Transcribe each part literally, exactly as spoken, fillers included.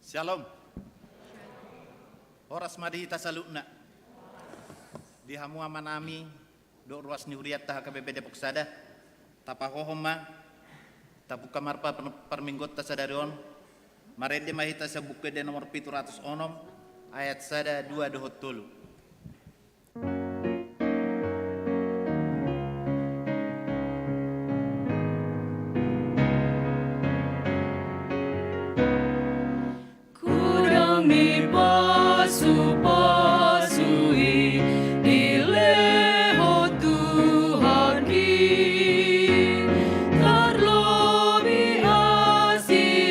Syalom. Horas ma di hita saluhutna. Di hamu amanami dohot ruas ni hurianta H K B P Depok Sada, tapahohom ma, tabuka ma par-, parmingguonta sadari on. Marende ma hita sian Buku Ende nomor pitu ratus onom, ayat sada, dua dohot tolu. Godang ni pasupasu i dilehon Tuhan i, tarlobi asiasimi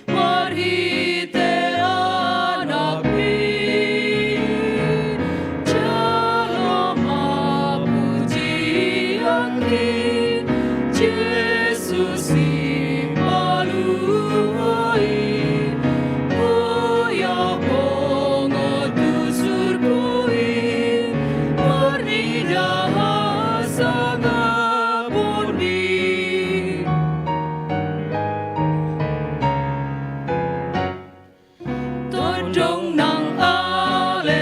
marhite Anakmi. Jalo ma pujianki, Jesus Sipalua i, boya bongot usurku i, marnida hasangaponmi. Tondong nang aleale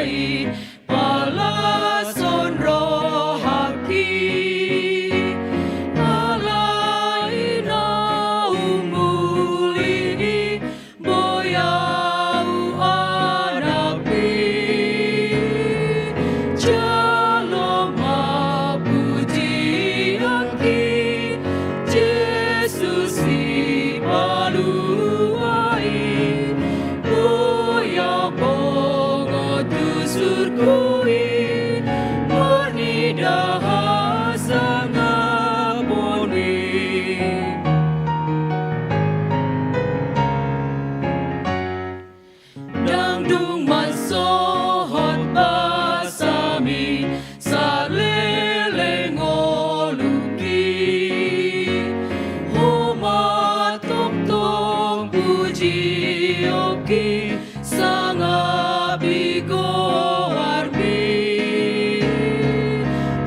i palashon rohangki, alai na umuli i, boi ahu Anakmi. Jalo ma pujianki, Jesus Sipalua i, boya bongot usurku i, marnida hasangaponmi. Ndang dung mansohot basami saleleng ngolungki, Ho ma tongtong pujionki, sangapi goarmi.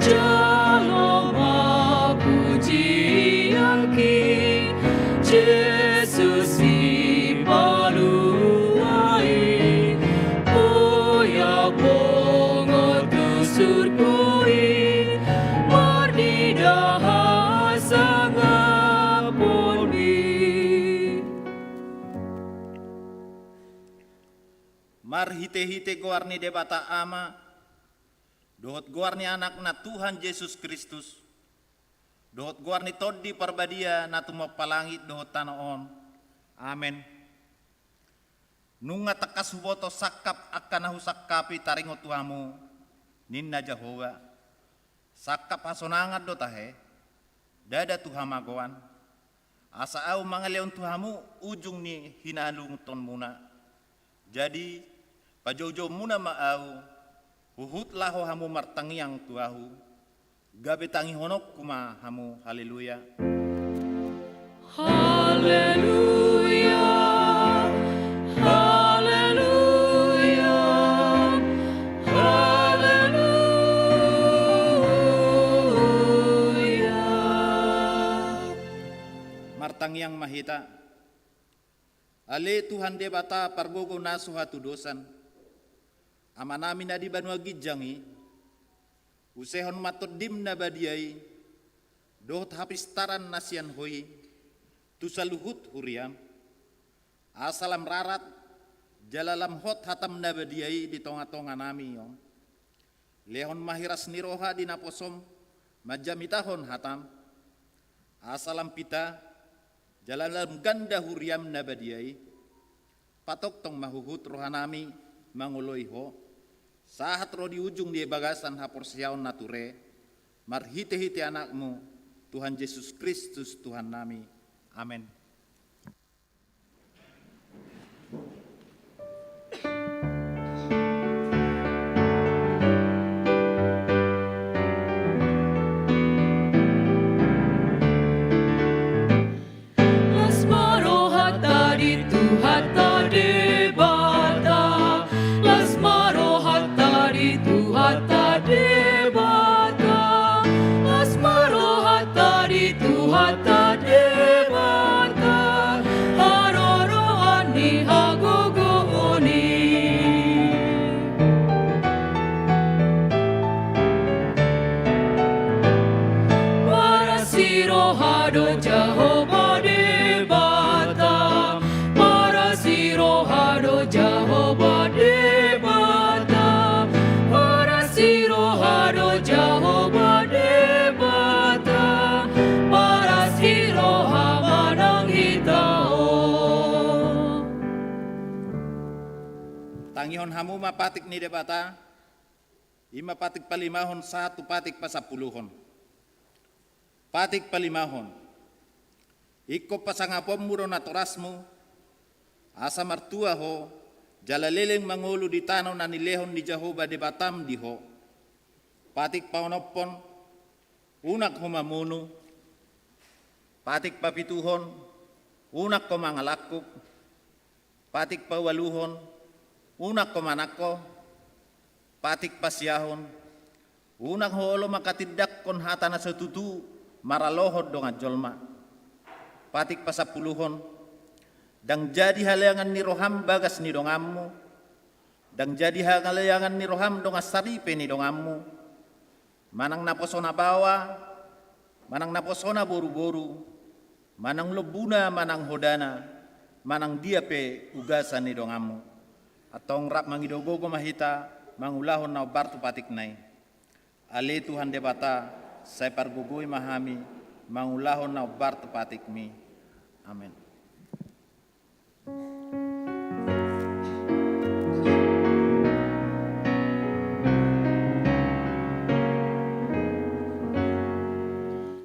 Jalo ma pujianki, Jesus Sipalua i, boya bongot usurku i, marnida hasangaponmi. Marhitehite goar ni Debata Ama, dohot goar ni Anakna Tuhan Jesus Kristus, dohot goar ni Tondi Parbadia na tumompa langit dohot tano on. Amen. Nunga tangkas huboto sangkap angka na husangkapi taringot tu hamu, ninna Jahowa. Sangkap hasonangan do tahe, ndada tu hamagoan, asa ahu mangalehon tu hamu ujung ni hinaluhutkonmuna. Jadi, pajoujouonmuna ma ahu, huhut laho hamu martangiang tu ahu, gabe tangihononku ma hamu. Haleluya. Haleluya, haleluya, haleluya. Martangiang ma hita. Ale Tuhan Debata pargogo na so hatudosan, Amanami na di banua ginjang i, usehon ma Tondim na badia i, dohot hapistaran na sian Ho i, tu saluhut huriam, asa lam rarat, jala lam hot hatam na badia i di tongatonganami on. Lehon ma hiras ni roha di naposom, manjamitahon hatam, asa lam pita, jala lam ganda huriam na badia i. Patongtong ma huhut rohanami mangoloi Ho, sahat ro di ujung ni bagasan haporseaon na ture, marhitehite Anakmu, Tuhan Jesus Kristus Tuhannami. Amen. Las ma rohanta di Tuhanta Debata, las ma rohanta di Tuhanta Debata, las ma rohanta di Tuhanta Debata. do Jahowa Debata, paras ni roha do Jahowa Debata, paras ni roha do Jahowa Debata, paras ni roha manang hita on. Tangihon hamu ma patik ni Debata, i ma patik palimahon sahat tu patik pasampuluhon. Patik palimahon. Ingkon pasangaponmu do natorasmu, asa martua ho, jala leleng mangolu di tano na nilehon ni Jahowa Debatam di ho. Patik paonomhon, unang ho mamunu. Patik papituhon, unang ho mangalangkup. Patik paualuhon, unang ho manangko. Patik pasiahon, unang ho olo manghatindanghon hata na so tutu maralohon dongan jolma. Patik pasampuluhon, ndang jadi haleangan ni roham bagas ni donganmu, ndang jadi haleangan ni roham dongan saripe ni donganmu, manang naposona baoa, manang naposona boruboru, manang lombuna, manang hodana, manang dia pe ugasan ni donganmu. Antong rap mangido gogo ma hita mangulahon na hombar tu patikna i. Ale Tuhan Debata, sai pargogoi ma hami mangulahon na hombar tu patikmi. Amen.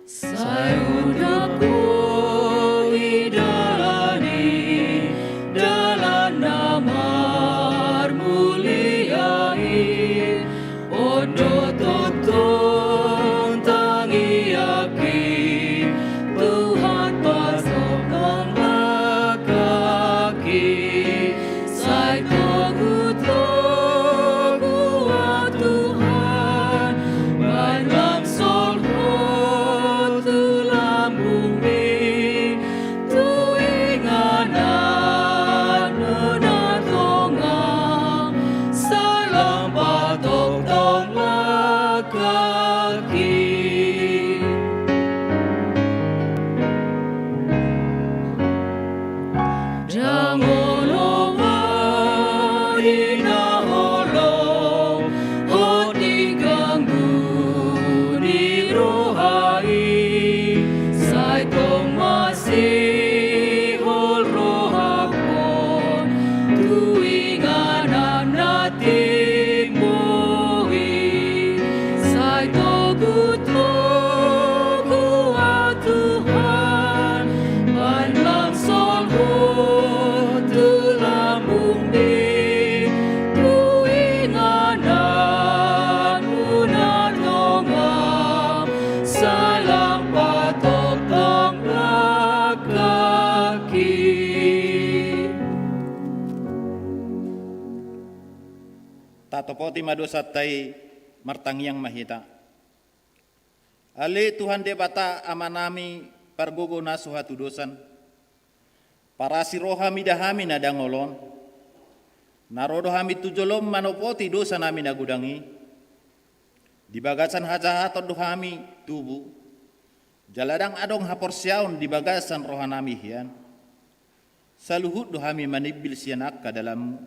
Sai unduk ho i dalan i, dalan na marmulia i, on do tongtong tangiangki, Tuhan, patongtong langkangki. Sai togu-togu ahu Tuhan, baen lam solhot tu lambungmi, tu ingananmu na tonga, sai lam patongtong langkangki. Ndang olo wari na holong, hot di ganggu ni roha i, sai tong masihol rohangkon tu inganan na timbo i. Sai togu-togu ahu Tuhan, baen lam solhot tu lambungmi, tu ingananmu na tonga, sai lam patongtong langkangki. Tatopoti ma dosanta i, martangiang ma hita. Ale Tuhan Debata Amanami, pargogo na so hatudosan, parasi roha mida hami na dangol on, na ro do hami tu jolom manopoti dosanami na godang i. Di bagasan hajahaton do hami tubu, jala ndang adong haporseaon di bagasan rohanami hian. Saluhut do hami manimbil sian angka dalanmu.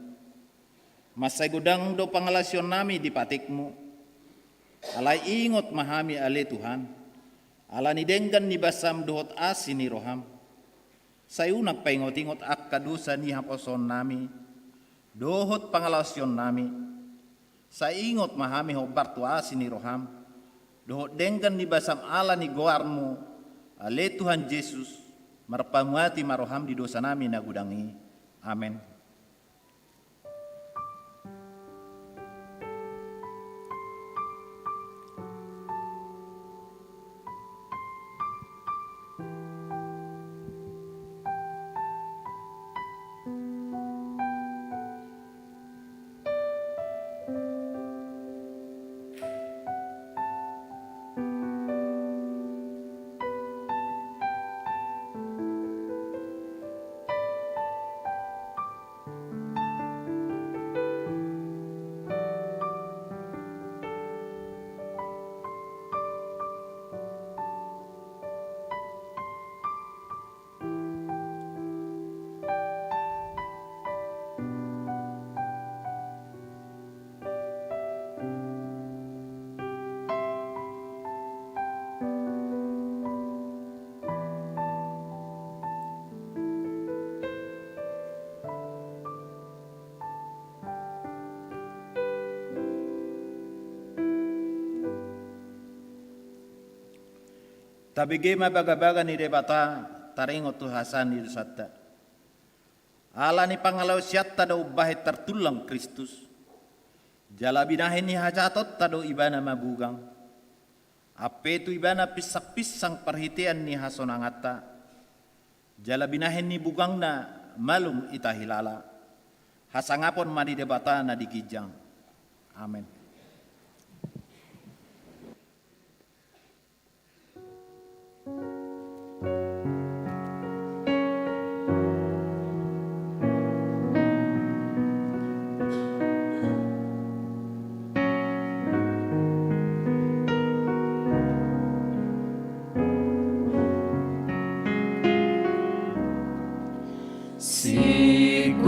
Mansai godang do pangalaosionnami di patikmu. Alai ingot ma hami ale Tuhan, ala ni denggan ni basam dohot asi ni roham. Sai unang paingot-ingot angka dosa ni haposoonnami dohot pangalaosionnami. Sai ingot ma hami hombar tu asi ni roham dohot denggan ni basam ala ni goarmu, ale Tuhan Jesus, marpamuati ma roham di dosanami na godang i. Amen. Tabege ma bagabaga ni Debata, taringot tu hasesaan ni dosanta. Ala ni pangalaosianta do umbahen tartullang Kristus, jala binahen ni hajahatonta do Ibana mabugang. Ampe tu Ibana pinsangpinsang parhitean ni hasonanganta, jala binahen ni bugangna malum hita hilala. Hasangapon ma di Debata na di ginjang. Amen. Singkop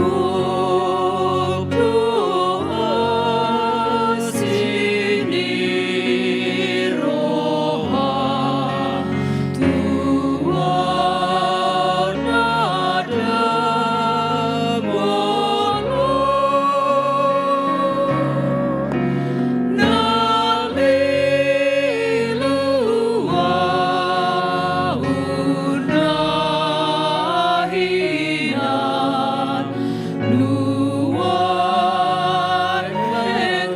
do asi ni roha tu anak na molo. Na lelua unang hinan nuaeng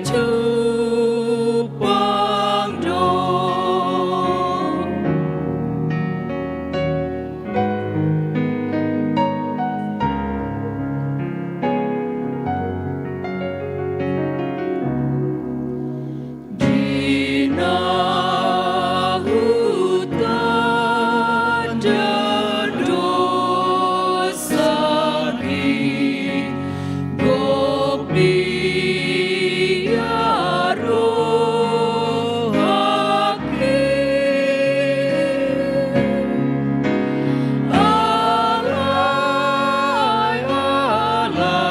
jumpang do. Di na hutanda do sanggi, gok piarohangki. Alai ala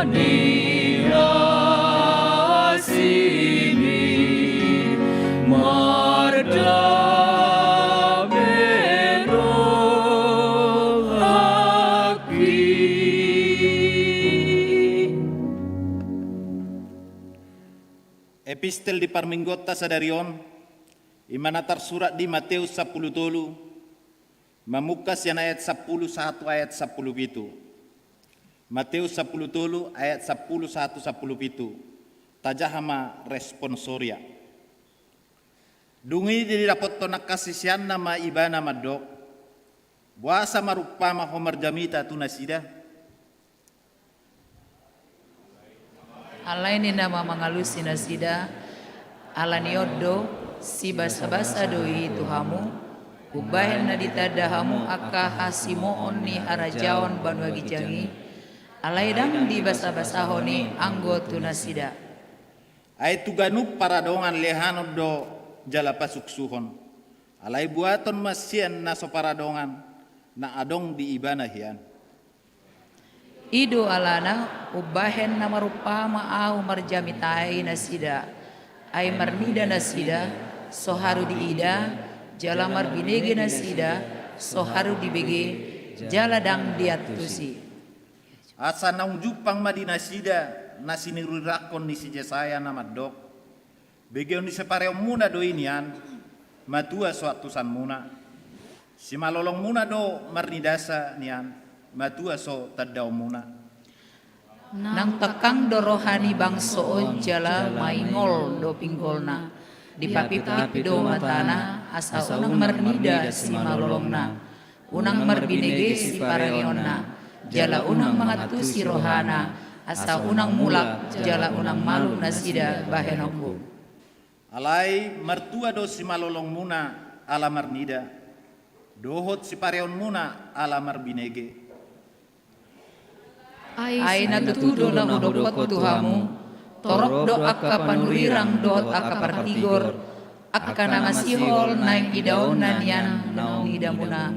ni asi ni, mardame rohangki. Epistel di parmingguonta sadari on, i ma na tarsurat di Mateus sampulu tolu, mamungka sian ayat sampulu sahat tu ayat sampulu pitu. Mateus sampulu tolu ayat sampulu sahat tu sampulu pitu. Tajaha ma responsoria. Dung i didapothon angka siseanna ma Ibana mandok, boasa marumpama Ho marjamita tu nasida? Alai ninna ma mangalusi nasida, ala ni on do, sibasabasa do i tu hamu, umbahen na ditanda hamu angka hasimoon ni harajaon banua ginjang i, alai ndang dibasabasahon i anggo tu nasida. Ai tu ganup paradongan lehanon do jala pasuksuhon, alai buaton ma sian na so paradongan na adong di ibana hian. I do alana umbahen na marumpama Ahu marjamita i nasida, ai marnida nasida, so haru diida, jala marbinege nasida, so haru dibege, jala ndang diantusi. Asa naung jumpang ma di nasida na sinirirangkon ni si Jesaya na mandok, begeon ni sipareonmuna do i nian, matua so antusanmuna. Simalolongmuna do marnidasa nian, matua so tandaonmuna. Nang tangkang do roha ni bangso on jala maingol do pinggolna. Dipapitpit do matana, asa unang marnida simalolongna. Unang marbinege sipareonna, jala unang mangantusi rohana, asa unang mulak, jala unang malum nasida bahenonku. Alai martua do simalolongmuna ala marnida, dohot sipareonmuna ala marbinege. Ai na tutu do na hudokhon tu hamu, torop do angka panurirang dohot angka partigor, angka na masihol naeng idaonna nian naung idamuna,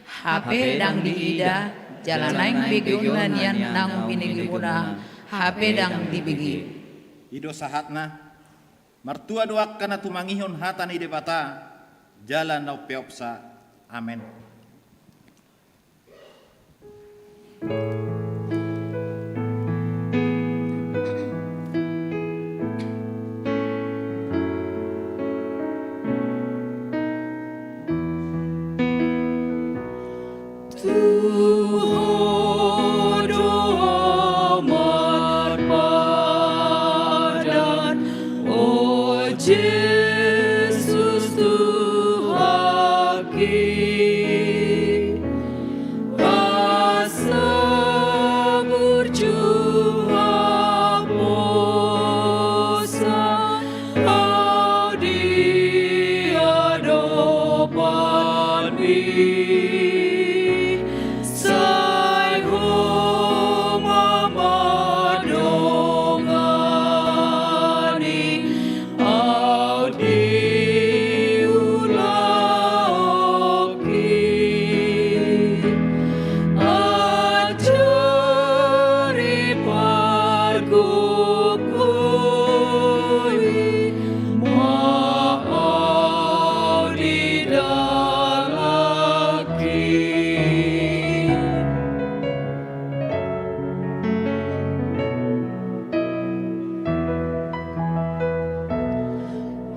hape ndang diida, jala naeng begeonna nian naung binegemuna, hape ndang dibege. I do sahatna. Martua do angka na tumangihon hata ni Debata jala na umpeopsa. Amen. Tu Ho do amat padan, o Jesus Tuhanki. Asa burju haposan ahu di adopanMi, sai Ho ma mandongani ahu di ulaonki. Ajari pargogoi ma ahu di dalanki.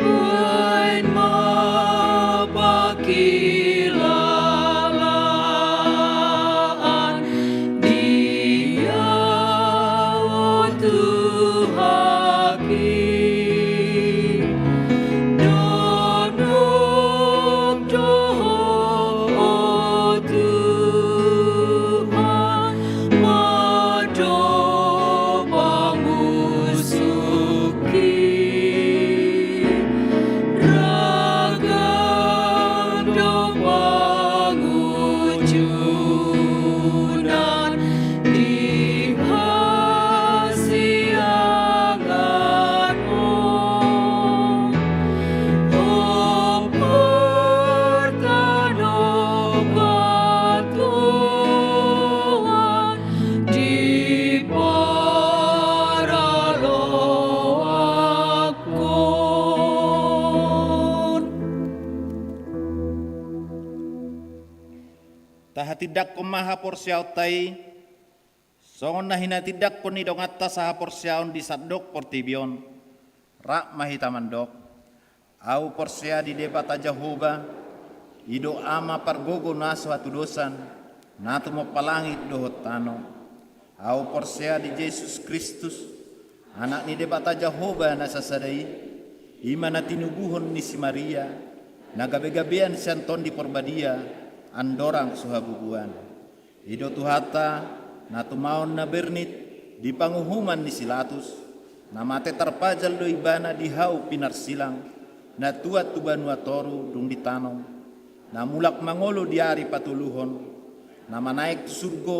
Baen ma pangkilalaan dia Ho Tuhanki. Nungnung do Ho, o Tuhan, mandok pamusungki. Ragam do pangunjunan di hasiangan Ho. Ho partanobangkoan di paraloangkon. Tahatindangkon ma haporseaonta i, songon na hinatindangkon ni donganta sahaporseaon di sandok portibi on. Rap ma hita mandok: Ahu porsea di Debata Jahowa, i do Ama pargogo na so hatudosan, na tumompa langit dohot tano. Ahu porsea di Jesus Kristus, Anak ni Debata Jahowa na sasada i, i ma na tinubuhon ni si Maria, na gabegabean sian Tondi Porbadia, andorang so habubuan. I do Tuhanta, na tumaon na bernit di panguhuman ni si Latus, na mate tarpajal do Ibana di hau pinarsilang, na tuat tu banua toru dung ditanom, na mulak mangolu di ari patoluhon, na manaek tu surgo,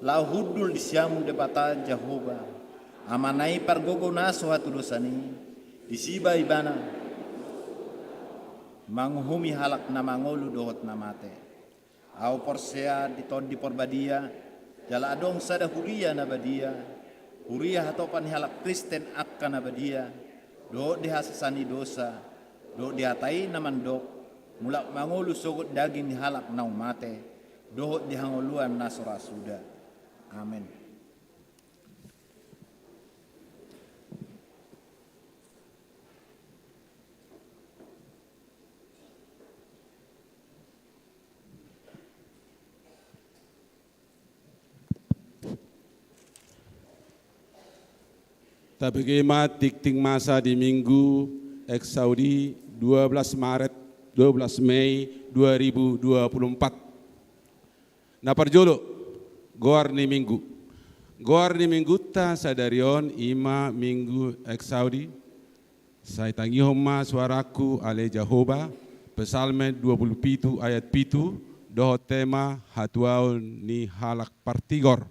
laho hundul di siamun Debata Jahowa, Amana i pargogo na so hatudosan i, disi ma Ibana manguhumi halak na mangolu dohot na mate. Ahu porsea di Tondi Porbadia, jala adong sada huria na badia, huria hatopan ni halak Kristen angka na badia, dohot di hasesaan ni dosa, dohot di hata i na mandok, mulak mangolu sogot daging ni halak naung mate, dohot di hangoluan na so ra suda. Amen. Tabege ma tingting masa di Minggu Exaudi, dua belas Maret, dua belas Mei dua ribu dua puluh empat. Na parjolo, goar ni Minggu. Goar ni Minggunta sadari on i ma Minggu Exaudi. Sai tangihon ma suarangku, ale Jahowa, Psalmen dua puluh pitu ayat pitu, dohot tema hatuaon ni halak partigor.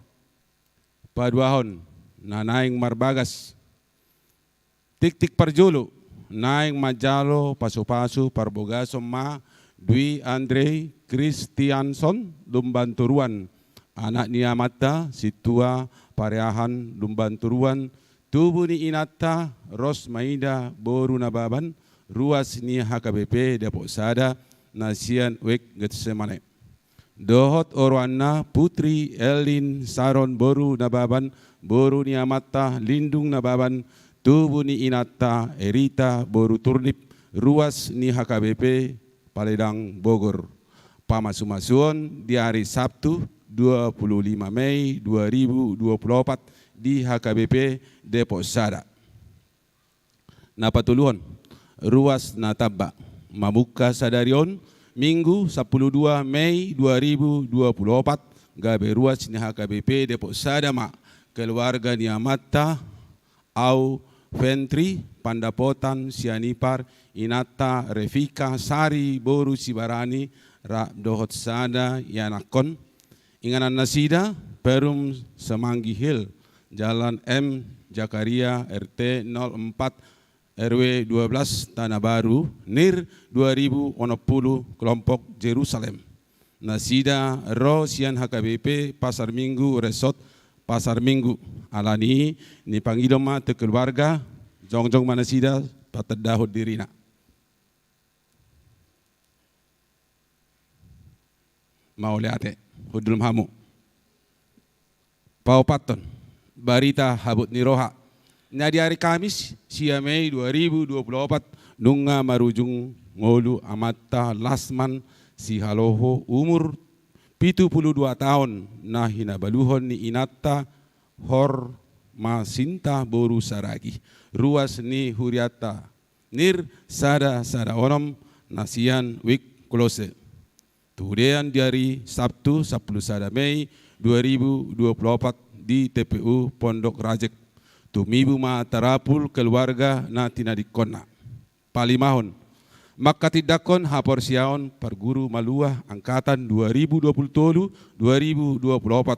Paduahon, na naeng marbagas. Tingting parjolo, naeng manjalo pasupasu parbogason ma Dwi Andrei Kristianson Lumban Toruan, anak ni amanta Sintua Pareahan Lumban Toruan, tubu ni inanta Rosmaida boru Nababan, ruas ni H K B P Depok Sada, na sian Wijk Getsemane. Dohot oroanna Putri Elin Saron boru Nababan, boru ni amanta Lindung Nababan, tubu ni inanta Erita boru Turnip, ruas ni H K B P Paledang Bogor. Pamasumasuon di ari Sabtu, dua puluh lima Mei dua ribu dua puluh opat, di H K B P Depok Sada. Na patoluhon, ruas na tamba. Mamungka sadari on, Minggu, sampulu dua Mei dua ribu dua puluh opat, gabe ruas ni H K B P Depok Sada ma keluarga ni amanta, Au Fentri, Pandapotan Sianipar, inanta Revika Sari boru Sibarani, rap dohot sada ianakhon. Inganan nasida, Perum Semanggi Hill, Jalan M Zakaria, R T nol empat, R W dua belas, Tanah Baru, nir dua ribu onom puluh, kelompok Jerusalem. Nasida ro sian H K B P Pasar Minggu Resort Pasar Minggu. Alani i, nipangido ma tu keluarga, jongjong ma nasida patandahon dirina. Mauliate, hundul ma hamu. Paopathon, barita habot ni roha. Na di ari Kamis, sia Mei dua ribu dua puluh opat, nunga marujung ngolu amanta Lasman Sihaloho, umur pitu puluh dua taon, na hinabaluhon ni inanta Hormasinta boru Saragih, ruas ni hurianta, nir sada sada onom, na sian Wijk Klose. Tudean di ari Sabtu, sampulu sada Mei dua ribu dua puluh opat, di T P U Pondok Rajek. Tumibu ma tarapul keluarga na tinadingkonna. Palimahon, manghatindanghon haporseaon parguru malua angkatan dua ribu dua puluh tolu, dua ribu dua puluh opat.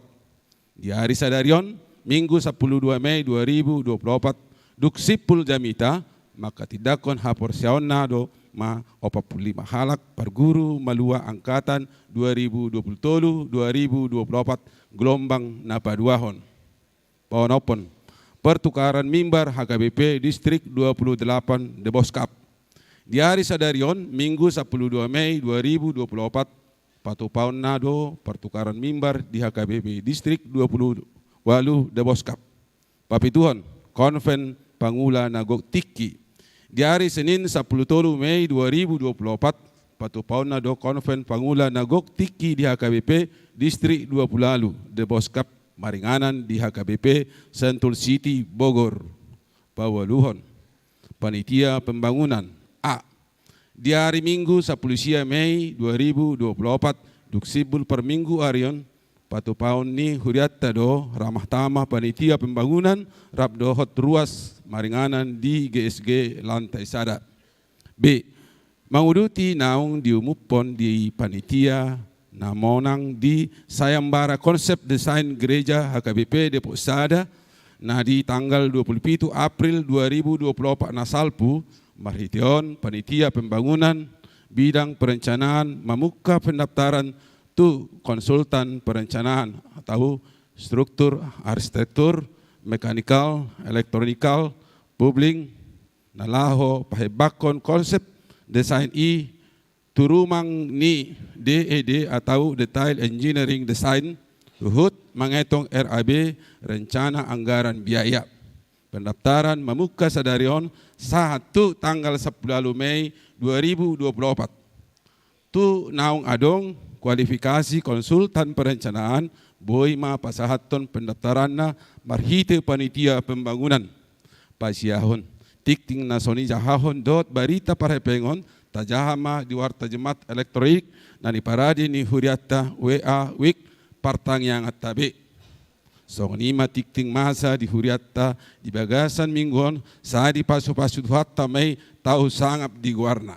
Di ari sadari on, Minggu, sampulu dua Mei dua ribu dua puluh opat, dung simpul jamita, manghatindanghon haporseaonna do ma opat puluh lima halak parguru malua angkatan dua ribu dua puluh tolu, dua ribu dua puluh opat, gelombang na paduahon. Paonomhon, pertukaran mimbar H K B P Distrik dua puluh delapan Deboskap. Di ari sadari on, Minggu, sampulu dua Mei dua ribu dua puluh opat, patupaonna do pertukaran mimbar di H K B P Distrik dua puluh ualu Deboskap. Papituhon, konven pangula na gok tingki. Di ari Senin, sampulu tolu Mei dua ribu dua puluh opat, patupaonna do konven pangula na gok tingki di H K B P Distrik dua puluh ualu Deboskap, maringanan di H K B P Sentul City Bogor. Paualuhon, panitia pembangunan. A. Di ari Minggu, sampulu sia Mei dua ribu dua puluh opat, dung simpul parmingguarion, patupaon ni hurianta do ramah tamah panitia pembangunan rap dohot ruas maringanan di G S G lantai sada. B. Manguduti naung diumuphon di panitia na monang di sayembara konsep desain gereja H K B P Depok Sada, na di tanggal dua puluh pitu April dua ribu dua puluh opat na salpu, marhite on panitia pembangunan bidang perencanaan mamungka pendaftaran tu konsultan perencanaan atau struktur, arsitektur, mekanikal, elektronikal, plumbing, na laho pahembangkon konsep desain i tu rumang ni D E D atau Detail Engineering Design, huhut mangetong R A B, rencana anggaran biaya. Pendaftaran mamungka sadari on sahat tu tanggal sampulu ualu Mei dua ribu dua puluh opat. Tu naung adong kualifikasi konsultan perencanaan, boi ma pasahathon pendaftaranna marhite panitia pembangunan. Pasiahon, tingting na songon i jahahon dohot barita parhepengon, tajaha ma di warta Jumat elektronik na niparade ni hurianta W A Wijk partangianganta be. Songon i ma tingting masa di hurianta di bagasan minggu on, sai dipasupasu Tuhanta ma i tau sangap di goarna.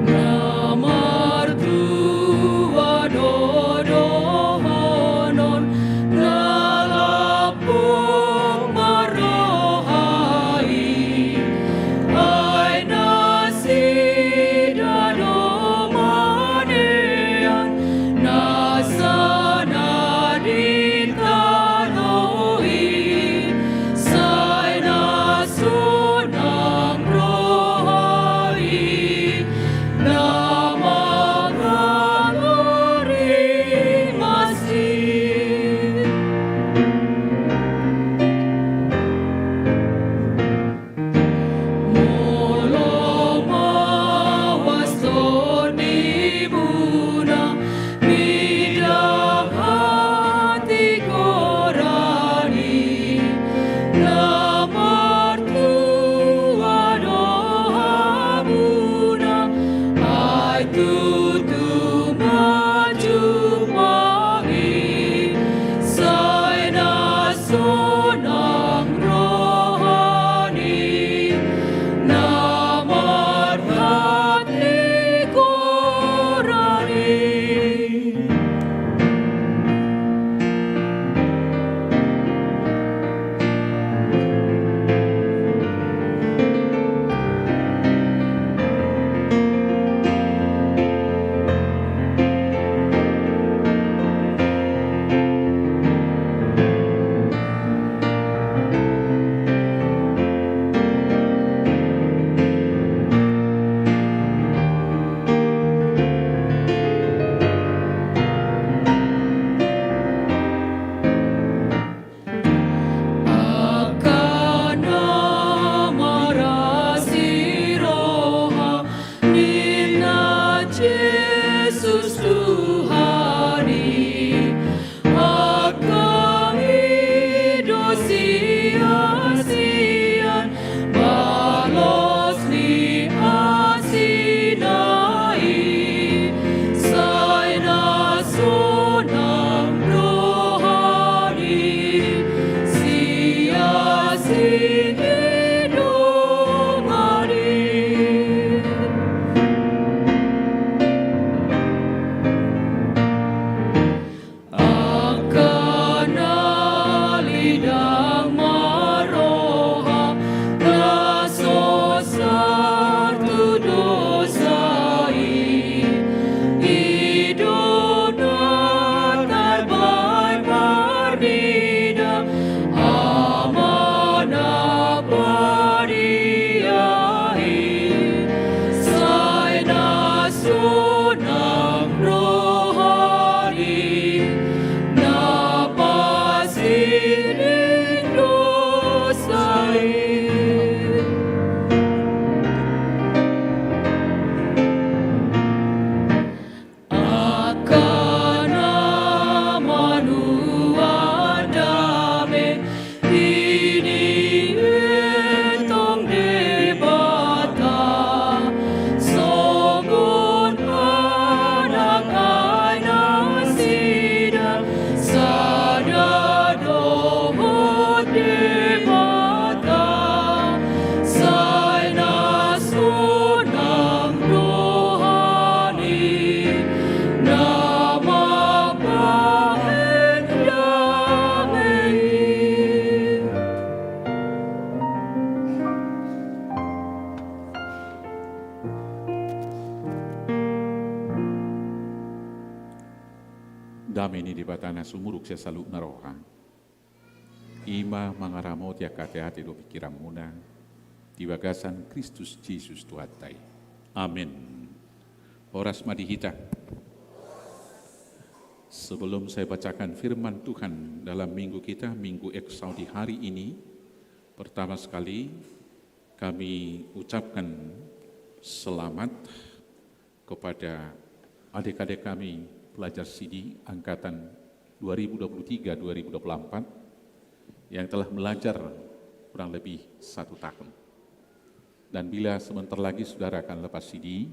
Na martua do dohonon na lambok marroha i, ai nasida do manean nasa na di tano i, sai na sonang roha i, na mangalari masi. Molo mawas tondimuna mida hatigoran i, na martua do hamuna, ai tutu ma jumpang i, sai na sonang roha ni na marhatigoran i. Angka na marasi roha, ninna Jesus Tuhan i, angka i do sian-sian balos ni asina i, sai na sonang roha ni sian-sian i dongan i. Angka na lidang marroha, na so sartu dosa i, i do na tarbaen marnida, Ama na badia i, sai na sonang roha ni na pasiding dosa i. Angka na manuan dame i dietong Debata, songon anak-anak nasida, sada dohot Debata, sai na sonang roha ni na mambahen dame i. Dame ni Debata na sumurung sian saluhutna roha, i ma mangaramoti angka ateate dohot pingkiranmuna di bagasan Kristus Jesus Tuhanta i. Amen. Horas ma di hita. Sebelum saya bacakan firman Tuhan dalam minggu kita, Minggu Eksaudi hari ini, Pertama sekali, kami ucapkan selamat kepada adik-adik kami pelajar sidi angkatan dua ribu dua puluh tiga dua ribu dua puluh empat yang telah belajar kurang lebih satu tahun. Dan bila sebentar lagi saudara akan lepas sidi,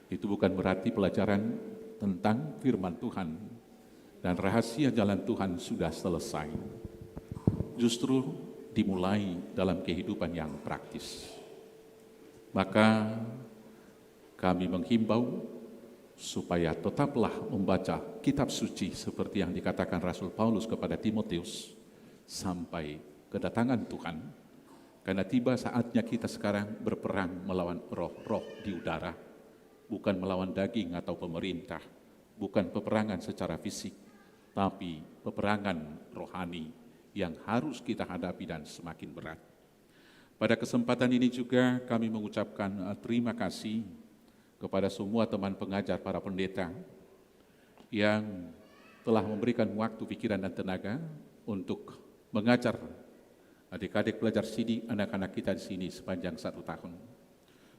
itu bukan berarti pelajaran tentang firman Tuhan dan rahasia jalan Tuhan sudah selesai. Justru dimulai dalam kehidupan yang praktis. Maka kami menghimbau supaya tetaplah membaca kitab suci seperti yang dikatakan Rasul Paulus kepada Timotius sampai kedatangan Tuhan. Karena tiba saatnya kita sekarang berperang melawan roh-roh di udara, bukan melawan daging atau pemerintah, bukan peperangan secara fisik, tapi peperangan rohani yang harus kita hadapi dan semakin berat. Pada kesempatan ini juga kami mengucapkan, eh, terima kasih kepada semua teman pengajar, para pendeta yang telah memberikan waktu, pikiran, dan tenaga untuk mengajar adik-adik pelajar sidi, anak-anak kita di sini sepanjang satu tahun.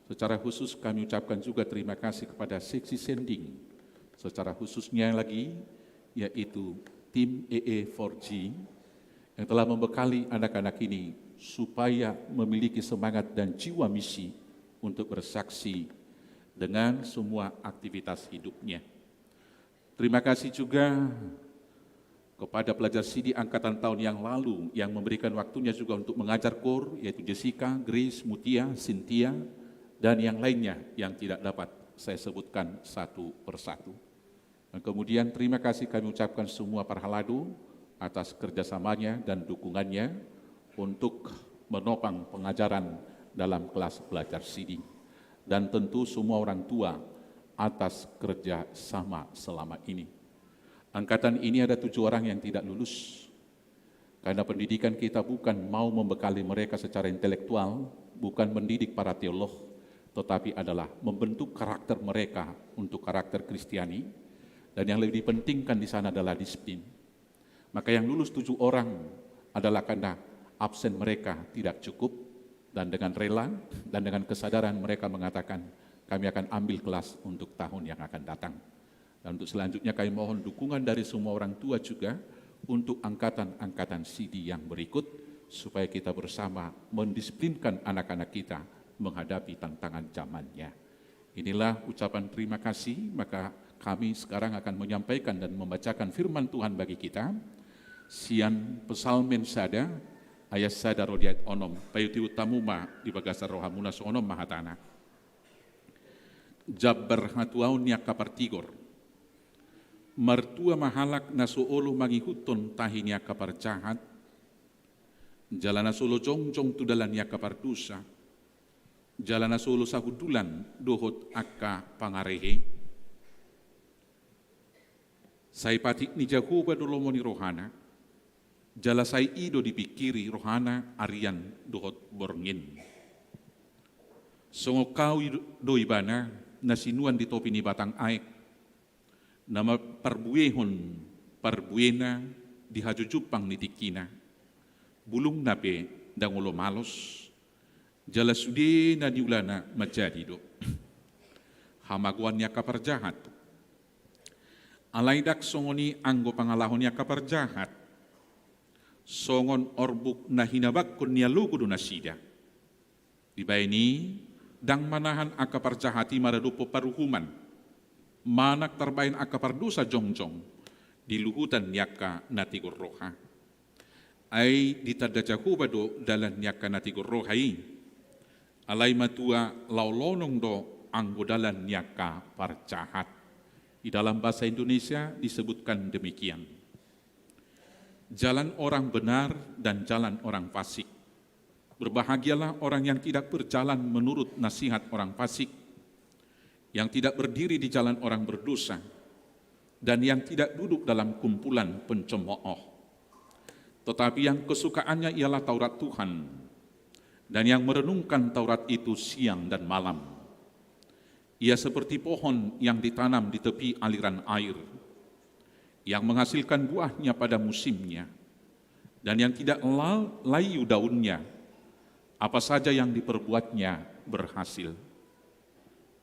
Secara khusus kami ucapkan juga terima kasih kepada seksi sending. Secara khususnya lagi, yaitu tim E E empat G yang telah membekali anak-anak ini supaya memiliki semangat dan jiwa misi untuk bersaksi dengan semua aktivitas hidupnya. Terima kasih juga kepada pelajar sidi angkatan tahun yang lalu yang memberikan waktunya juga untuk mengajar koor, yaitu Jessica, Grace, Mutia, Cynthia, dan yang lainnya yang tidak dapat saya sebutkan satu persatu. Dan kemudian terima kasih kami ucapkan semua parhalado atas kerjasamanya dan dukungannya untuk menopang pengajaran dalam kelas belajar sidi. Dan tentu semua orang tua atas kerja sama selama ini. Angkatan ini ada tujuh orang yang tidak lulus. Karena pendidikan kita bukan mau membekali mereka secara intelektual, bukan mendidik para teolog, tetapi adalah membentuk karakter mereka untuk karakter Kristiani. Dan yang lebih dipentingkan di sana adalah disiplin. Maka yang lulus tujuh orang adalah karena absen mereka tidak cukup, dan dengan rela dan dengan kesadaran mereka mengatakan, "Kami akan ambil kelas untuk tahun yang akan datang." Dan untuk selanjutnya kami mohon dukungan dari semua orang tua juga untuk angkatan-angkatan sidi yang berikut, supaya kita bersama mendisiplinkan anak-anak kita menghadapi tantangan zamannya. Inilah ucapan terima kasih, maka kami sekarang akan menyampaikan dan membacakan firman Tuhan bagi kita. Sian Psalmen sada, ayat sada ro di ayat onom. Paihutihut hamu ma di bagasan rohamuna, songon on ma hatana. Jambar hatuaon ni angka partigor. Martua ma halak na so olo mangihuthon tahi ni angka parjahat, jala na so olo jongjong tu dalan ni angka pardosa, jala na so olo sahundulan dohot angka pangarehe. Sai patik ni Jahowa do lomo ni rohana, jala sai i do dipingkiri rohana arian dohot borngin. Songon hau i do ibana na sinuan di topi ni batang aek, na mamparbuehon parbuena di hajujumpang ni tingkina. Bulungna pe ndang olo malos, jala sude na niulana manjadi do. Hamagoan ni angka parjahat. Alai ndang songon i anggo pangalaho ni angka parjahat, songon orbuk na hinabangkon ni alogo do nasida. Dibahen i, ndang manahan angka parjahat i maradophon paruhuman, manang tarbahen angka pardosa jongjong di luhutan ni angka na tigor roha. Ai ditanda Jahowa do dalan ni angka na tigor roha i. Alai matua laho lonong do anggo dalan ni angka parjahat. Di dalam bahasa Indonesia disebutkan demikian. Jalan orang benar dan jalan orang fasik. Berbahagialah orang yang tidak berjalan menurut nasihat orang fasik, yang tidak berdiri di jalan orang berdosa, dan yang tidak duduk dalam kumpulan pencemooh. Tetapi yang kesukaannya ialah Taurat Tuhan, dan yang merenungkan Taurat itu siang dan malam. Ia seperti pohon yang ditanam di tepi aliran air, yang menghasilkan buahnya pada musimnya, dan yang tidak la-, layu daunnya, apa saja yang diperbuatnya berhasil.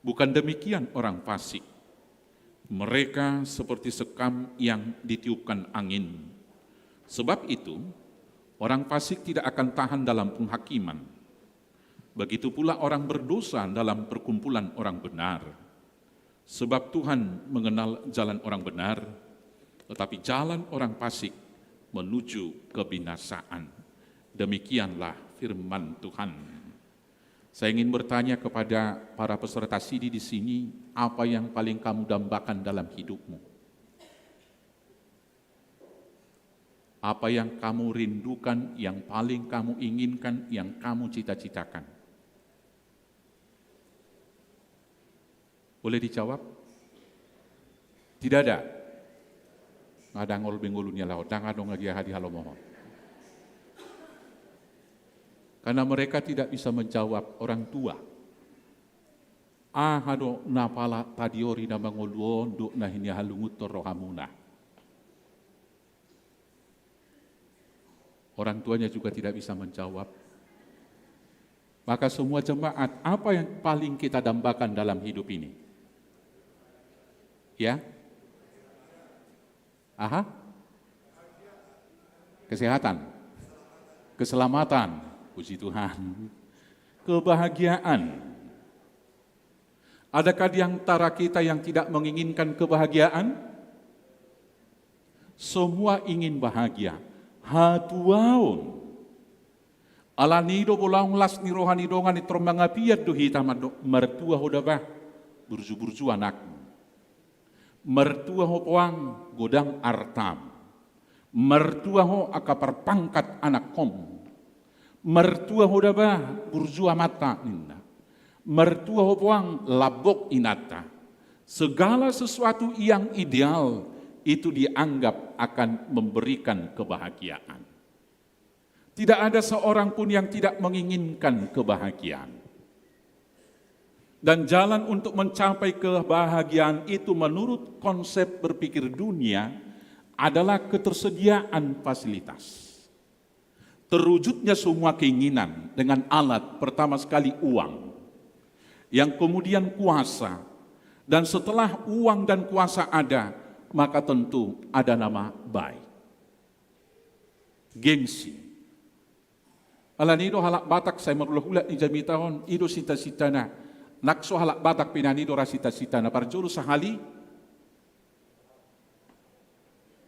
Bukan demikian orang fasik. Mereka seperti sekam yang ditiupkan angin. Sebab itu, orang fasik tidak akan tahan dalam penghakiman. Begitu pula orang berdosa dalam perkumpulan orang benar. Sebab Tuhan mengenal jalan orang benar, tetapi jalan orang fasik menuju kebinasaan. Demikianlah firman Tuhan. Saya ingin bertanya kepada para peserta sidi di sini, apa yang paling kamu dambakan dalam hidupmu? Apa yang kamu rindukan, yang paling kamu inginkan, yang kamu cita-citakan? Boleh dijawab? Tidak ada. Ndang olo be ngolu ni halak on, ndang adong lagi aha di halomohon. Karena mereka tidak bisa menjawab orang tua. Aha do na pala tadiori na mangolu on dohot na hinihalungunhon rohamuna? Orang tuanya juga tidak bisa menjawab. Maka semua jemaat, apa yang paling kita dambakan dalam hidup ini? Ya? Aha? Kesehatan. Keselamatan. Puji Tuhan. Kebahagiaan. Adakah di antara kita yang tidak menginginkan kebahagiaan? Semua ingin bahagia. Hatuaon. Alani i do, molo ulaon las ni roha ni dongan i tor mangapian do hita mandok, martua ho da bah, burju-burju anakmu. Martua ho poang, godang artam. Martua ho angka parpangkat anakhonmu. Martua ho da bah, burju amanta, ninna. Martua ho poang, lambok inanta. Segala sesuatu yang ideal itu dianggap akan memberikan kebahagiaan. Tidak ada seorang pun yang tidak menginginkan kebahagiaan. Dan jalan untuk mencapai kebahagiaan itu menurut konsep berpikir dunia adalah ketersediaan fasilitas. Terwujudnya semua keinginan dengan alat, pertama sekali uang, yang kemudian kuasa, dan setelah uang dan kuasa ada, maka tentu ada nama baik. Gengsi. Alani i do halak Batak sai marhulahula di jamita on, i do sitasitana. Nang so halak Batak pe nian, i do ra sitasitana. Parjolo sahali,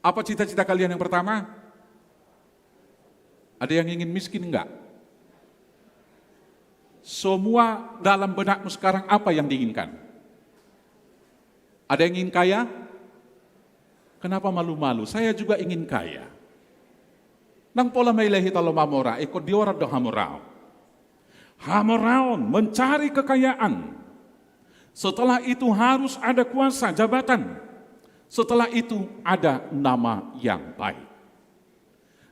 apa cita-cita kalian yang pertama? Ada yang ingin miskin enggak? Semua dalam benakmu sekarang apa yang diinginkan? Ada yang ingin kaya? Kenapa malu-malu? Saya juga ingin kaya. Nang pola maila hita lomo mamora, ingkon diorat do hamoraon. Hamoraon, mencari kekayaan. Setelah itu harus ada kuasa, jabatan. Setelah itu ada nama yang baik.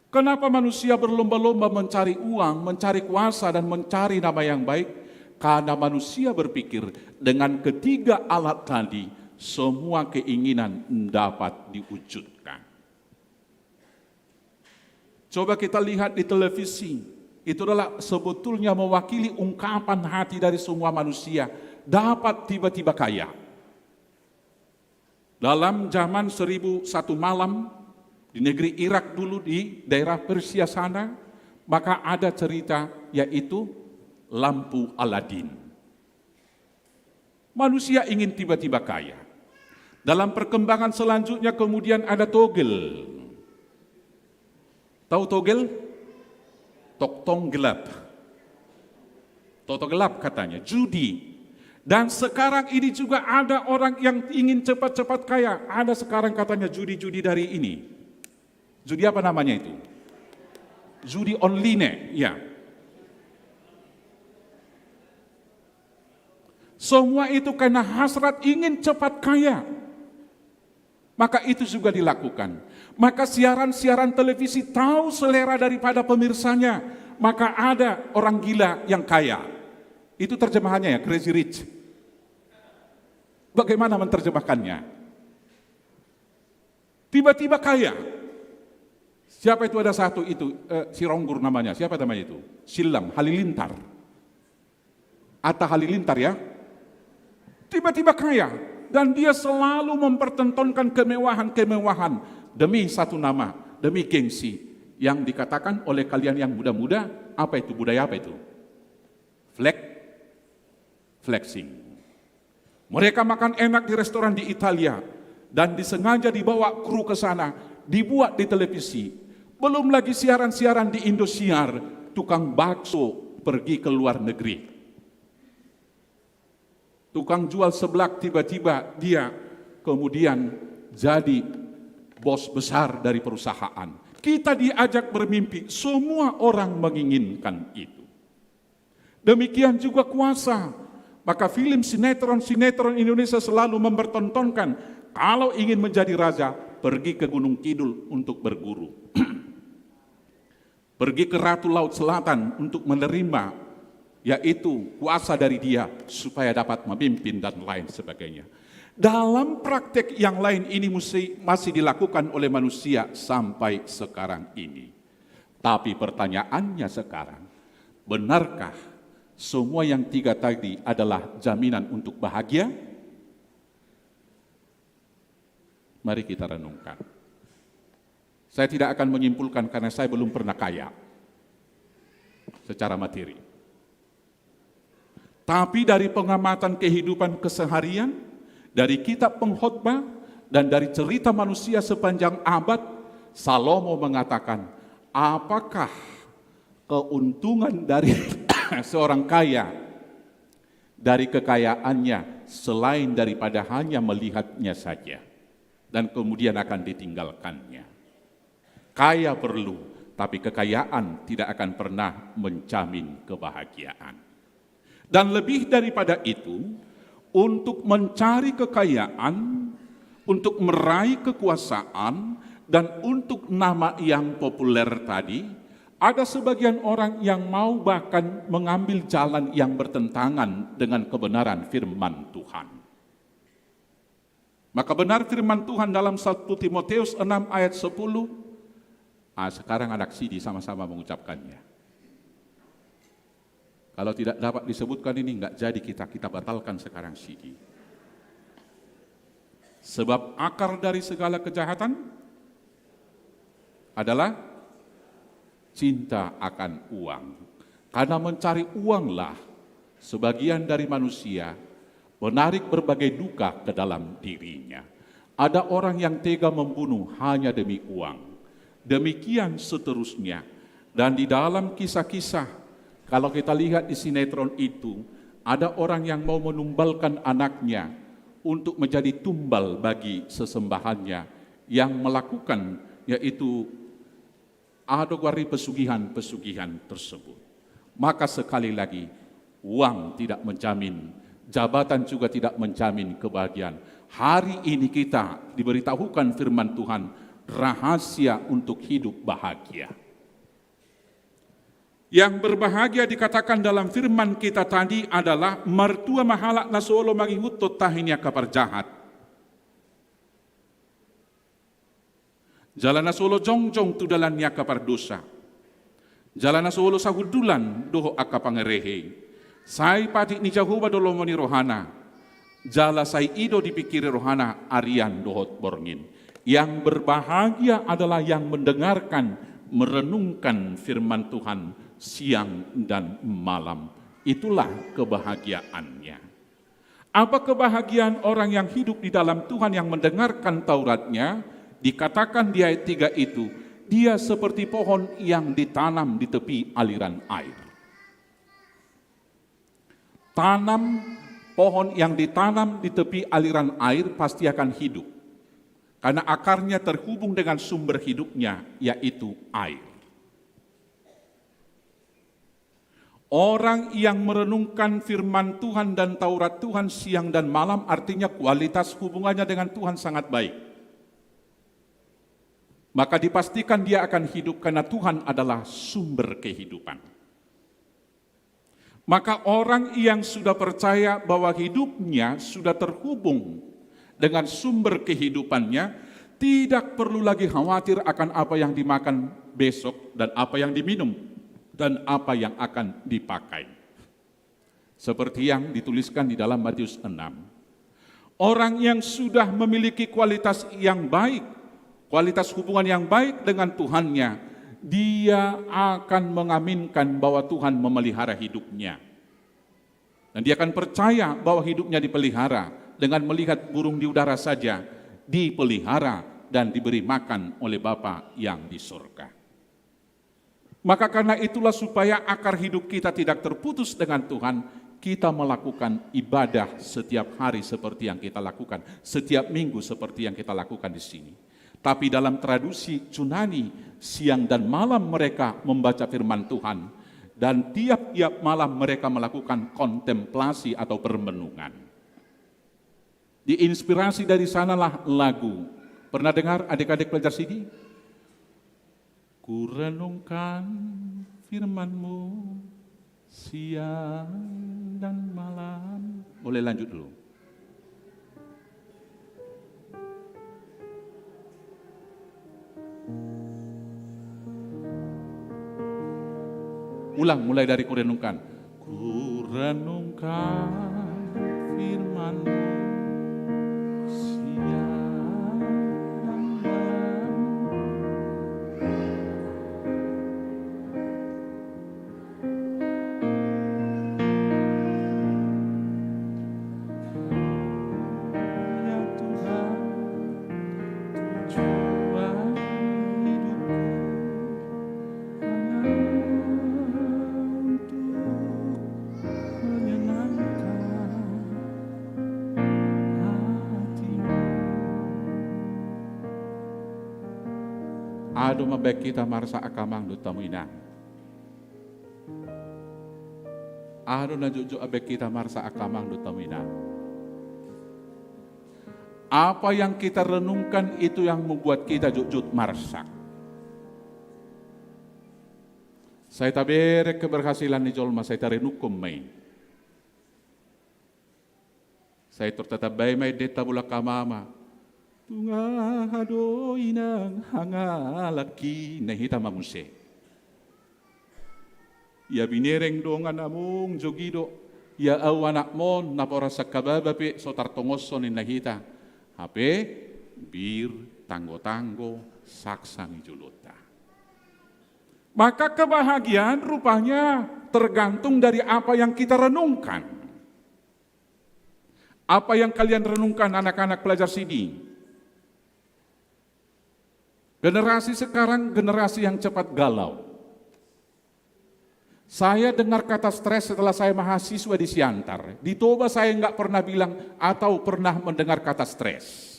Kenapa manusia berlomba-lomba mencari uang, mencari kuasa, dan mencari nama yang baik? Karena manusia berpikir, dengan ketiga alat tadi, semua keinginan dapat diwujudkan. Coba kita lihat di televisi, itu adalah sebetulnya mewakili ungkapan hati dari semua manusia, dapat tiba-tiba kaya. Dalam zaman Seribu Satu Malam, di negeri Irak dulu, di daerah Persia sana, maka ada cerita, yaitu lampu Aladin. Manusia ingin tiba-tiba kaya. Dalam perkembangan selanjutnya kemudian ada togel. Tahu togel? Tongtong gelap. Toto gelap katanya, judi. Dan sekarang ini juga ada orang yang ingin cepat-cepat kaya. Ada sekarang katanya judi-judi dari ini. Judi apa namanya itu? Judi online, ya. Semua itu karena hasrat ingin cepat kaya. Maka itu juga dilakukan. Maka siaran-siaran televisi tahu selera daripada pemirsanya. Maka ada orang gila yang kaya. Itu terjemahannya ya, Crazy Rich. Bagaimana menerjemahkannya? Tiba-tiba kaya. Siapa itu ada satu itu, eh, Sironggur namanya. Siapa namanya itu? Silam, Halilintar. Atta Halilintar, ya. Tiba-tiba kaya, dan dia selalu mempertontonkan kemewahan-kemewahan demi satu nama, demi gengsi. Yang dikatakan oleh kalian yang muda-muda, apa itu? Budaya apa itu? Flex-, flexing. Mereka makan enak di restoran di Italia dan disengaja dibawa kru ke sana, dibuat di televisi. Belum lagi siaran-siaran di Indosiar, tukang bakso pergi ke luar negeri. Tukang jual seblak tiba-tiba dia kemudian jadi bos besar dari perusahaan. Kita diajak bermimpi, semua orang menginginkan itu. Demikian juga kuasa. Maka film sinetron-sinetron Indonesia selalu mempertontonkan, kalau ingin menjadi raja, pergi ke Gunung Kidul untuk berguru. Pergi ke Ratu Laut Selatan untuk menerima, yaitu kuasa dari dia supaya dapat memimpin dan lain sebagainya. Dalam praktek yang lain ini mesti, masih dilakukan oleh manusia sampai sekarang ini. Tapi pertanyaannya sekarang, benarkah semua yang tiga tadi adalah jaminan untuk bahagia? Mari kita renungkan. Saya tidak akan menyimpulkan karena saya belum pernah kaya secara materi. Tapi dari pengamatan kehidupan keseharian, dari kitab Pengkhotbah, dan dari cerita manusia sepanjang abad, Salomo mengatakan, apakah keuntungan dari seorang kaya dari kekayaannya selain daripada hanya melihatnya saja dan kemudian akan ditinggalkannya? Kaya perlu, tapi kekayaan tidak akan pernah menjamin kebahagiaan. Dan lebih daripada itu, untuk mencari kekayaan, untuk meraih kekuasaan, dan untuk nama yang populer tadi, ada sebagian orang yang mau bahkan mengambil jalan yang bertentangan dengan kebenaran firman Tuhan. Maka benar firman Tuhan dalam satu Timoteus enam ayat sepuluh. Ah, sekarang anak sidi sama-sama mengucapkannya. Kalau tidak dapat disebutkan ini, nggak jadi kita, kita batalkan sekarang sidi. Sebab akar dari segala kejahatan adalah cinta akan uang. Karena mencari uanglah sebagian dari manusia menarik berbagai duka ke dalam dirinya. Ada orang yang tega membunuh hanya demi uang. Demikian seterusnya. Dan di dalam kisah-kisah, kalau kita lihat di sinetron itu, ada orang yang mau menumbalkan anaknya untuk menjadi tumbal bagi sesembahannya yang melakukan, yaitu ada dari pesugihan-pesugihan tersebut. Maka sekali lagi, uang tidak menjamin, jabatan juga tidak menjamin kebahagiaan. Hari ini kita diberitahukan firman Tuhan, rahasia untuk hidup bahagia. Yang berbahagia dikatakan dalam firman kita tadi adalah martua ma halak na so olo mangihuthon tahi ni angka parjahat. Jala na so olo jongjong tu dalan ni angka pardosa. Jala na so olo sahundulan dohot angka pangerehe i. Sai patik ni Jahowa do lomo ni rohana. Jala sai i do dipingkiri rohana arian dohot borngin. Yang berbahagia adalah yang mendengarkan, merenungkan firman Tuhan siang dan malam. Itulah kebahagiaannya. Apa kebahagiaan orang yang hidup di dalam Tuhan, yang mendengarkan Tauratnya? Dikatakan di ayat tiga itu, dia seperti pohon yang ditanam di tepi aliran air. Tanam, pohon yang ditanam di tepi aliran air pasti akan hidup. Karena akarnya terhubung dengan sumber hidupnya, yaitu air. Orang yang merenungkan firman Tuhan dan Taurat Tuhan siang dan malam, artinya kualitas hubungannya dengan Tuhan sangat baik. Maka dipastikan dia akan hidup karena Tuhan adalah sumber kehidupan. Maka orang yang sudah percaya bahwa hidupnya sudah terhubung dengan sumber kehidupannya, Tidak perlu lagi khawatir akan apa yang dimakan besok dan apa yang diminum dan apa yang akan dipakai. Seperti yang dituliskan di dalam Matius enam. Orang yang sudah memiliki kualitas yang baik, kualitas hubungan yang baik dengan Tuhannya, dia akan mengaminkan bahwa Tuhan memelihara hidupnya. Dan dia akan percaya bahwa hidupnya dipelihara dengan melihat burung di udara saja dipelihara dan diberi makan oleh Bapa yang di surga. Maka karena itulah, supaya akar hidup kita tidak terputus dengan Tuhan, kita melakukan ibadah setiap hari seperti yang kita lakukan, setiap minggu seperti yang kita lakukan di sini. Tapi dalam tradisi Yunani, siang dan malam mereka membaca firman Tuhan, dan tiap-tiap malam mereka melakukan kontemplasi atau permenungan. Diinspirasi dari sanalah lagu. Pernah dengar, adik-adik pelajar sidi? Kurenungkan firman-Mu siang dan malam. Boleh lanjut dulu. Ulang, mulai dari kurenungkan. Kurenungkan firman-Mu siang dan malam. Ya Tuhan, tujuan hidupku hanya untuk menyenangkan hati-Mu. Aha do mambahen hita marsak angka amang dohot hamu inang? Aha do na jotjot mambahen hita marsak angka amang dohot hamu inang? Apa yang kita renungkan itu yang membuat kita jotjot marsak. Sai tabereng keberhasilan ni jolma, sai tarenungkon ma i. Sai tor tatambai ma endenta bolon angka ama-ama. Tung aha do inang hangalangki, ninna hita ma muse. Ia binereng dongan among, jogi do. Ia ahu anakmon, na pahoran sangkababa pe so tartongoshon, ninna hita. Hape bir, tanggotanggo, saksang i jolonta. Maka kebahagiaan rupanya tergantung dari apa yang kita renungkan. Apa yang kalian renungkan, anak-anak pelajar sidi? Generasi sekarang generasi yang cepat galau. Saya dengar kata stres setelah saya mahasiswa di Siantar. Di Toba saya nggak pernah bilang atau pernah mendengar kata stres.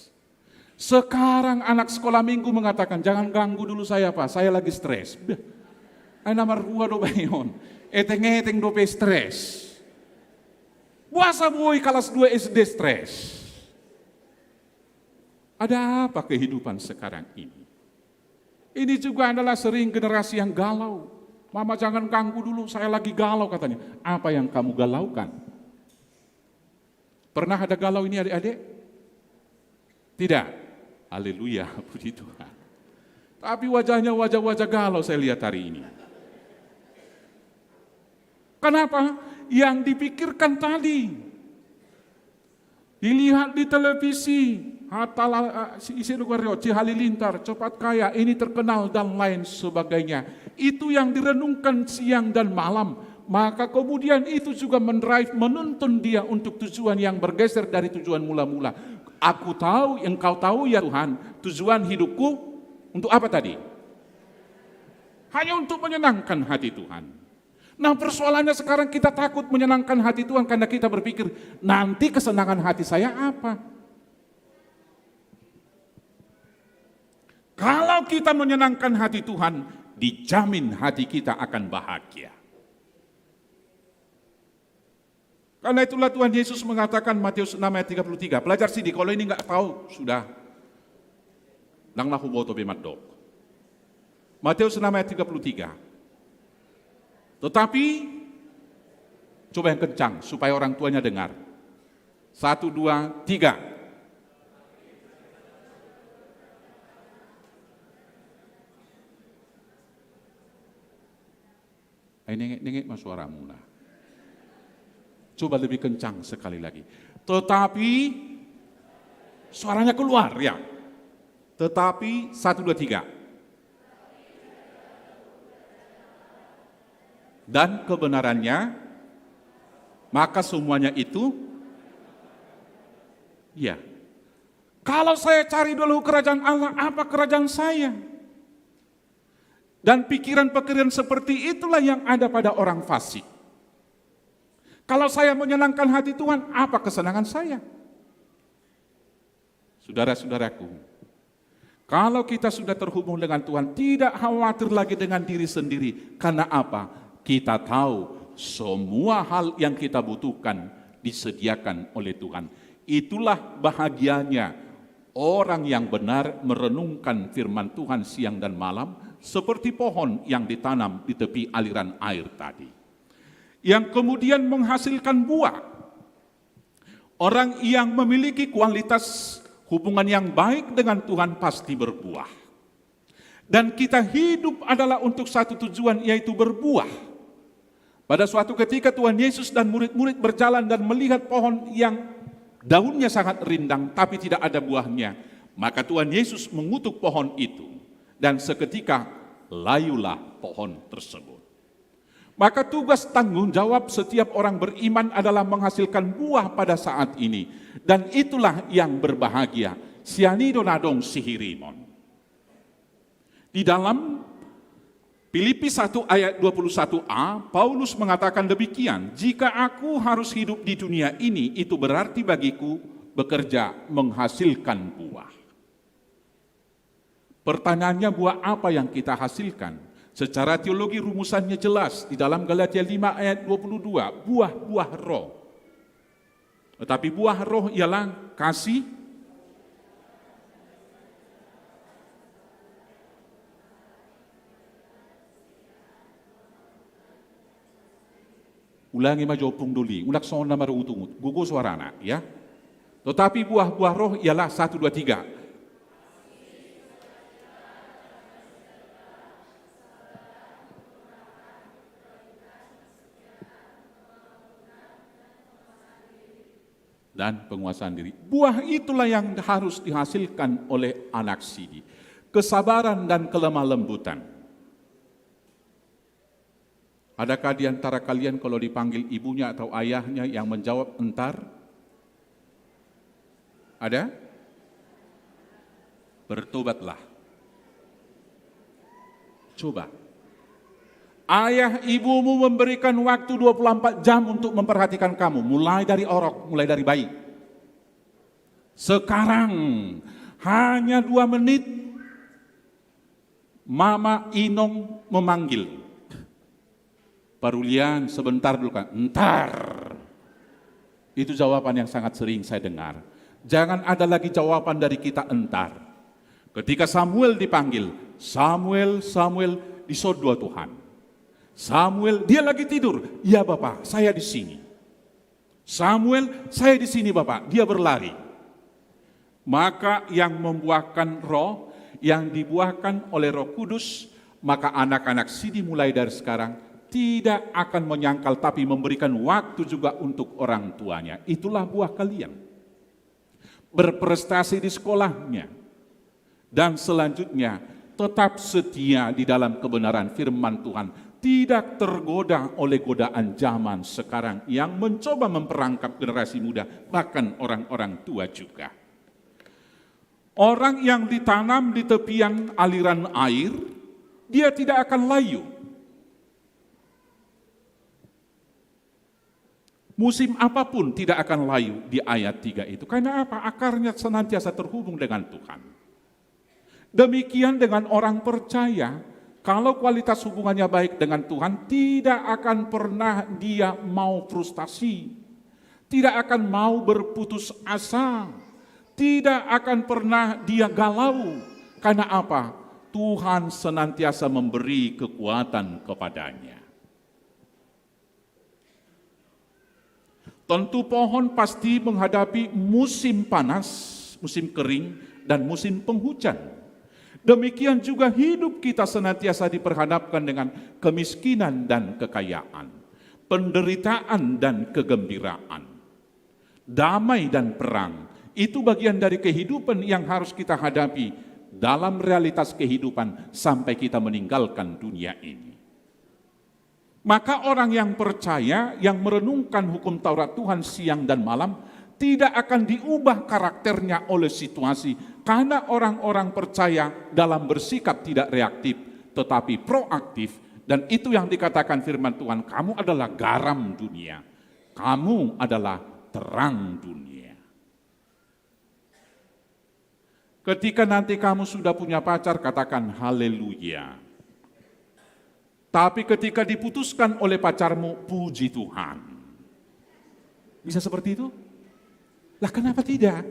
Sekarang anak sekolah minggu mengatakan, "Jangan ganggu dulu saya, Pak, saya lagi stres." Dah. Ai na marhua do bahen on. Eteng-eteng dope stres. Boasa boi kalas dua S D stres? Ada apa kehidupan sekarang ini? Ini juga adalah sering generasi yang galau. "Mama, jangan ganggu dulu, saya lagi galau," katanya. Apa yang kamu galaukan? Pernah ada galau ini, adik-adik? Tidak. Haleluya, puji Tuhan. Tapi wajahnya wajah-wajah galau saya lihat hari ini. Kenapa? Yang dipikirkan tadi. Dilihat di televisi, hatala, eh, si, ise do goarna, si Halilintar, cepat kaya, ini terkenal, dan lain sebagainya. Itu yang direnungkan siang dan malam. Maka kemudian itu juga mendrive, menuntun dia untuk tujuan yang bergeser dari tujuan mula-mula. Aku tahu, Engkau tahu ya Tuhan, tujuan hidupku untuk apa tadi? Hanya untuk menyenangkan hati Tuhan. Nah, persoalannya sekarang kita takut menyenangkan hati Tuhan karena kita berpikir, "Nanti kesenangan hati saya apa?" Kalau kita menyenangkan hati Tuhan, dijamin hati kita akan bahagia. Karena itulah Tuhan Yesus mengatakan, Matius enam ayat tiga puluh tiga. Pelajar sidi, kalau ini nggak tahu, sudah. Ndang na huboto be mandok. Matius enam ayat tiga puluh tiga. Tetapi, coba yang kencang, supaya orang tuanya dengar. Satu, dua, tiga. Ai nengek-nengek ma suaramuna. Coba lebih kencang sekali lagi. Tetapi suaranya keluar, ya. Tetapi, satu, dua, tiga. Dan kebenarannya, maka semuanya itu, ya. Kalau saya cari dulu kerajaan Allah, apa kerajaan saya? Dan pikiran-pikiran seperti itulah yang ada pada orang fasik. Kalau saya menyenangkan hati Tuhan, apa kesenangan saya? Saudara-saudaraku, kalau kita sudah terhubung dengan Tuhan, tidak khawatir lagi dengan diri sendiri. Karena apa? Kita tahu semua hal yang kita butuhkan disediakan oleh Tuhan. Itulah bahagianya orang yang benar merenungkan firman Tuhan siang dan malam, seperti pohon yang ditanam di tepi aliran air tadi, yang kemudian menghasilkan buah. Orang yang memiliki kualitas hubungan yang baik dengan Tuhan pasti berbuah. Dan kita hidup adalah untuk satu tujuan, yaitu berbuah. Pada suatu ketika, Tuhan Yesus dan murid-murid berjalan dan melihat pohon yang daunnya sangat rindang, tapi tidak ada buahnya. Maka Tuhan Yesus mengutuk pohon itu, dan seketika layulah pohon tersebut. Maka tugas tanggung jawab setiap orang beriman adalah menghasilkan buah pada saat ini. Dan itulah yang berbahagia. Sian i do na adong sihirimon. Di dalam Filipi satu ayat dua puluh satu a, Paulus mengatakan demikian, "Jika aku harus hidup di dunia ini, itu berarti bagiku bekerja menghasilkan buah." Pertanyaannya, buah apa yang kita hasilkan? Secara teologi rumusannya jelas di dalam Galatia lima ayat dua puluh dua, buah-buah roh. Tetapi buah roh ialah kasih. Ulangi ma jo Ompung Doli, unang songon na marungutungut, gogo suarana, ya. Tetapi buah-buah roh ialah satu, dua, tiga. Dan penguasaan diri. Buah itulah yang harus dihasilkan oleh anak sidi. Kesabaran dan kelemah lembutan. Adakah di antara kalian kalau dipanggil ibunya atau ayahnya yang menjawab "entar"? Ada? Bertobatlah. Coba. Ayah ibumu memberikan waktu dua puluh empat jam untuk memperhatikan kamu, mulai dari orok, mulai dari bayi. Sekarang hanya dua menit, Mama Inong memanggil. Parulian, sebentar dulu kan. "Entar." Itu jawaban yang sangat sering saya dengar. Jangan ada lagi jawaban dari kita "entar". Ketika Samuel dipanggil, "Samuel, Samuel," disondo Tuhan. "Samuel, dia lagi tidur." "Ya, Bapak, saya di sini." "Samuel, saya di sini, Bapak." Dia berlari. Maka yang membuahkan roh, yang dibuahkan oleh Roh Kudus, maka anak-anak sidi mulai dari sekarang tidak akan menyangkal, tapi memberikan waktu juga untuk orang tuanya. Itulah buah kalian. Berprestasi di sekolahnya. Dan selanjutnya, tetap setia di dalam kebenaran firman Tuhan. Tidak tergoda oleh godaan zaman sekarang yang mencoba memperangkap generasi muda, bahkan orang-orang tua juga. Orang yang ditanam di tepian aliran air, dia tidak akan layu. Musim apapun tidak akan layu di ayat tiga itu. Karena apa? Akarnya senantiasa terhubung dengan Tuhan. Demikian dengan orang percaya. Kalau kualitas hubungannya baik dengan Tuhan, tidak akan pernah dia mau frustasi. Tidak akan mau berputus asa. Tidak akan pernah dia galau. Karena apa? Tuhan senantiasa memberi kekuatan kepadanya. Tentu pohon pasti menghadapi musim panas, musim kering, dan musim penghujan. Demikian juga hidup kita senantiasa diperhadapkan dengan kemiskinan dan kekayaan, penderitaan dan kegembiraan, damai dan perang. Itu bagian dari kehidupan yang harus kita hadapi dalam realitas kehidupan sampai kita meninggalkan dunia ini. Maka orang yang percaya, yang merenungkan hukum Taurat Tuhan siang dan malam, tidak akan diubah karakternya oleh situasi, karena orang-orang percaya dalam bersikap tidak reaktif, tetapi proaktif. Dan itu yang dikatakan firman Tuhan, "Kamu adalah garam dunia, kamu adalah terang dunia." Ketika nanti kamu sudah punya pacar, katakan, "Haleluya." Tapi ketika diputuskan oleh pacarmu, "Puji Tuhan." Bisa seperti itu? Lah, kenapa tidak?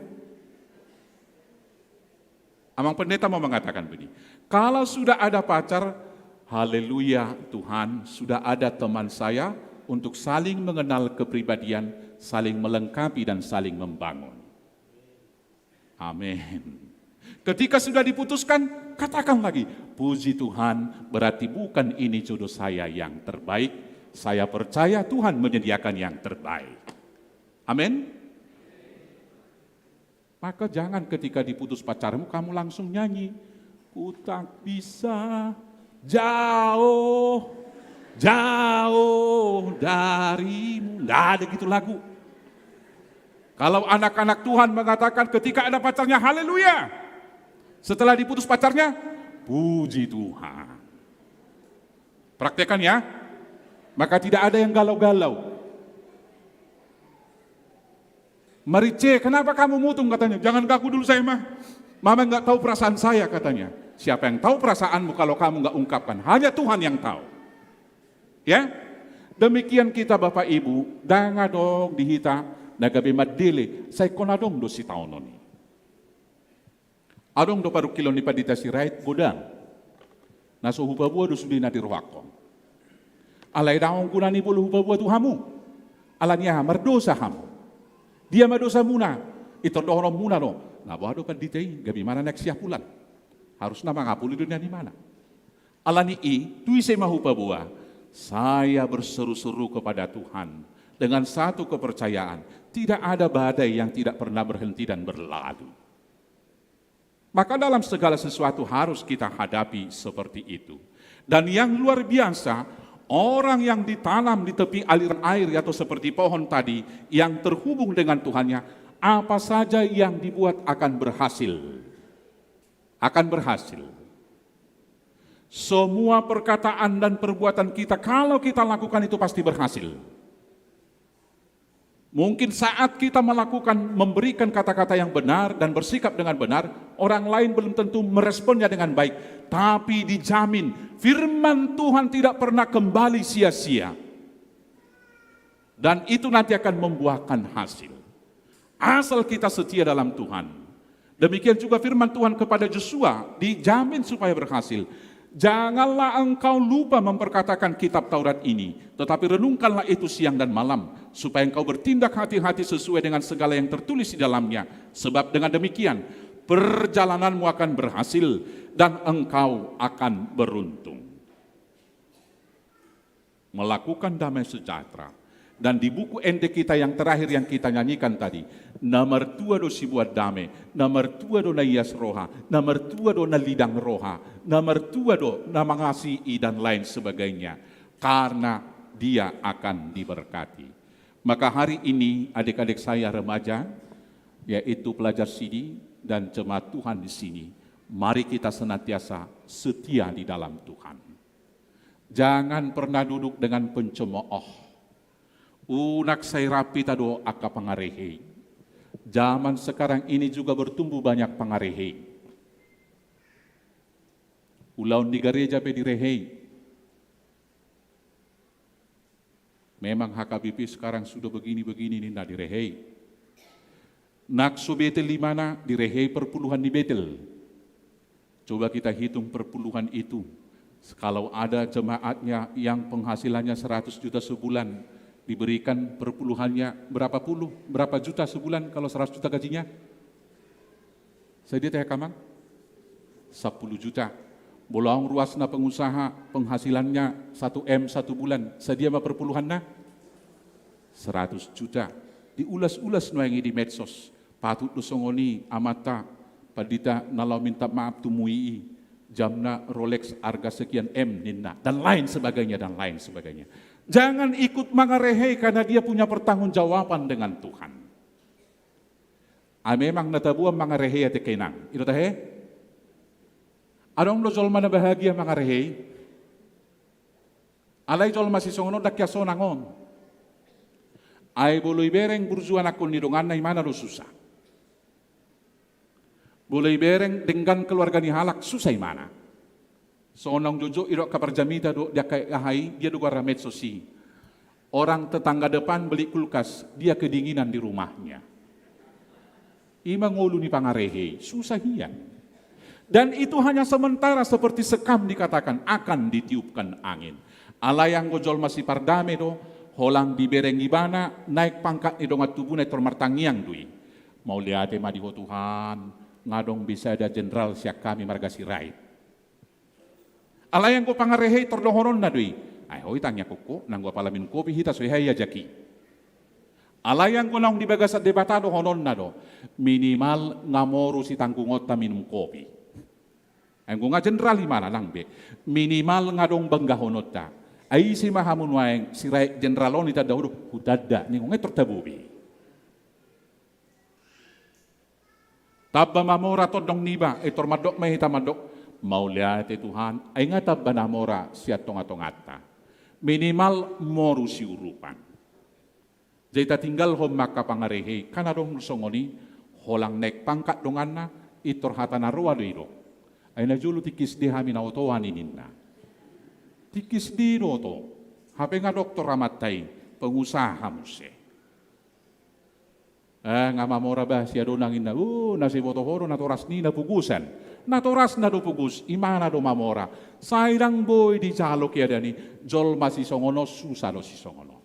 Amang pendeta mau mengatakan begini, "Kalau sudah ada pacar, haleluya Tuhan, sudah ada teman saya untuk saling mengenal kepribadian, saling melengkapi dan saling membangun." Amin. Ketika sudah diputuskan, katakan lagi, "Puji Tuhan, berarti bukan ini jodoh saya yang terbaik. Saya percaya Tuhan menyediakan yang terbaik." Amin. Maka jangan ketika diputus pacarmu kamu langsung nyanyi, "Ku tak bisa jauh, jauh darimu." Nggak ada gitu lagu. Kalau anak-anak Tuhan mengatakan ketika ada pacarnya, "Haleluya." Setelah diputus pacarnya, "Puji Tuhan." Praktekan ya. Maka tidak ada yang galau-galau. "Marice, kenapa kamu mutung?" katanya. "Jangan ganggu dulu saya, Ma. Mama nggak tahu perasaan saya," katanya. Siapa yang tahu perasaanmu kalau kamu nggak ungkapkan? Hanya Tuhan yang tahu. Ya? Demikian kita, Bapak Ibu, ndang adong di hita na gabe mandele, sai ingkon adong do sitaonon i. Adong do parungkilon ni Pandita Sirait godang, na so hupaboa do sude na dirohangkon. Alai ndang on gunani molo hupaboa tu hamu. Alani aha? Mardosa hamu. Dia ma dosamuna? Intor dohononmuna do, "Na boha do pandita i, gabe imana naeng siapulan. Harusna mangapuli do nian imana." Alani i, tu ise ma hupaboa? Saya berseru-seru kepada Tuhan dengan satu kepercayaan, tidak ada badai yang tidak pernah berhenti dan berlalu. Maka dalam segala sesuatu harus kita hadapi seperti itu. Dan yang luar biasa, orang yang ditanam di tepi aliran air atau seperti pohon tadi yang terhubung dengan Tuhannya, apa saja yang dibuat akan berhasil. Akan berhasil. Semua perkataan dan perbuatan kita, kalau kita lakukan, itu pasti berhasil. Mungkin saat kita melakukan, memberikan kata-kata yang benar dan bersikap dengan benar, orang lain belum tentu meresponnya dengan baik. Tapi dijamin, firman Tuhan tidak pernah kembali sia-sia. Dan itu nanti akan membuahkan hasil. Asal kita setia dalam Tuhan. Demikian juga firman Tuhan kepada Yosua, dijamin supaya berhasil. "Janganlah engkau lupa memperkatakan kitab Taurat ini, tetapi renungkanlah itu siang dan malam, supaya engkau bertindak hati-hati sesuai dengan segala yang tertulis di dalamnya. Sebab dengan demikian, perjalananmu akan berhasil dan engkau akan beruntung." Melakukan damai sejahtera. Dan di buku ende kita yang terakhir yang kita nyanyikan tadi, na martua do siboan dame, na martua do na ias roha, na martua do na lidang roha, na martua do na mangasihi, dan lain sebagainya. Karena dia akan diberkati. Maka hari ini, adik-adik saya remaja, yaitu pelajar sini dan jemaat Tuhan di sini, mari kita senantiasa setia di dalam Tuhan. Jangan pernah duduk dengan pencemooh. Unang sai rap hita dohot angka pangarehei. Zaman sekarang ini juga bertumbuh banyak pangarehei. Ulaon di gareja pe direhei. Memang H K B P sekarang sudah begini-begini, ninna, direhei. Nang so betel imana, direhei perpuluhan ni betel. Coba kita hitung perpuluhan itu. Kalau ada jemaatnya yang penghasilannya seratus juta sebulan, diberikan perpuluhannya berapa puluh, berapa juta sebulan kalau seratus juta gajinya? Sadia, Amang? Sampulu juta. Molo adong ruasna pengusaha, penghasilannya satu M satu bulan, sadia ma perpuluhanna? Seratus juta. Diulas-ulas nuaeng i di medsos. Patut do songon i amanta, pandita na laho minta maaf tu M U I i. Jamna Rolex arga sekian M ninna. Dan lain sebagainya, dan lain sebagainya. Jangan ikut mangarehei karena dia punya pertanggungjawaban dengan Tuhan. Ai memang na taboan mangarehei ate inang. I do tahe? Adong do jolma na bahagia mangarehei? Alai jolma sisongon on ndang hea sonang on. Ai molo ibereng burju anakkon ni donganna, imana do susah. Molo ibereng denggan keluarga ni halak, susah imana. Songon naung jotjot i do angka parjamita dohot di angka aha i, dia do goarna medsos i. Orang tetangga depan beli kulkas, dia kedinginan di rumahnya. I ma ngolu ni pangarehei, susah hian. Dan itu hanya sementara, seperti sekam dikatakan, akan ditiupkan angin. Alai anggo jolma sipardame do, holan dibereng ibana, naek pangkat ni dongan tubuna, i tor martangiang do i. Mauliate ma di Ho Tuhan, nga adong be sada jenderal sian hami marga Sirait. Alai anggo pangarehei tor dohononna do i. Ai ho i tangiangkon ho, nanggo apala minum kopi hita so hea i ajak i. Alai anggo naung di bagasan Debata dohononna do. Minimal nga moru sitanggungonta minum kopi. Anggo nga jenderal imana nang be. Minimal nga adong banggahononta. Ai ise ma hamu nuaeng Sirait jenderal on i tanda ho do, hutanda, ninna ho nga i tor tabo be. Tamba mamora tondong niba, i tor mandok ma hita mandok, mauliate Tuhan, ai nga tamba na mora sian tonga-tonganta. Minimal moru siurupan. Jadi tatinggalhon ma angka pangarehei, kan adong songon i, holan naek pangkat donganna, i tor hata na roa do i do. Ai na jolo tingki S D hami na oto an i ninna. Tingki S D do oto, hape nga doktor amanta i, pengusaha muse. Eh, nga mamora bah, sia do nang inna, uh, na siboto ho do natoras ni na pugusan. Natorasna do pugus, imana do mamora. Sai ndang boi dijalo keadaan i, jolma sisongon on, susah do sisongon on.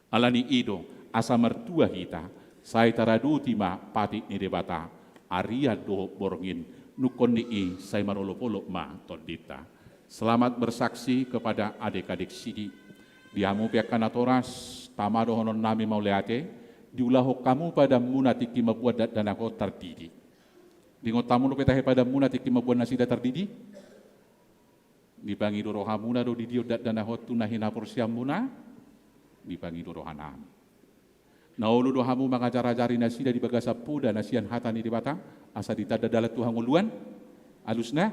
Alani i do, asa martua hita, sai taradoti ma patik ni Debata, arian dohot borngin, nungkon ni i sai marolop-olop ma tondinta. Selamat bersaksi kepada adik-adik sidi. Di hamu pe angka natoras, tama dohononnami mauliate, diulahon hamu padanmuna tingki mamboan dakdanak on tardidi. Diingot hamu dope tahe padanmuna tingki mamboan nasida tardidi? Dipangido rohamuna do didion dakdanak on tu na hinaporseaonmuna? Dipangido rohanami. Na olo do hamu mangajar-ajari nasida di bagasan poda na sian hata ni Debata, asa ditanda dalan tu hangoluan? Alusna?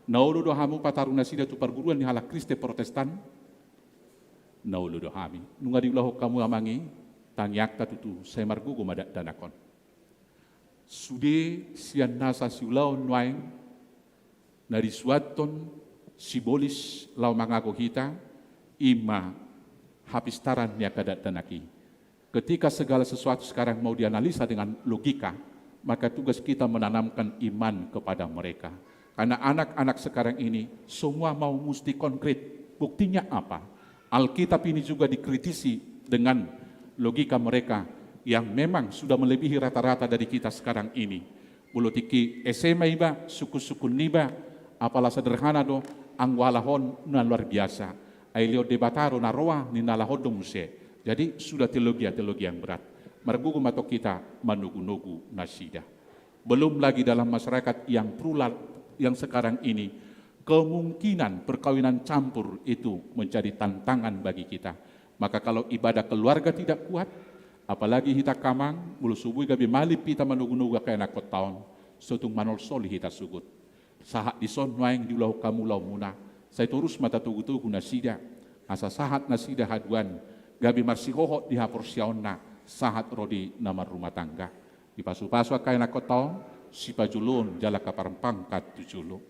Na olo do hamu pataru nasida tu parguruan ni halak Kristen Protestan? Na olo do hami. Nunga diulahon hamu amang i, tangiangta tutu, sai margogo ma dakdanak on. Sude sian nasa siulaon nuaeng, na disuanhon sibolis laho mangago hita, i ma hapistaran ni angka dakdanak i. Ketika segala sesuatu sekarang mau dianalisa dengan logika, maka tugas kita menanamkan iman kepada mereka. Karena anak-anak sekarang ini semua mau mesti konkret. Buktinya apa? Alkitab ini juga dikritisi dengan logika mereka yang memang sudah melebihi rata-rata dari kita sekarang ini. Molo tingki S M A iba, sungkun-sungkun niba, apala sederhana do, anggo alahon na luar biasa. Ai lehon Debata do na roa, ninna alahon do muse. Jadi, sudah teologia-teologia yang berat. Margogo ma tong hita manogu-nogu nasida. Belum lagi dalam masyarakat yang plural yang sekarang ini, kemungkinan perkawinan campur itu menjadi tantangan bagi kita. Maka kalau ibadah keluarga tidak kuat, apalagi hita angka amang, molo so boi gabe malip hita manogu-nogu angka ianakhonta on, so tung manolsoli hita sogot. Sahat dison nuaeng diulahon hamu ulaonmuna, sai torus ma tatogu-togu nasida, asa sahat nasida haduan, gabe marsihohot di haporseaonna, sahat ro di na marrumah tangga. Dipasu-pasu angka ianakhonta on, sipajoloon jala angka parpangkat tu jolo.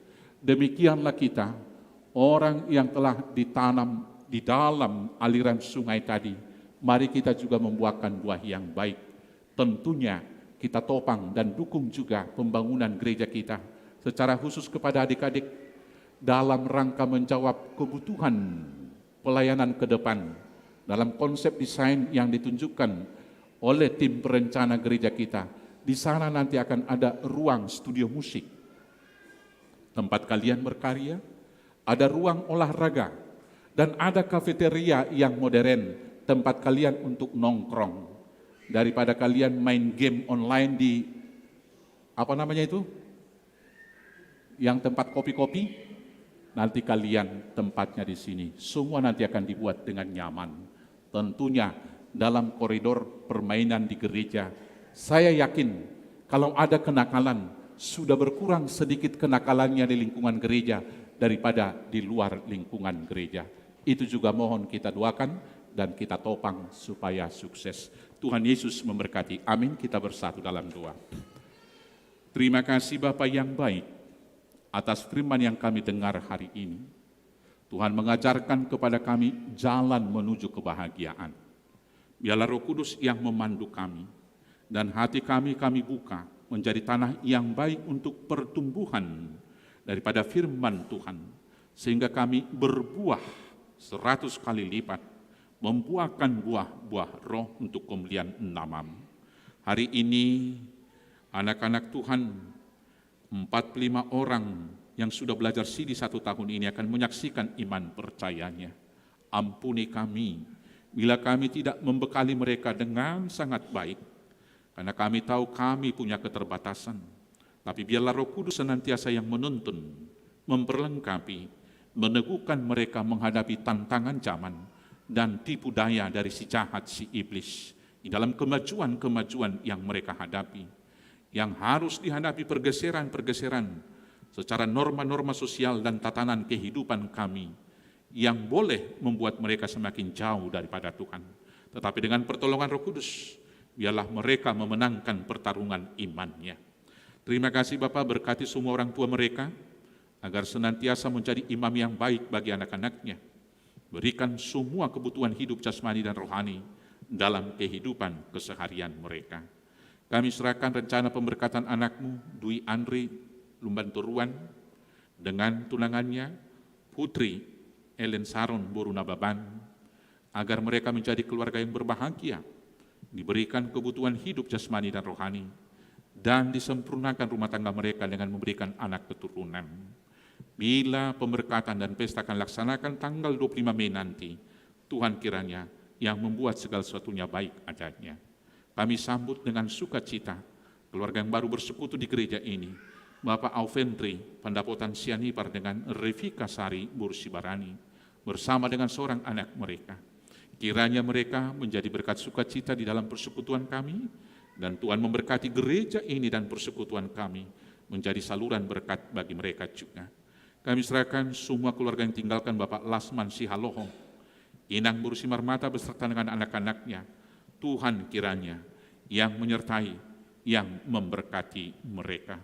Demikianlah kita, orang yang telah ditanam di dalam aliran sungai tadi, mari kita juga membuahkan buah yang baik. Tentunya kita topang dan dukung juga pembangunan gereja kita, secara khusus kepada adik-adik dalam rangka menjawab kebutuhan pelayanan ke depan dalam konsep desain yang ditunjukkan oleh tim perencana gereja kita. Di sana nanti akan ada ruang studio musik. tempat kalian berkarya, ada ruang olahraga, dan ada kafeteria yang modern, tempat kalian untuk nongkrong. Daripada kalian main game online di, apa namanya itu? Yang tempat kopi-kopi, nanti kalian tempatnya di sini. Semua nanti akan dibuat dengan nyaman. Tentunya dalam koridor permainan di gereja. Saya yakin kalau ada kenakalan, sudah berkurang sedikit kenakalannya di lingkungan gereja daripada di luar lingkungan gereja. Itu juga mohon kita doakan dan kita topang supaya sukses. Tuhan Yesus memberkati. Amin. Kita bersatu dalam doa. Terima kasih Bapa yang baik atas firman yang kami dengar hari ini. Tuhan mengajarkan kepada kami jalan menuju kebahagiaan. Biarlah Roh Kudus yang memandu kami, dan hati kami kami buka menjadi tanah yang baik untuk pertumbuhan daripada firman Tuhan, sehingga kami berbuah seratus kali lipat, membuahkan buah-buah roh untuk kemuliaan nama-Mu. Hari ini, anak-anak Tuhan, empat puluh lima orang yang sudah belajar sidi satu tahun ini akan menyaksikan iman percayanya. Ampuni kami, bila kami tidak membekali mereka dengan sangat baik, karena kami tahu kami punya keterbatasan. Tapi biarlah Roh Kudus senantiasa yang menuntun, memperlengkapi, meneguhkan mereka menghadapi tantangan zaman dan tipu daya dari si jahat, si iblis, di dalam kemajuan-kemajuan yang mereka hadapi, yang harus dihadapi pergeseran-pergeseran secara norma-norma sosial dan tatanan kehidupan kami yang boleh membuat mereka semakin jauh daripada Tuhan. Tetapi dengan pertolongan Roh Kudus, biarlah mereka memenangkan pertarungan imannya. Terima kasih Bapa, berkati semua orang tua mereka, agar senantiasa menjadi imam yang baik bagi anak-anaknya. Berikan semua kebutuhan hidup jasmani dan rohani dalam kehidupan keseharian mereka. Kami serahkan rencana pemberkatan anakmu, Dwi Andri Lumban Toruan, dengan tunangannya, Putri Ellen Saron boru Nababan, agar mereka menjadi keluarga yang berbahagia, diberikan kebutuhan hidup jasmani dan rohani, dan disempurnakan rumah tangga mereka dengan memberikan anak keturunan. Bila pemberkatan dan pesta akan laksanakan tanggal dua puluh lima Mei nanti, Tuhan kiranya yang membuat segala sesuatunya baik adanya. Kami sambut dengan sukacita keluarga yang baru bersekutu di gereja ini, Bapak Aufendri Pandapotan Sianipar dengan Revika Sari boru Sibarani, bersama dengan seorang anak mereka. Kiranya mereka menjadi berkat sukacita di dalam persekutuan kami, dan Tuhan memberkati gereja ini dan persekutuan kami menjadi saluran berkat bagi mereka juga. Kami serahkan semua keluarga yang tinggalkan Bapak Lasman Sihaloho, Inang boru Simarmata beserta dengan anak-anaknya. Tuhan kiranya yang menyertai, yang memberkati mereka.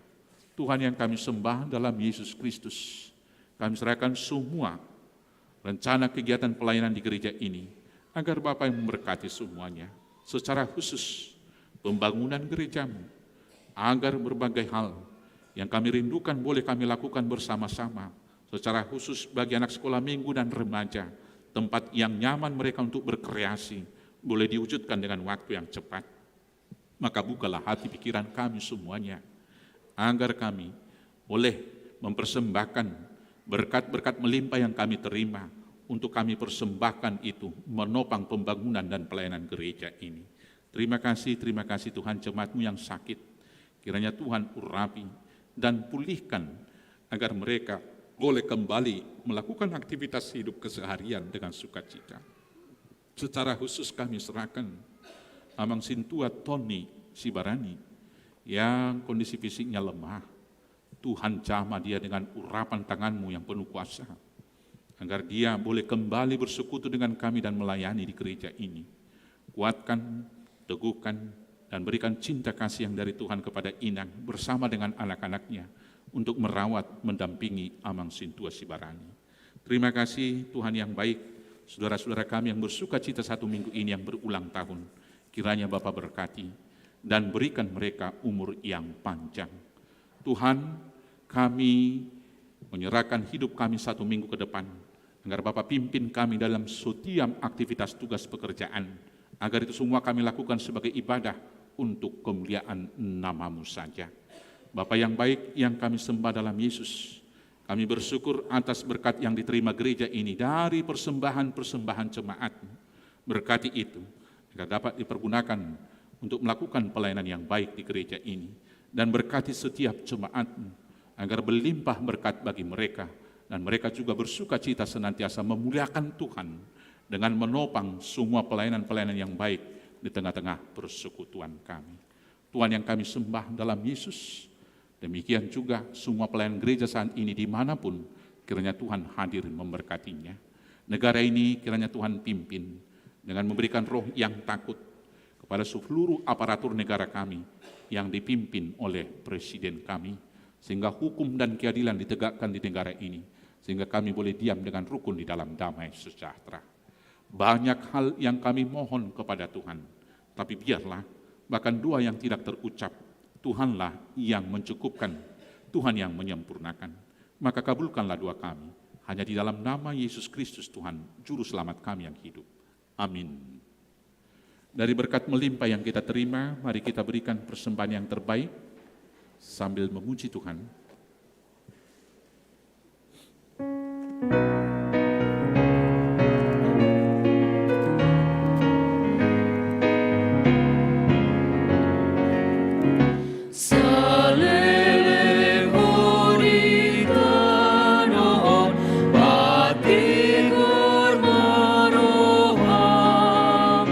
Tuhan yang kami sembah dalam Yesus Kristus, kami serahkan semua rencana kegiatan pelayanan di gereja ini, agar Bapa yang memberkati semuanya. Secara khusus, pembangunan gereja-Mu, agar berbagai hal yang kami rindukan boleh kami lakukan bersama-sama. Secara khusus bagi anak sekolah minggu dan remaja, tempat yang nyaman mereka untuk berkreasi, boleh diwujudkan dengan waktu yang cepat. Maka bukalah hati pikiran kami semuanya, agar kami boleh mempersembahkan berkat-berkat melimpah yang kami terima, untuk kami persembahkan itu menopang pembangunan dan pelayanan gereja ini. Terima kasih, terima kasih Tuhan, jemaat-Mu yang sakit, kiranya Tuhan urapi dan pulihkan, agar mereka boleh kembali melakukan aktivitas hidup keseharian dengan sukacita. Secara khusus kami serahkan Amang Sintua Tony Sibarani yang kondisi fisiknya lemah. Tuhan, jamah dia dengan urapan tangan-Mu yang penuh kuasa, agar dia boleh kembali bersekutu dengan kami dan melayani di gereja ini. Kuatkan, teguhkan, dan berikan cinta kasih yang dari Tuhan kepada Inang bersama dengan anak-anaknya untuk merawat, mendampingi Amang Sintua Sibarani. Terima kasih Tuhan yang baik, saudara-saudara kami yang bersuka cita satu minggu ini yang berulang tahun. Kiranya Bapa berkati dan berikan mereka umur yang panjang. Tuhan, kami menyerahkan hidup kami satu minggu ke depan, agar Bapa pimpin kami dalam setiap aktivitas tugas pekerjaan, agar itu semua kami lakukan sebagai ibadah untuk kemuliaan nama-Mu saja. Bapa yang baik yang kami sembah dalam Yesus, Kami bersyukur atas berkat yang diterima gereja ini dari persembahan-persembahan jemaat. Berkati itu, agar dapat dipergunakan untuk melakukan pelayanan yang baik di gereja ini. Dan berkati setiap jemaat-Mu, agar berlimpah berkat bagi mereka, dan mereka juga bersukacita senantiasa memuliakan Tuhan dengan menopang semua pelayanan-pelayanan yang baik di tengah-tengah persekutuan kami. Tuhan yang kami sembah dalam Yesus, demikian juga semua pelayan gereja saat ini dimanapun kiranya Tuhan hadir memberkatinya. Negara ini kiranya Tuhan pimpin dengan memberikan roh yang takut kepada seluruh aparatur negara kami yang dipimpin oleh Presiden kami, sehingga hukum dan keadilan ditegakkan di negara ini, sehingga kami boleh diam dengan rukun di dalam damai sejahtera. Banyak hal yang kami mohon kepada Tuhan, tapi biarlah bahkan doa yang tidak terucap, Tuhanlah yang mencukupkan, Tuhan yang menyempurnakan. Maka kabulkanlah doa kami, hanya di dalam nama Yesus Kristus Tuhan, Juru Selamat kami yang hidup. Amin. Dari berkat melimpah yang kita terima, mari kita berikan persembahan yang terbaik sambil memuji Tuhan. Saleleng ho di tano on, bahen tigor ma roham,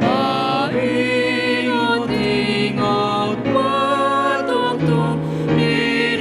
paingot-ingot patongtong di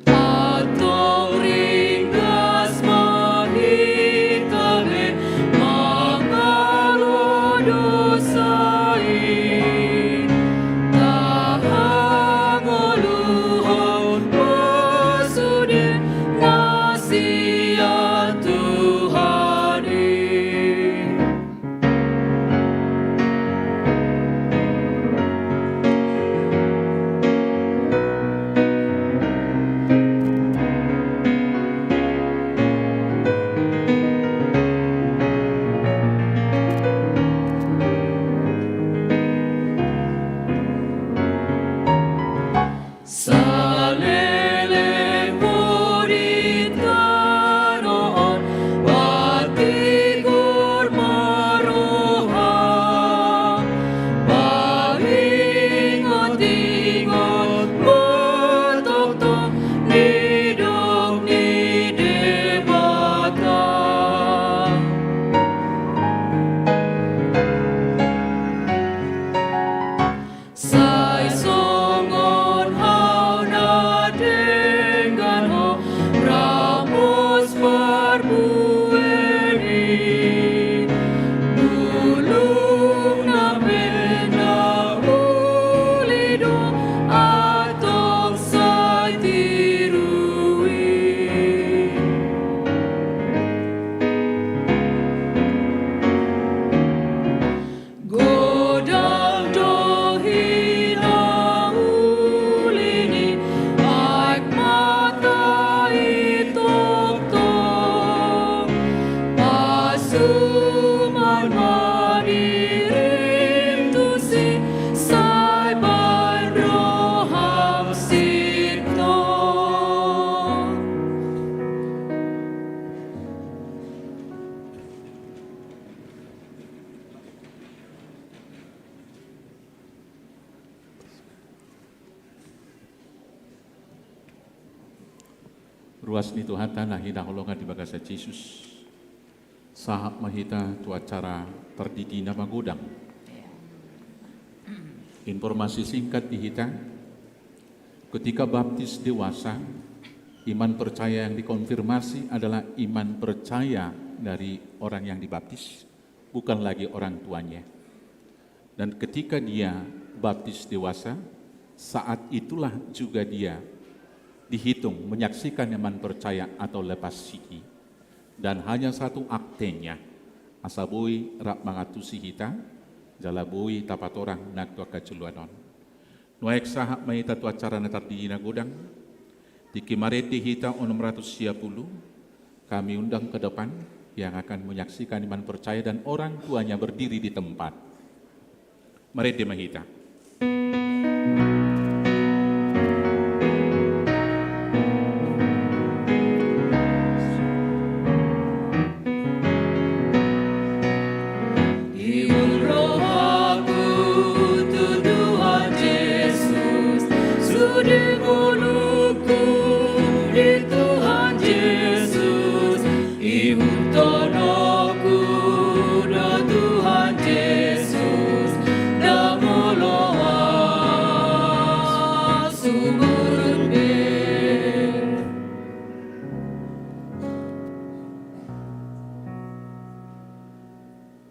Antong ringgas ma hita be mangalo dosa i, tahangoluhon ma sude na sian Tuhan i. Saleleng ho di tano on, patigor ma roham, paingotingot ma tongtong nidok ni Debata. Sai songon hau na denggan ho, ramos parbue ni bulungna pe na uli do, antong sai tiru i. Godang do hinauli ni aek mata i tongtong. Pasuman ma dirim tusi, sai baen roham sintong. Ruas ni Tuhanta na hinaholongan di bagasan Jesus. Sahat ma hita tu acara tardidi na magodang. Informasi singkat di hita, ketika baptis dewasa, iman percaya yang dikonfirmasi adalah iman percaya dari orang yang dibaptis, bukan lagi orang tuanya. Dan ketika dia baptis dewasa, saat itulah juga dia dihitung menyaksikan iman percaya atau lepas siki. Dan hanya satu aktenya, asa boi rap mangantusi hita, jala boi tapatorang nang tu angka joloan on. Nuaeng sahat ma hita tu acara na tardidi na godang. Tingki marende hita onom ratus sia pulu, kami undang ke depan yang akan menyaksikan iman percaya dan orang tuanya berdiri di tempat. Marende ma hita. Ihut rohangku tu Tuhan Jesus, sude ngolungku di Tuhan Jesus, ihut tondongku do Tuhan Jesus, ndang molo ahu sumurut be.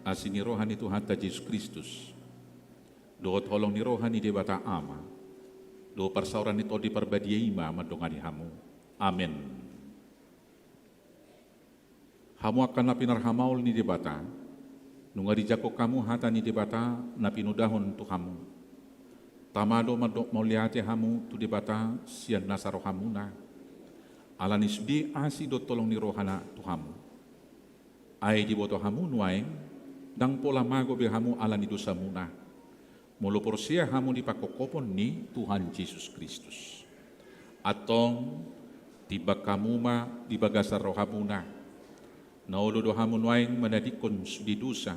Asi ni roha ni Tuhanta Jesus Kristus, dohot holong ni roha ni Debata Ama, dohot parsaoran ni Tondi Parbadia i ma mandongani hamu. Amen. Hamu angka na pinarhamaol ni Debata, nunga dijangkon hamu hata ni Debata na pinodahon tu hamu. Tama do mandok mauliate hamu tu Debata sian nasa rohamuna, ala ni sude asi dohot holong ni rohana tu hamu. Ai diboto hamu nuaeng, ndang pola mago be hamu ala ni dosamuna, molo porsea hamu di pangkophopon ni Tuhan Jesus Kristus. Antong, timbang hamu ma di bagasan rohamuna, na olo do hamu nuaeng manadingkon sude dosa,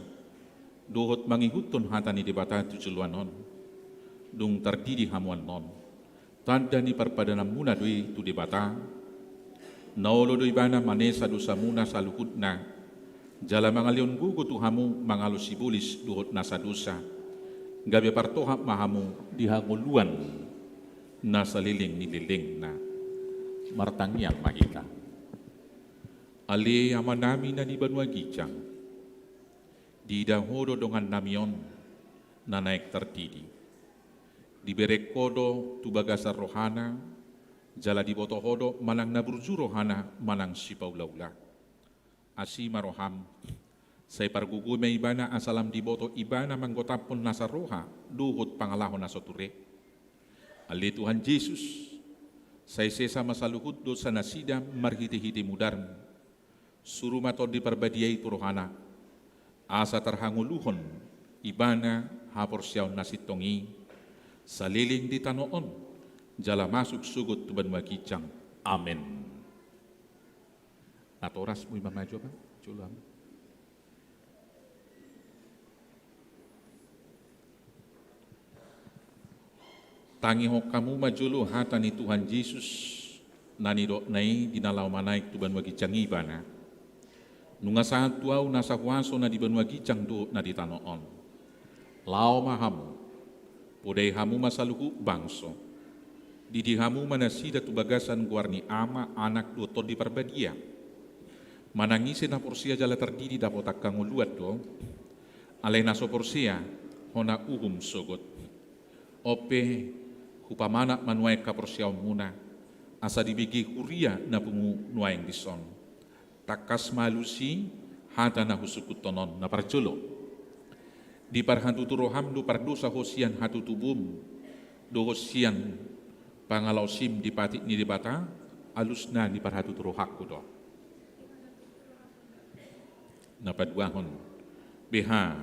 dohot mangihuthon hata ni Debata tu joloan on. Dung tardidi hamu annon, tanda ni parpadananmuna do i tu Debata. Na olo do Ibana manesa dosamuna saluhutna, jala mangalehon gogo tu hamu mangalo sibolis dohot nasa dosa, Gabe partohap ma hamu di hangoluan na saleleng ni lelengna. Martangiang ma hita. Ale Amanami na di banua ginjang, diida Ho do dongannami on na naeng tardidi. Dibereng Ho do tu bagasan rohana, jala diboto Ho do manang na burju rohana manang sipaulaula. Asi ma roham, sai pargogoi ma ibana asa lam diboto ibana manggotaphon nasa roha dohot pangalaho na so ture. Ale Tuhan Jesus, sai sesa ma saluhut dosa nasida marhitehite mudarmu. Suru ma Tondi Parbadia i tu rohana, asa tarhangoluhon ibana haporseaon na sintong i, saleleng di tano on, jala masuk sogot tu banua ginjang. Amen. Natoras boi ma maju apa? Jolo am. Tangihon hamu ma jolo hata ni Tuhan Jesus na nidokna i di na laho manaek tu banua ginjang ibana. Nunga sahat tu ahu nasa huaso na di banua ginjang dohot na di tano on. Laho ma hamu, podai hamu ma saluhut bangso. Didi hamu ma nasida tu bagasan goar ni Ama, Anak dohot Tondi Parbadia. Manang ise na porsea jala tardidi dapot angka ngoluan do. Alai na so porsea, hona uhum sogot. On pe, hupamanat ma nuaeng haporseaonmuna, asa dibege huria na pungu nuaeng dison. Tangkas ma alusi hata na husungkunhon on. Na parjolo. Diparhatutu roham do pardosa ho sian hatutubum, dohot sian pangalaosim di patik ni Debata, alusna diparhatutu rohangku do. Na paduahon, beha,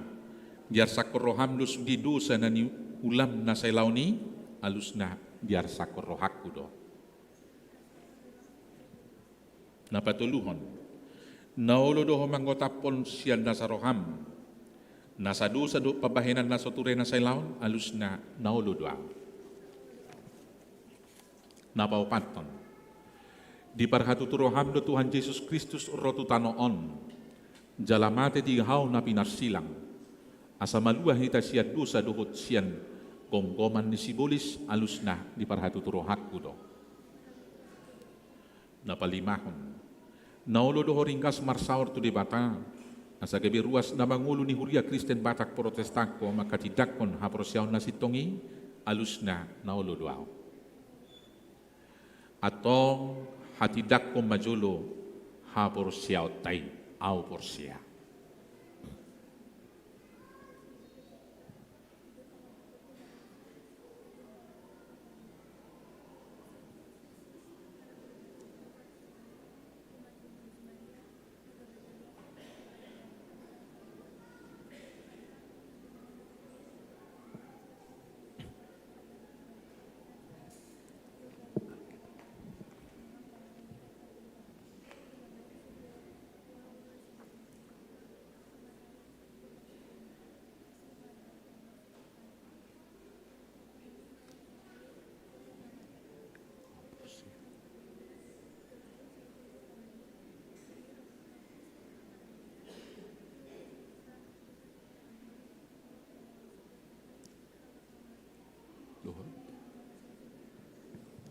diarsakhon roham do sude dosa na niulam na sai laon i, alusna diarsakhon rohangku do. Na patoluhon, na olo do ho manggotaphon sian nasa roham nasa dosa dohot pambahenan na so ture na sai laon, alusna na olo do ahu. Na paopathon, diparhatutu roham do Tuhan Jesus Kristus ro tu tano on, jala mate di hau na pinarsilang, asa malua hita sian dosa dohot sian gomgoman ni sibolis, alusna diparhatutu rohangku do. Na palimahon, na olo do ho ringgas marsaor tu Debata, asa gabe ruas na mangolu ni huria Kristen Batak Protestan ho manghatindanghon haporseaon na sintong i, alusna na olo do ahu. Antong hatindanghon ma jolo haporseaonta i. Ahu porsea.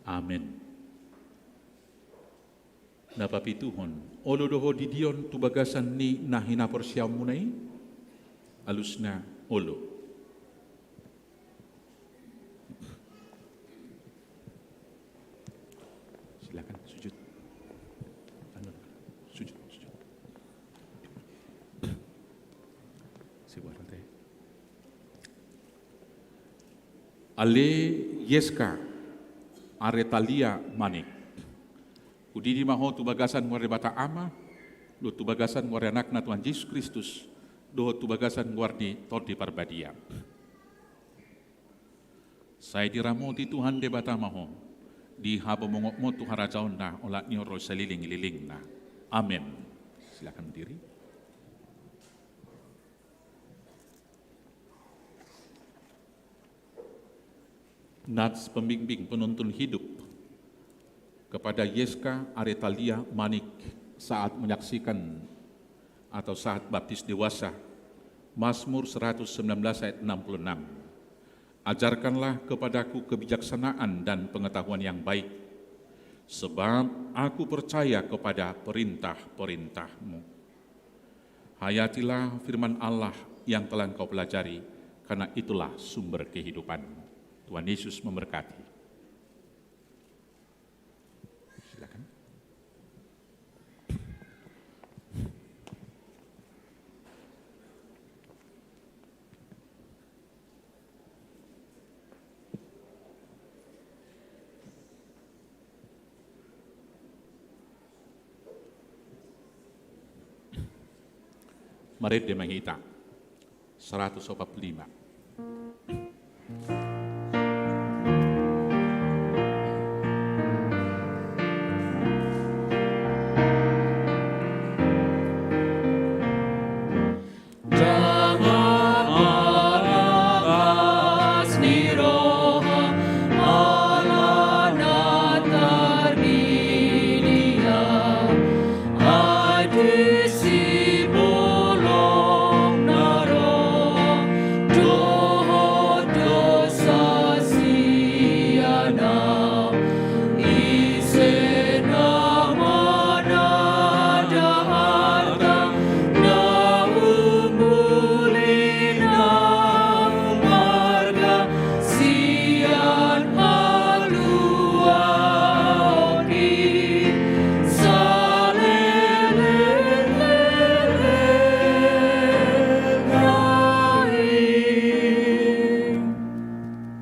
Amen. Na papituhon, olo do ho didion tu bagasan ni na hinaporseaonmuna i? Alusna olo. Silakan sujud. Anu, sujud, sujud. Sebuah rantai. Ale Yeska Aretalia Manik. Hudidi ma ho tu bagasan goar ni Debata Ama, dohot tu bagasan goar ni Anakna Tuhan Jesus Kristus, dohot tu bagasan goar ni Tondi Parbadia. Sai diramoti Tuhan Debata ma ho, di habongotmon tu harajaonna, olat ni on ro saleleng ni lelengna. Amen. Silakan berdiri. Nats pembimbing penuntun hidup kepada Yeska Aretalia Manik saat menyaksikan atau saat baptis dewasa, Mazmur seratus sembilan belas ayat enam puluh enam. Ajarkanlah kepadaku kebijaksanaan dan pengetahuan yang baik, sebab aku percaya kepada perintah-perintahmu. Hayatilah firman Allah yang telah engkau pelajari, karena itulah sumber kehidupan. Tuhan Yesus memberkati. Silakan. Marende ma hita. Seratus opat puluh lima.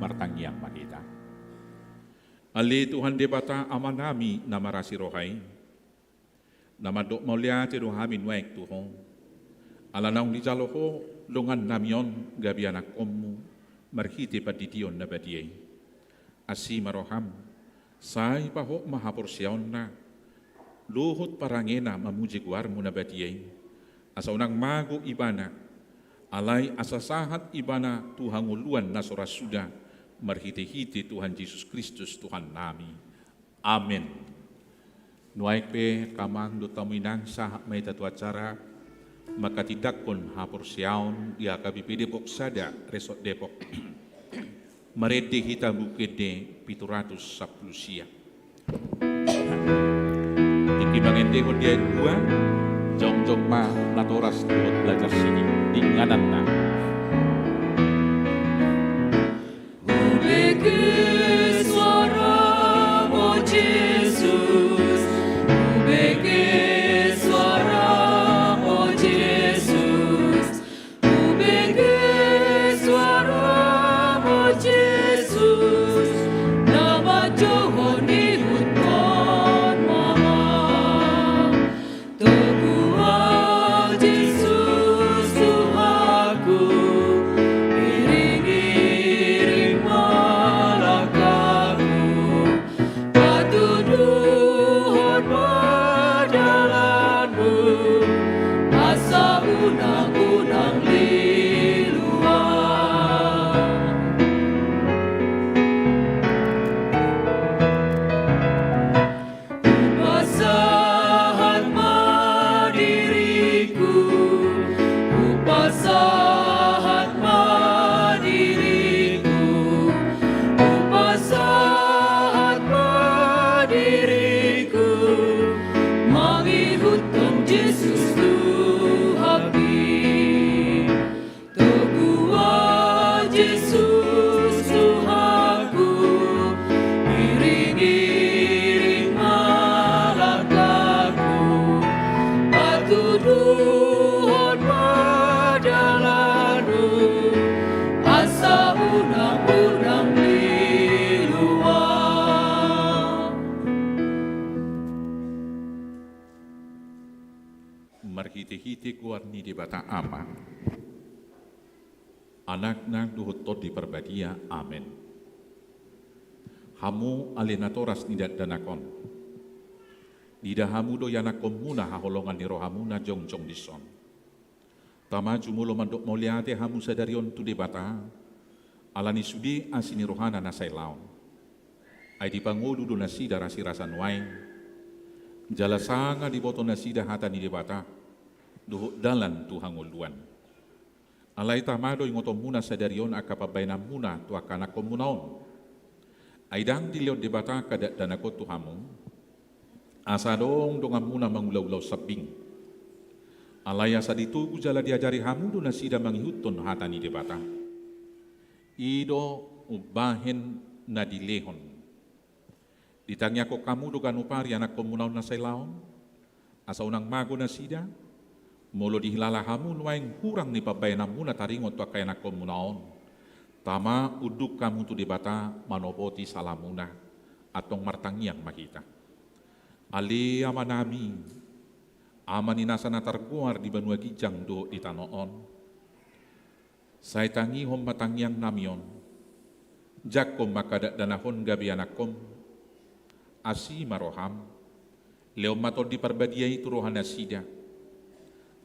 Martangiang ma hita. Ale Tuhan Debata Amanami na marasi roha i, na mandok mauliate do hami nuaeng tu Ho, ala naung dijalo Ho dongannami on gabe anakkonmu marhite pandidion na badia i. Asi ma roham, sai pahot ma haporseaonna dohot parangena mamuji goarmu na badia i, asa unang mago ibana, alai asa sahat ibana tu hangoluan na so ra suda, marhitehite Tuhan Jesus Kristus Tuhannami. Amen. Nuaeng pe angka amang dohot hamu inang, sahat ma hita tu acara manghatindanghon haporseaon di H K B P Depok sada, Resort Depok. Marende hita Buku Ende pitu ratus sampulu sia. Tingki mangendehon di ayat dua, jongjong ma natoras dohot belajar sini di ingananna. Hubege suaramu, Jesus. Hubege suaramu, Jesus. Hubege suaramu, Jesus. Na manjouhon ihuthon ma. Togu Ho, Jesus Tuhanku, iring-iring ma langkahku, patuduhon ma dalanmu, asa unang, unang lilu Ho. Hupasahat ma diringku, hupasahat ma diringku, hupasahat ma diringku, mangihuthon Jesus Tuhanki. Togu Ho, Jesus Tuhanku, iring-iring ma langkahku, patuduhon ma dalanmu, asa unang, unang lilu Ho. Marhite-hite goar ni Debata Ama, Anakna dohot Tondi Parbadia. Amen. Hamu ale natoras ni dakdanak on, diida hamu do ianakkonmuna haholongan ni rohamuna jongjong dison. Tama jumolo mandok mauliate hamu sadari on tu Debata, ala ni sude asi ni rohana na sai laon. Ai dipangolu do nasida rasirasa nuaeng, jala sanga diboto nasida hata ni Debata dohot dalan tu hangoluan. Alai tama do ingotonmuna sadari on angka pambahenanmuna tu angka anakkonmuna on. Ai ndang dilehon Debata angka dakdanak on tu hamu, asa adong donganmuna mangulahulahon sambing. Alai asa ditogu jala diajari hamu do nasida mangihuthon hata ni Debata. I do umbahen na dilehon. Ditangiangkon hamu do ganup ari anakkonmuna on na sai laon, asa unang mago nasida, molo dihilala hamu nuaeng hurang ni pambahenanmuna taringot tu angka ianakkonmuna on. Tama unduk hamu tu Debata manopoti salamuna. Antong martangiang ma hita. Ale Amanami, Ama ni nasa na targoar di banua ginjang dohot di tano on, sai tangihon ma tangiangnami on. Jangkon ma angka dakdanak on gabe anakkom. Asi ma roham. Lehon ma Tondi Parbadia i tu roha nasida,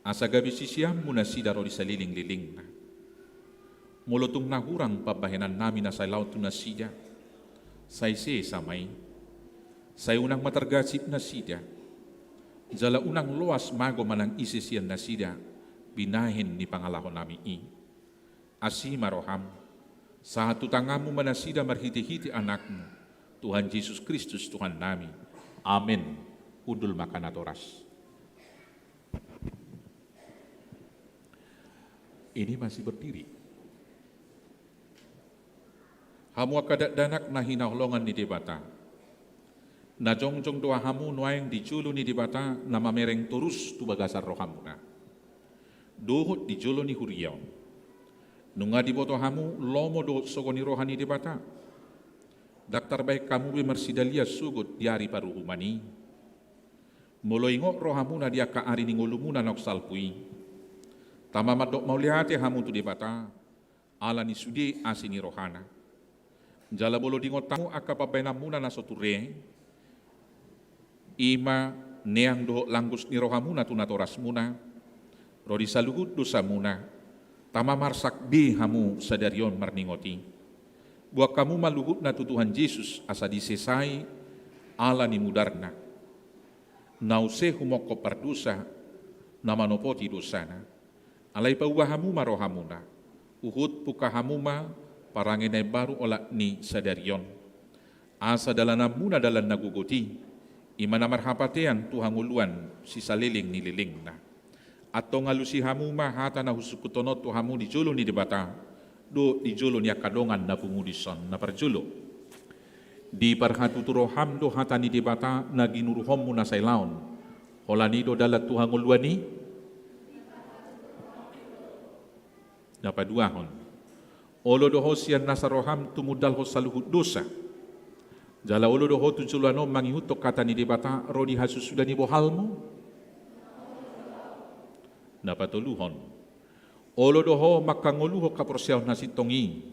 asa gabe siseanmu nasida ro di salelenglelengna. Molo tung na hurang pambahenannami na sai laon tu nasida, sai sesa ma i. Sai unang ma targasip nasida, jala unang loas mago manang ise sian nasida binahen ni pangalahonami i. Asi ma roham, sahat tu tanganmu ma nasida marhitehite Anakmu, Tuhan Jesus Kristus Tuhannami. Amen. Hundul ma angka natoras. Ini masih berdiri. Hamu angka dakdanak na hinaholongan ni Debata, na jongjong do hamu nuaeng di jolo ni Debata na mamereng torus tu bagasan rohamuna dohot di jolo ni huria on. Nunga diboto hamu lomo dohot sogo ni roha ni Debata. Ndang tarbahen hamu be marsidalian sogot di ari paruhuman i. Molo ingot rohamuna di angka ari ni ngolumuna naung salpu i, tama mandok mauliate hamu tu Debata ala ni sude asi ni rohana. Jala molo diingot hamu angka pambahenanmuna na so ture, i ma neang dohot langgus ni rohamuna tu natorasmuna, ro di saluhut dosamuna, tama marsak be hamu sadari on marningot i. Boan hamu ma luhutna tu Tuhan Jesus asa disesai ala ni mudarna, na use humongkop pardosa, na manopoti dosana. Alai pauba hamu ma rohamuna, huhut pungka hamu ma parange na imbaru olat ni sadari on. Asa dalananmuna dalan na gogot i, i ma na marhapatean tu hangoluan sisaleleng ni lelengna. Antong alusi hamu ma hata na husungkunhon on tu hamu di jolo ni Debata dohot di jolo ni angka dongan na pungu dison. Na parjolo, diparhatutu roham do hata ni Debata na ginuruhonmu na sai laon. Holan i do dalan tu hangoluan i. Na paduahon, olo do ho sian nasa roham tumundalhon saluhut dosa, jala olo do ho tu joloan on mangihuthon hata ni Debata ro di hasusuda ni bohalmu. Na patoluhon, olo do ho manghangoluhon haporseaon na sintong i,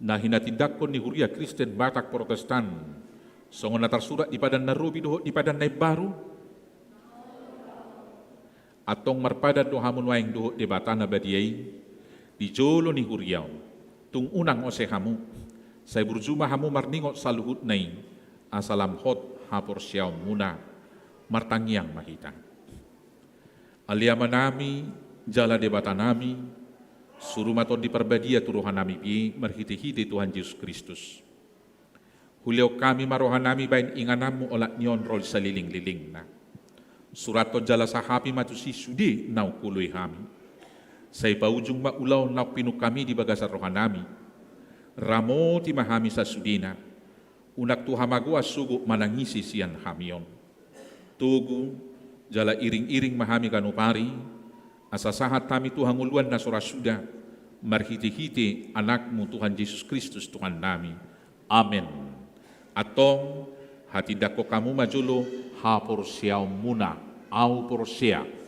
na hinatindangkon ni Huria Kristen Batak Protestan, songon na tarsurat di Padan na Robi dohot di Padan na Imbaru. Antong marpadan do hamu nuaeng dohot Debata na badia i di jolo ni huria on. Tung unang ose hamu, sai burju ma hamu marningot saluhutna i, asa lam hot haporseaonmuna. Martangiang ma hita. Ale Amanami jala Debatanami, suru ma Tondi Parbadia tu rohanami be marhitehite Tuhan Jesus Kristus. Hulehon hami ma rohanami bahen ingananmu olat ni on ro di salelenglelengna. Surathon jala sahapi ma tusi sude naung huoloi hami. Sai paujung ma ulaon naung pinungkami di bagasan rohanami. Ramoti ma hami sasudena. Unang tu hamagoan sogot manang ise sian hami on. Togu jala iringiring ma hami ganup ari, asa sahat hami tu hangoluan na so ra suda, marhitehite Anakmu Tuhan Jesus Kristus Tuhannami. Amen. Antong, hatindangkon hamu ma jolo haporseaonmuna. Au porsea.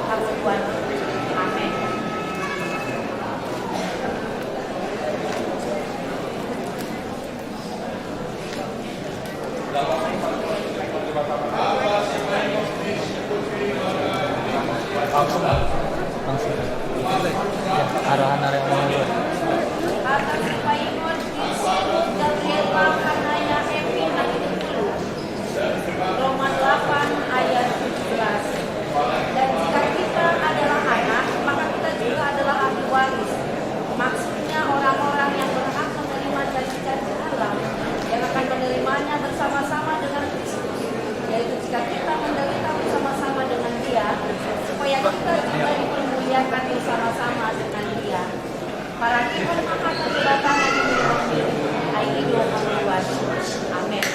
Amen. Langsung, langsung. Arahan, arahan. Atas paimon di Gabriel Makanaya Epi Nagitupulu. Roma delapan ayat tujuh belas. Dan jika kita adalah anak, maka kita juga adalah ahli waris. Maksudnya orang-orang yang berhak menerima janji-janji Allah, yang akan menerimanya bersama-sama dengan Kristus, yaitu jika kita menderita bersama-sama dengan Dia, supaya kita juga dipermuliakan bersama-sama dengan Dia. Parangehon ma hata ni Debata na di jolo ni ai i dohot tu ahu. Amen.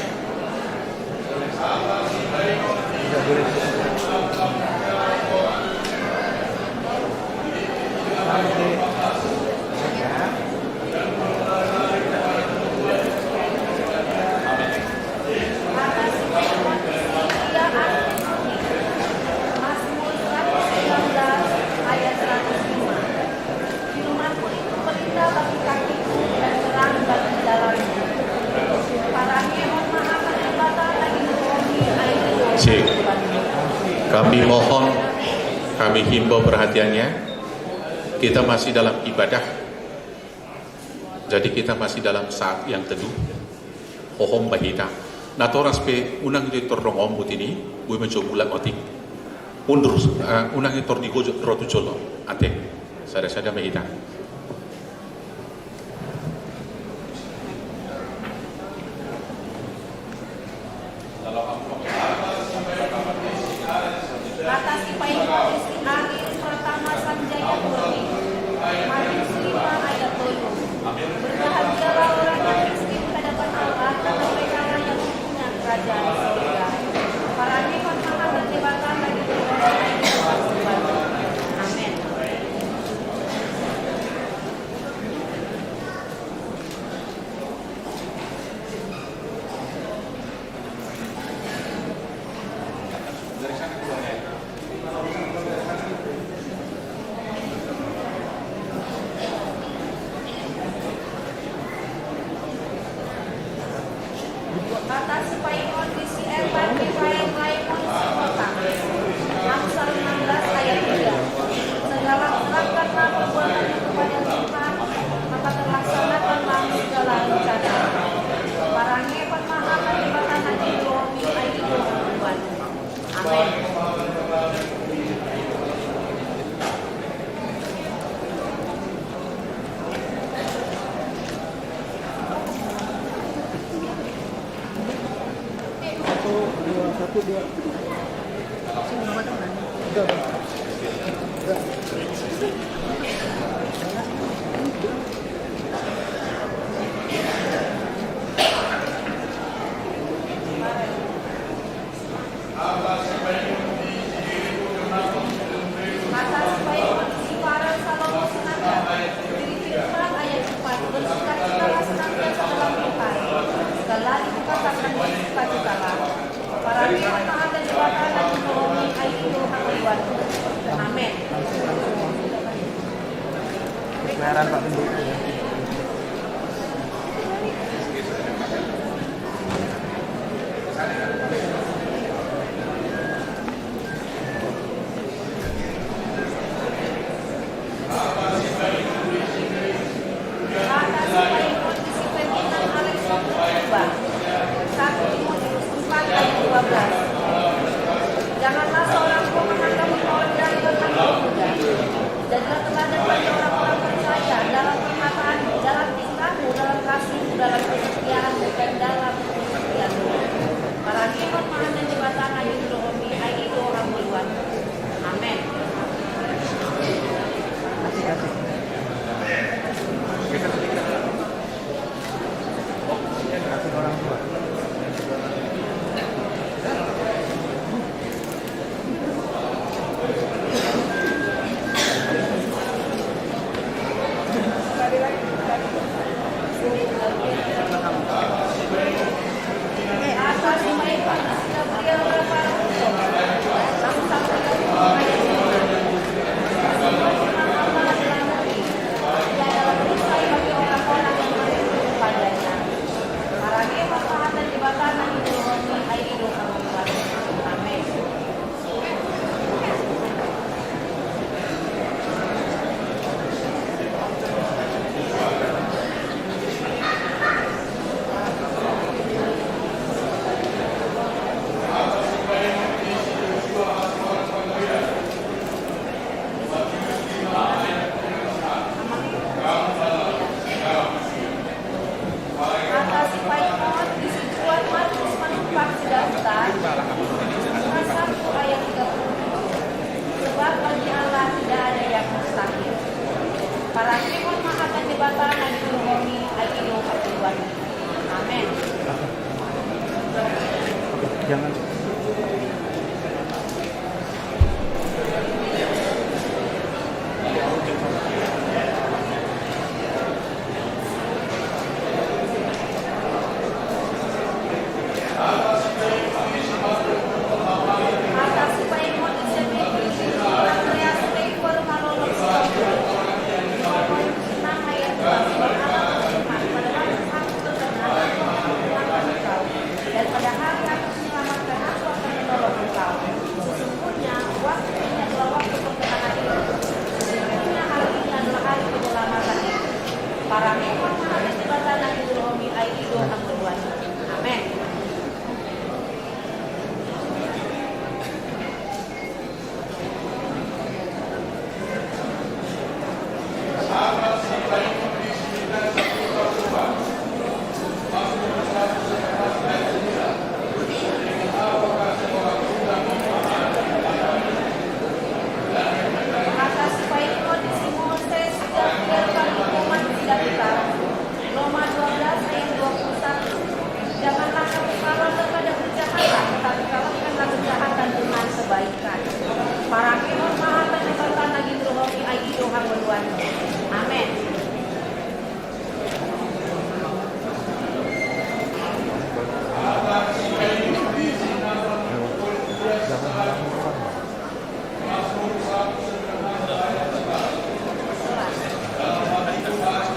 Mazmur seratus sembilan belas ayat seratus lima. Firman-Ku itu pelita bagi kakiku dan terang bagi jalanku. Parangehon ma hata ni Debata na di jolo ni ai i dohot tu ahu. Sip. Kami mohon, kami himbau perhatiannya. Kita masih dalam ibadah. Jadi kita masih dalam saat yang teduh. Hohom ma hita. Natoras pe unang i tor dongan buti ni, boi ma jo mulak otik. Undur, eh, unang i tor di gojo ro tu jolo. Ate. Sada-sada ma hita. Hata sipaingot di si Ariel Pratama Sanjaya Purni. Matius lima ayat tolu. Berbahagialah orang yang miskin di hadapan Allah, karena merekalah yang mempunyai kerajaan surga. Parangehon ma hata ni Debata na di jolo ni ai i dohot tu ahu. Amen. Hata sipaingot di si Ervan Michael Raymond Simotang. Amsal enam belas ayat tiga. Segala, serahkanlah perbuatanmu kepada Tuhan, maka terlaksanakanlah segala rencana. Parangehon ma hata ni Debata na di jolo ni ai i dohot tu ahu. Amen. Satu, dua, satu, dua. Udah, udah. Udah. Hata sipaingot di si Farel Salomo Sinaga. Filipi empat ayat empat. Bersukacitalah senantiasa dalam Tuhan. Sekali lagi kukatakan, bersukacitalah. Parangehon ma hata ni Debata na di jolo ni ai i dohot tu ahu. Amen. Hata sipaingot di si Ferdinand Alexander Purba. Satu Timotius empat ayat dua belas. Janganlah seorang tua menganggap engkau rendah di depan yang muda. Jadilah teladan bagi orang-orang percaya dalam perkataan Parangehon ma hata ni Debata na niurupi, ai i do hangoluan. Amen. Jangan. Dan pada hari aku menyelamatkan, aku akan menolong engkau. Sesungguhnya, waktu ini adalah waktu perkenanan itu. Sesungguhnya, hari ini adalah hari penyelamatan itu. Parangehon ma hata ni Debata na niurupi, ai i do hangoluan. Amen. Hata sipaingot ni si Moses, Gabriel, pangihuman si David. Roma dua belas ayat dua puluh satu. Janganlah kamu kalah terhadap kejahatan, tetapi kalahkanlah kejahatan dengan kebaikan. Parangehon ma hata ni Debata na niurupi, ai i do hangoluan. Amen.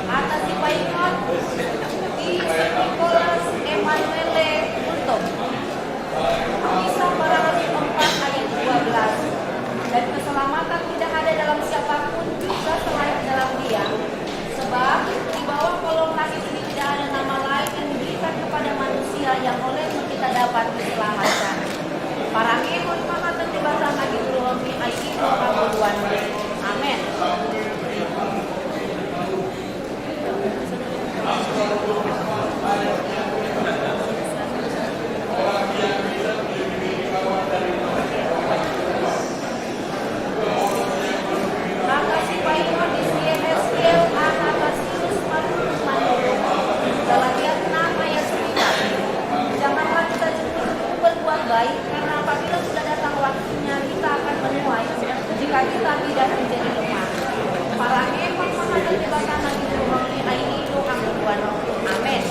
Hata sipaingot di Saint Nicholas Emanuele Gultom. Kisah Para Rasul empat ayat dua belas. Dan keselamatan tidak ada dalam siapa pun juga selain dalam Dia. Sebab di bawah kolong langit ini tidak ada nama lain yang diberikan kepada manusia yang olehnya kita dapat diselamatkan. Parangehon ma hata ni Debata na niurupi, ai i do hangoluan. Amen. Hata sipaingot di si Yehezkiel anak Lazarus, Matius, Matius. Galatia enam ayat sembilan. Janganlah kita cepat-cepat berbuat baik, karena apabila sudah datang waktunya, kita akan menuai jika kita tidak menjadi lemah. Parangehon ma hata ni Debata na niurupi, ai i do hangoluan. Amen.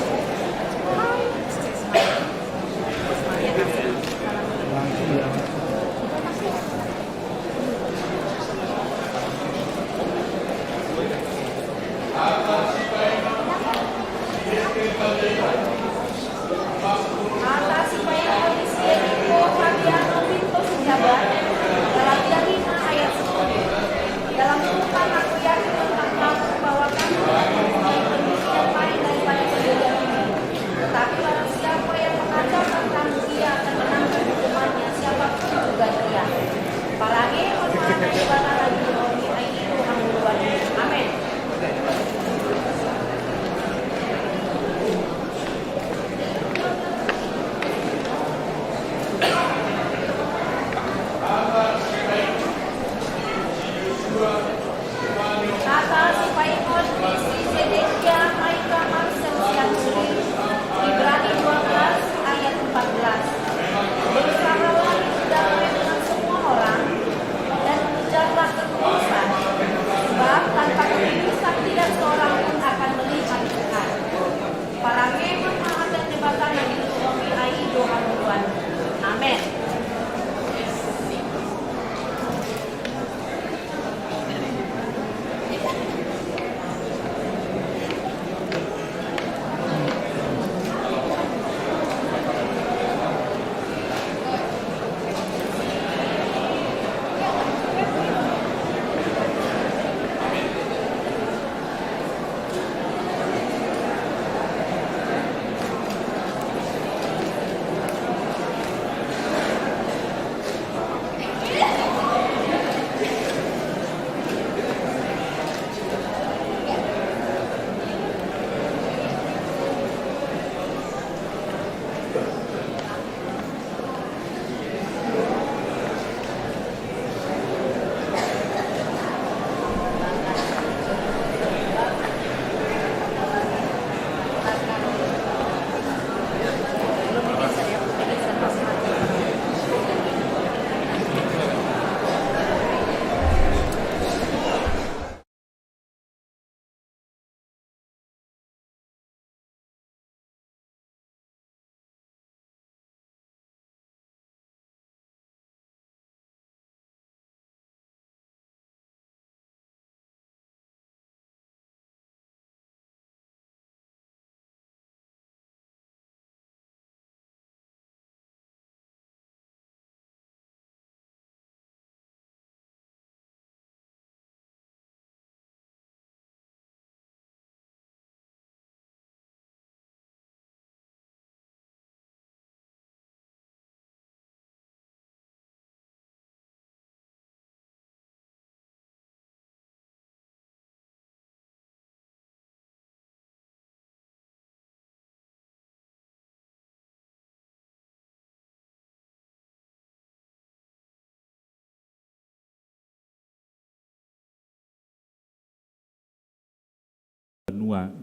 Hata sipaingot di si Enrico Fabiano Pinto Setiawan, Galatia lima ayat sepuluh.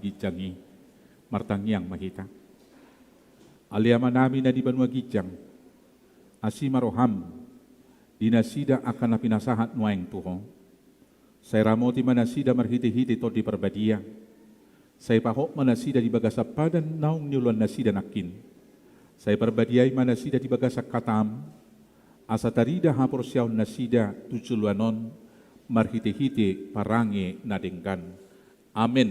ginjang i. Martangiang ma hita. Ale Amanami na di banua ginjang, asi ma roham di nasida angka na pinasahat nuaeng tu Ho. Sai ramoti ma nasida marhitehite Tondi Parbadia. Sai pahot ma nasida di bagasan padan naung nioloan nasida nangkin. Sai parbadiai ma nasida di bagasan hatam, asa tarida haporseaon nasida tu joloan on marhitehite parange na denggan. Amen.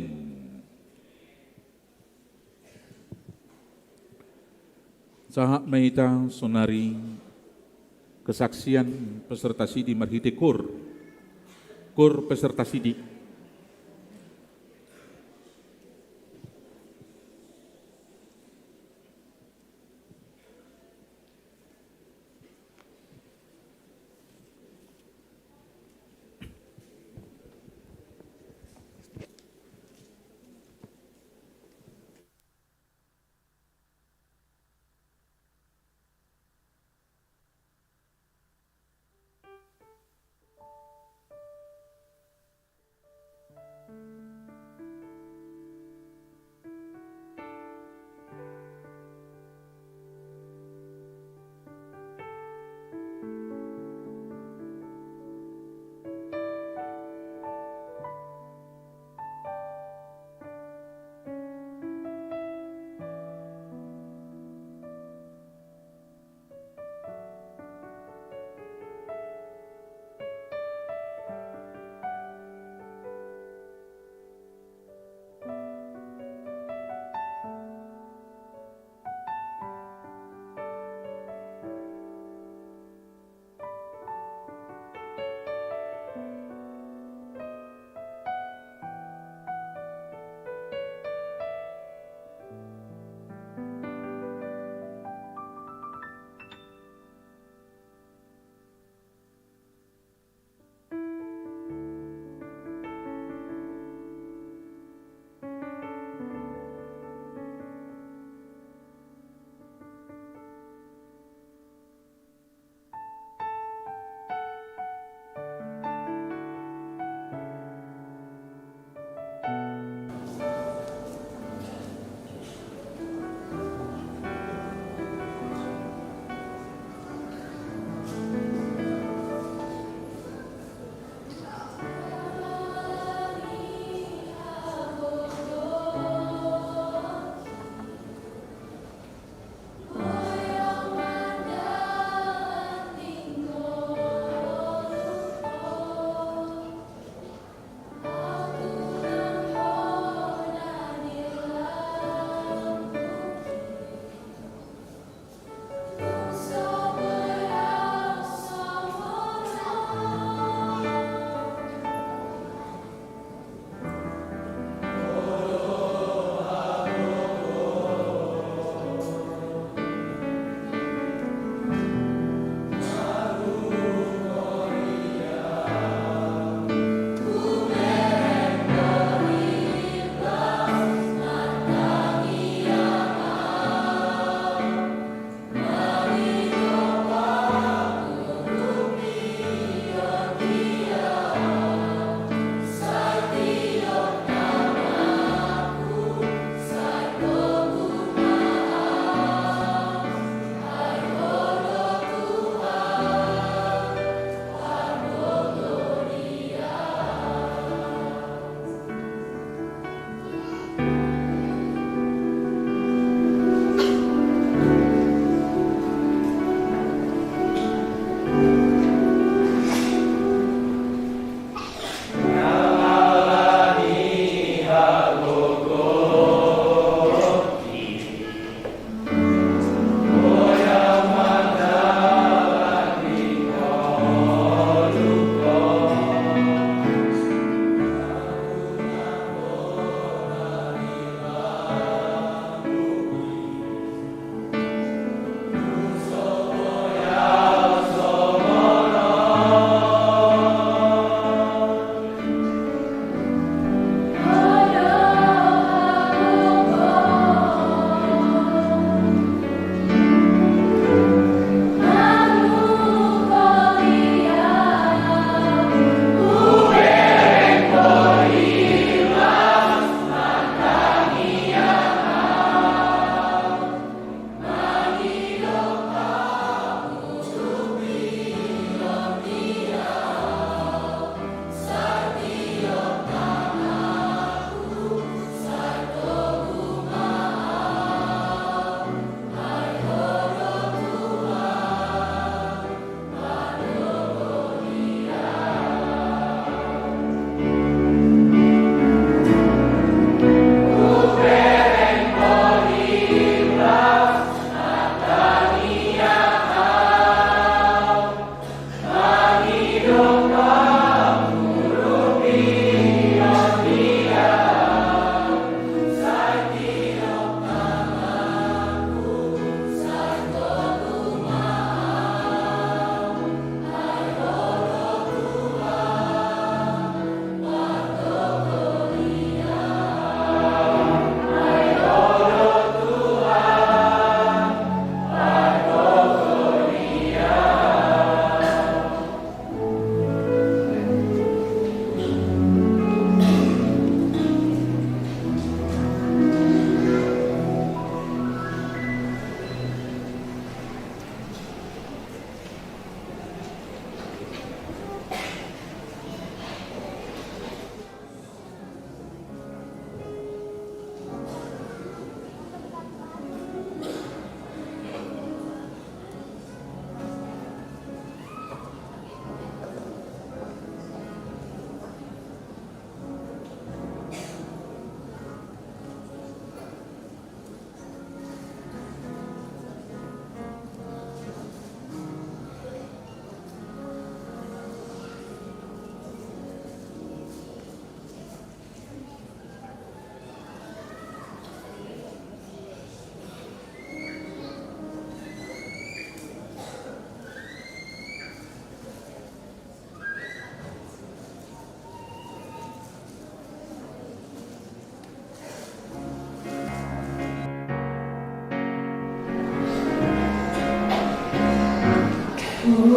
Sahat ma hita sonari kesaksian peserta sidi marhite kor. Kor peserta sidi.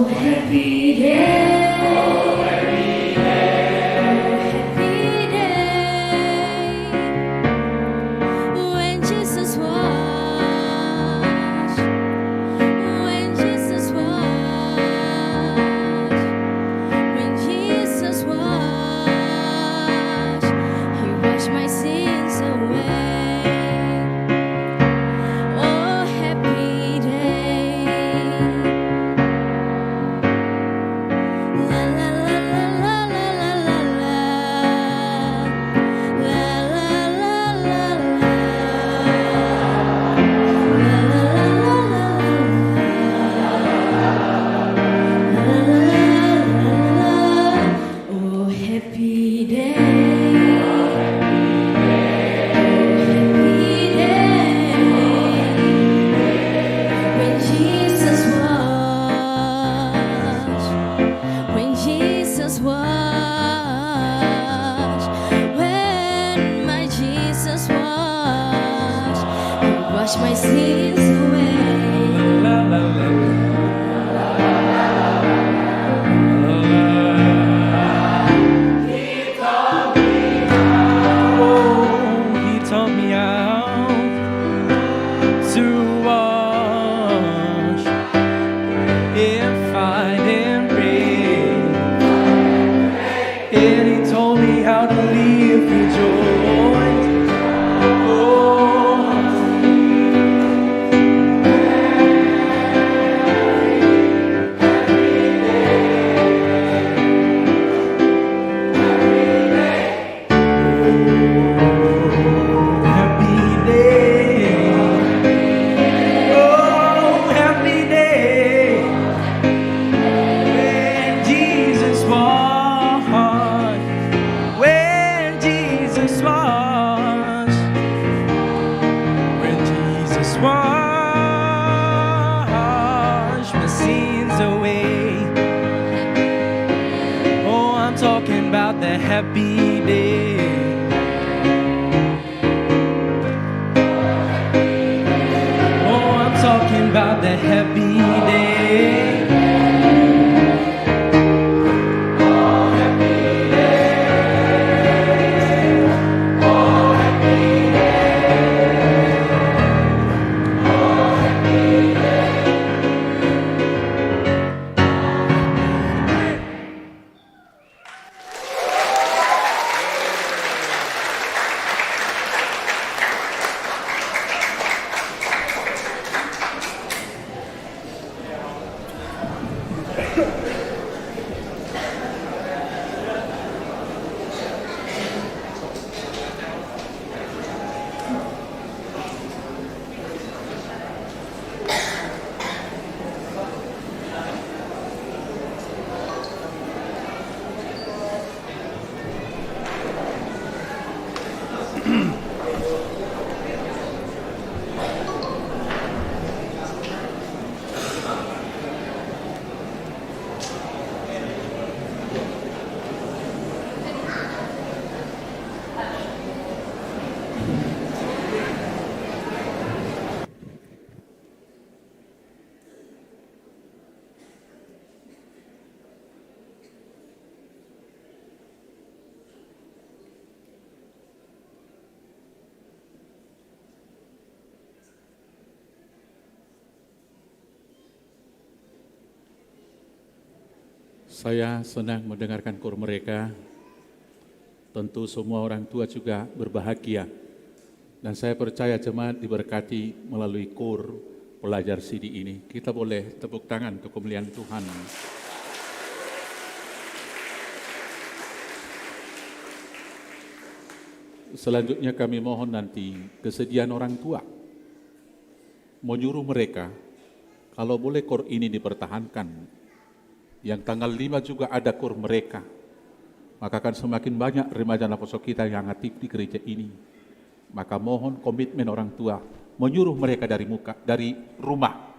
Happy day. Oh, happy day. When Jesus washed, when Jesus washed, when Jesus washed, he washed my sins away. Oh, happy day. La, la, la. Oh, happy day. Oh, happy day. When Jesus washed, when Jesus washed, when my Jesus washed, he washed my sins away. Oh, he taught me how to walk and fight and pray. And he told me how to live with joy. Oh. Oh, happy day. Oh, happy day. When Jesus washed, when Jesus washed, when Jesus washed my sins away. Oh, I'm talking about the happy day. Oh, I'm talking about the happy day. Saya senang mendengarkan koor mereka. Tentu semua orang tua juga berbahagia. Dan saya percaya jemaat diberkati melalui koor pelajar sidi ini. Kita boleh tepuk tangan untuk kemuliaan Tuhan. Selanjutnya kami mohon nanti kesediaan orang tua. Menyuruh mereka, kalau boleh koor ini dipertahankan. Yang tanggal lima juga ada koor mereka. Maka akan semakin banyak remaja naposo kita yang aktif di gereja ini. Maka mohon komitmen orang tua menyuruh mereka dari muka, dari rumah.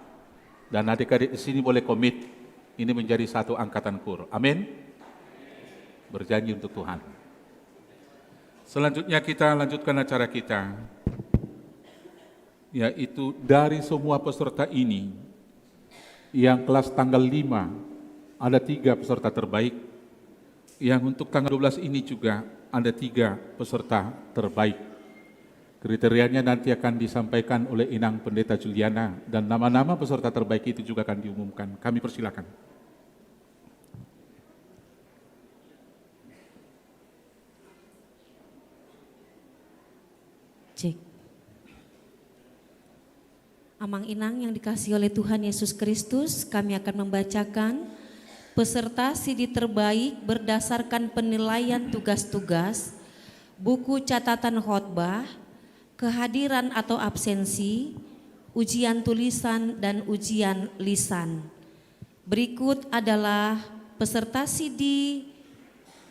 Dan adik-adik di sini boleh komit, ini menjadi satu angkatan koor. Amin. Berjanji untuk Tuhan. Selanjutnya kita lanjutkan acara kita, yaitu dari semua peserta ini, yang kelas tanggal lima Ada tiga peserta terbaik. Yang untuk tanggal dua belas ini juga ada tiga peserta terbaik. Kriterianya nanti akan disampaikan oleh Inang Pendeta Juliana, dan nama-nama peserta terbaik itu juga akan diumumkan. Kami persilakan. Cek. Amang Inang yang dikasihi oleh Tuhan Yesus Kristus, kami akan membacakan peserta sidi terbaik berdasarkan penilaian tugas-tugas, buku catatan khotbah, kehadiran atau absensi, ujian tulisan, dan ujian lisan. Berikut adalah peserta sidi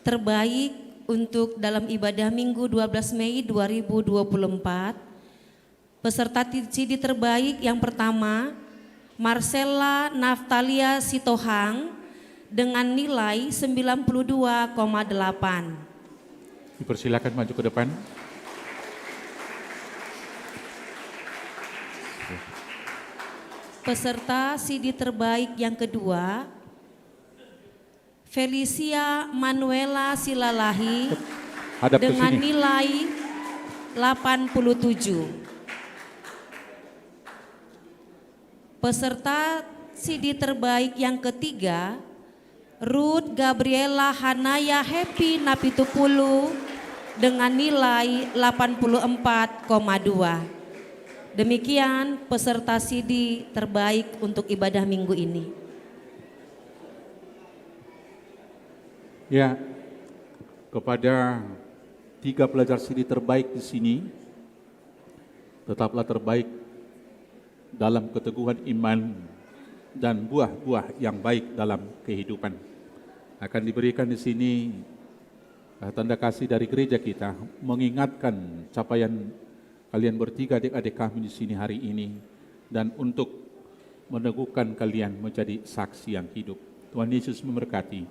terbaik untuk dalam ibadah Minggu dua belas Mei dua ribu dua puluh empat. Peserta ti-, sidi terbaik yang pertama, Marcella Naftalia Sitohang dengan nilai sembilan puluh dua koma delapan. Dipersilakan maju ke depan. Peserta sidi terbaik yang kedua, Felicia Manuela Silalahi Hadap ke dengan sini. Nilai delapan puluh tujuh. Peserta sidi terbaik yang ketiga, Ruth Gabriela Hanaya Happy Napitupulu dengan nilai delapan puluh empat koma dua. Demikian peserta sidi terbaik untuk ibadah minggu ini. Ya, kepada tiga pelajar sidi terbaik di sini, tetaplah terbaik dalam keteguhan iman dan buah-buah yang baik dalam kehidupan. Akan diberikan di sini, eh, tanda kasih dari gereja kita, mengingatkan capaian kalian bertiga, adik-adik kami di sini hari ini, dan untuk meneguhkan kalian menjadi saksi yang hidup. Tuhan Yesus memberkati.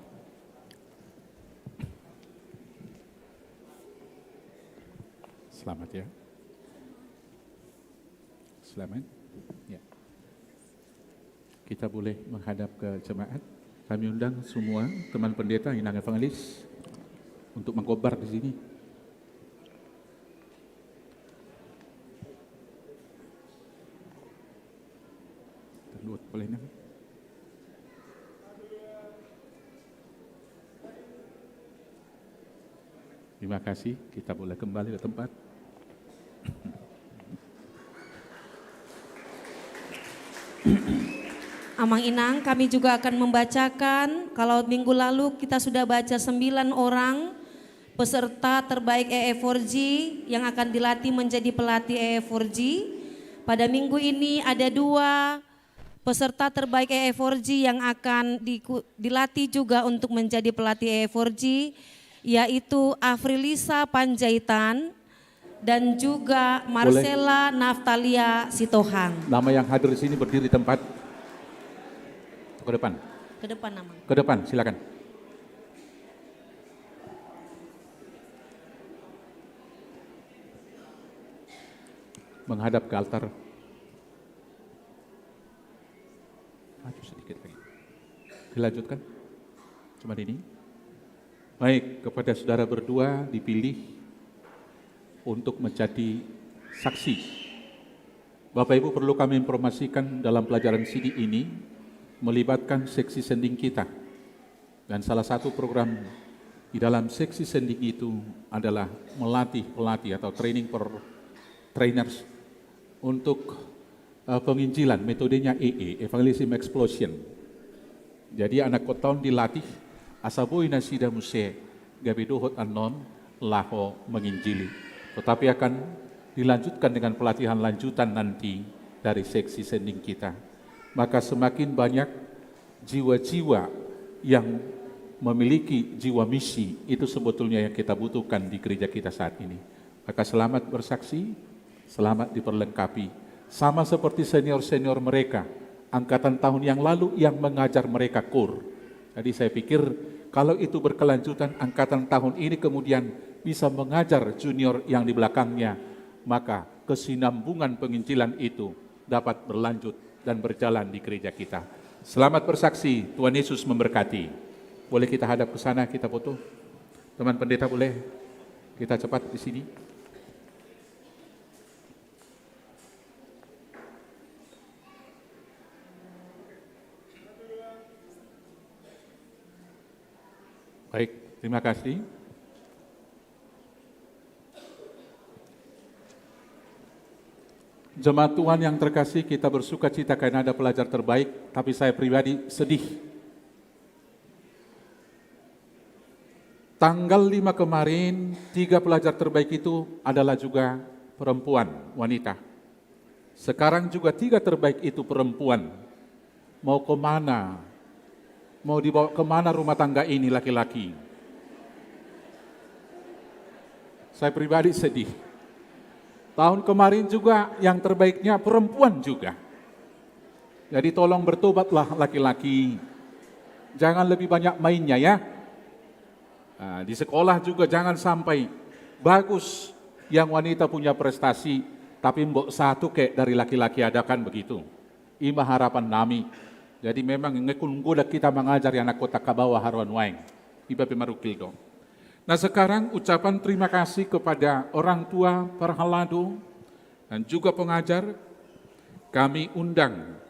Selamat ya. Selamat. Ya. Kita boleh menghadap ke jemaat. Kami undang semua teman pendeta, Inang Evangelis, untuk mengkobar di sini. Terluat pelayanan. Terima kasih, kita boleh kembali ke tempat. Amang Inang, kami juga akan membacakan, kalau minggu lalu kita sudah baca sembilan orang peserta terbaik E E four G yang akan dilatih menjadi pelatih E E four G. Pada minggu ini ada dua peserta terbaik E E four G yang akan diku-, dilatih juga untuk menjadi pelatih E E four G, yaitu Afrilisa Panjaitan dan juga Boleh. Marcella Naftalia Sitohang. Nama yang hadir di sini berdiri tempat. Ke depan. Ke depan, Amang. Ke depan, silakan. Menghadap ke altar. Maju sedikit lagi. Dilanjutkan. Cuma ini. Baik, kepada saudara berdua dipilih untuk menjadi saksi. Bapak Ibu, perlu kami informasikan, dalam pelajaran sidi ini melibatkan seksi sending kita. Dan salah satu program di dalam seksi sending itu adalah melatih pelatih atau training for trainers untuk, eh, penginjilan, metodenya E E, Evangelism Explosion. Jadi anakkonta on dilatih asa boi nasida muse gabe dohot annon laho menginjili. Tetapi akan dilanjutkan dengan pelatihan lanjutan nanti dari seksi sending kita. Maka semakin banyak jiwa-jiwa yang memiliki jiwa misi, itu sebetulnya yang kita butuhkan di gereja kita saat ini. Maka selamat bersaksi, selamat diperlengkapi. Sama seperti senior-senior mereka, angkatan tahun yang lalu yang mengajar mereka koor. Jadi saya pikir kalau itu berkelanjutan, angkatan tahun ini kemudian bisa mengajar junior yang di belakangnya, maka kesinambungan penginjilan itu dapat berlanjut dan berjalan di gereja kita. Selamat bersaksi, Tuhan Yesus memberkati. Boleh kita hadap ke sana, kita foto. Teman pendeta, boleh kita cepat di sini. Baik, terima kasih. Jemaat Tuhan yang terkasih, kita bersuka cita karena ada pelajar terbaik, tapi saya pribadi sedih. Tanggal lima kemarin, tiga pelajar terbaik itu adalah juga perempuan, wanita. Sekarang juga tiga terbaik itu perempuan. Mau kemana? Mau dibawa kemana rumah tangga ini, laki-laki? Saya pribadi sedih. Tahun kemarin juga yang terbaiknya perempuan juga. Jadi tolong bertobatlah laki-laki. Jangan lebih banyak mainnya ya. Nah, di sekolah juga jangan sampai bagus yang wanita punya prestasi, tapi mbok satu kek dari laki-laki, ada kan begitu. Ima harapan nami. Jadi memang ngekun goda kita mangajari anak kota kabawa haruan waeng. Iba pe marukil do. Nah, sekarang ucapan terima kasih kepada orang tua Parhalado dan juga pengajar. Kami undang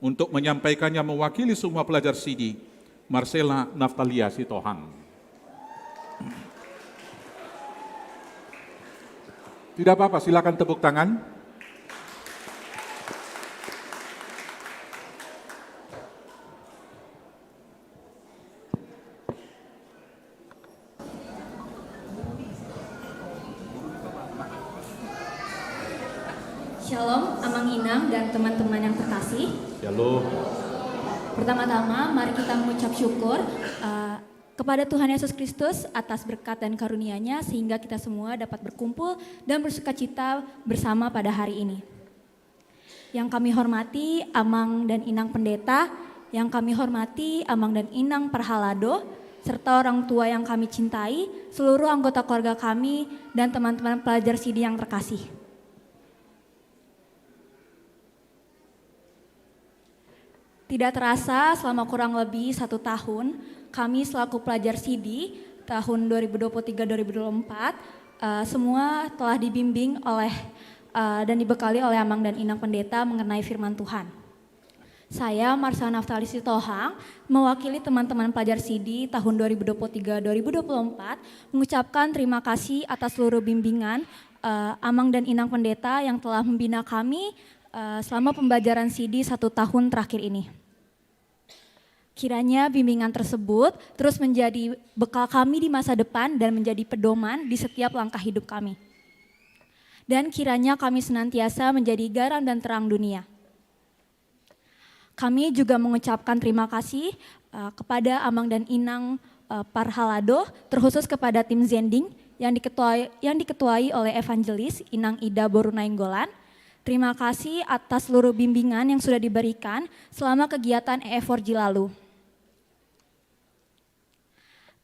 untuk menyampaikannya mewakili semua pelajar Sidi, Marcella Naftalia Sitohang. Tidak apa-apa, silakan tepuk tangan. Shalom, Amang Inang dan teman-teman yang terkasih. Shalom. Pertama-tama, mari kita mengucap syukur, eh, kepada Tuhan Yesus Kristus atas berkat dan karunia-Nya, sehingga kita semua dapat berkumpul dan bersukacita bersama pada hari ini. Yang kami hormati Amang dan Inang Pendeta, yang kami hormati Amang dan Inang Parhalado, serta orang tua yang kami cintai, seluruh anggota keluarga kami, dan teman-teman pelajar Sidi yang terkasih. Tidak terasa, selama kurang lebih satu tahun, kami selaku pelajar Sidi tahun dua ribu dua puluh tiga dua ribu dua puluh empat, eh, semua telah dibimbing oleh, eh, dan dibekali oleh Amang dan Inang Pendeta mengenai firman Tuhan. Saya, Marcella Naftalia Sitohang, mewakili teman-teman pelajar Sidi tahun dua ribu dua puluh tiga dua ribu dua puluh empat, mengucapkan terima kasih atas seluruh bimbingan, eh, Amang dan Inang Pendeta yang telah membina kami, eh, selama pembelajaran Sidi satu tahun terakhir ini. Kiranya bimbingan tersebut terus menjadi bekal kami di masa depan dan menjadi pedoman di setiap langkah hidup kami. Dan kiranya kami senantiasa menjadi garam dan terang dunia. Kami juga mengucapkan terima kasih, eh, kepada Amang dan Inang, eh, Parhalado, terkhusus kepada tim Zending yang diketuai, yang diketuai oleh Evangelis Inang Ida Boru Nainggolan. Terima kasih atas seluruh bimbingan yang sudah diberikan selama kegiatan E F empat G lalu.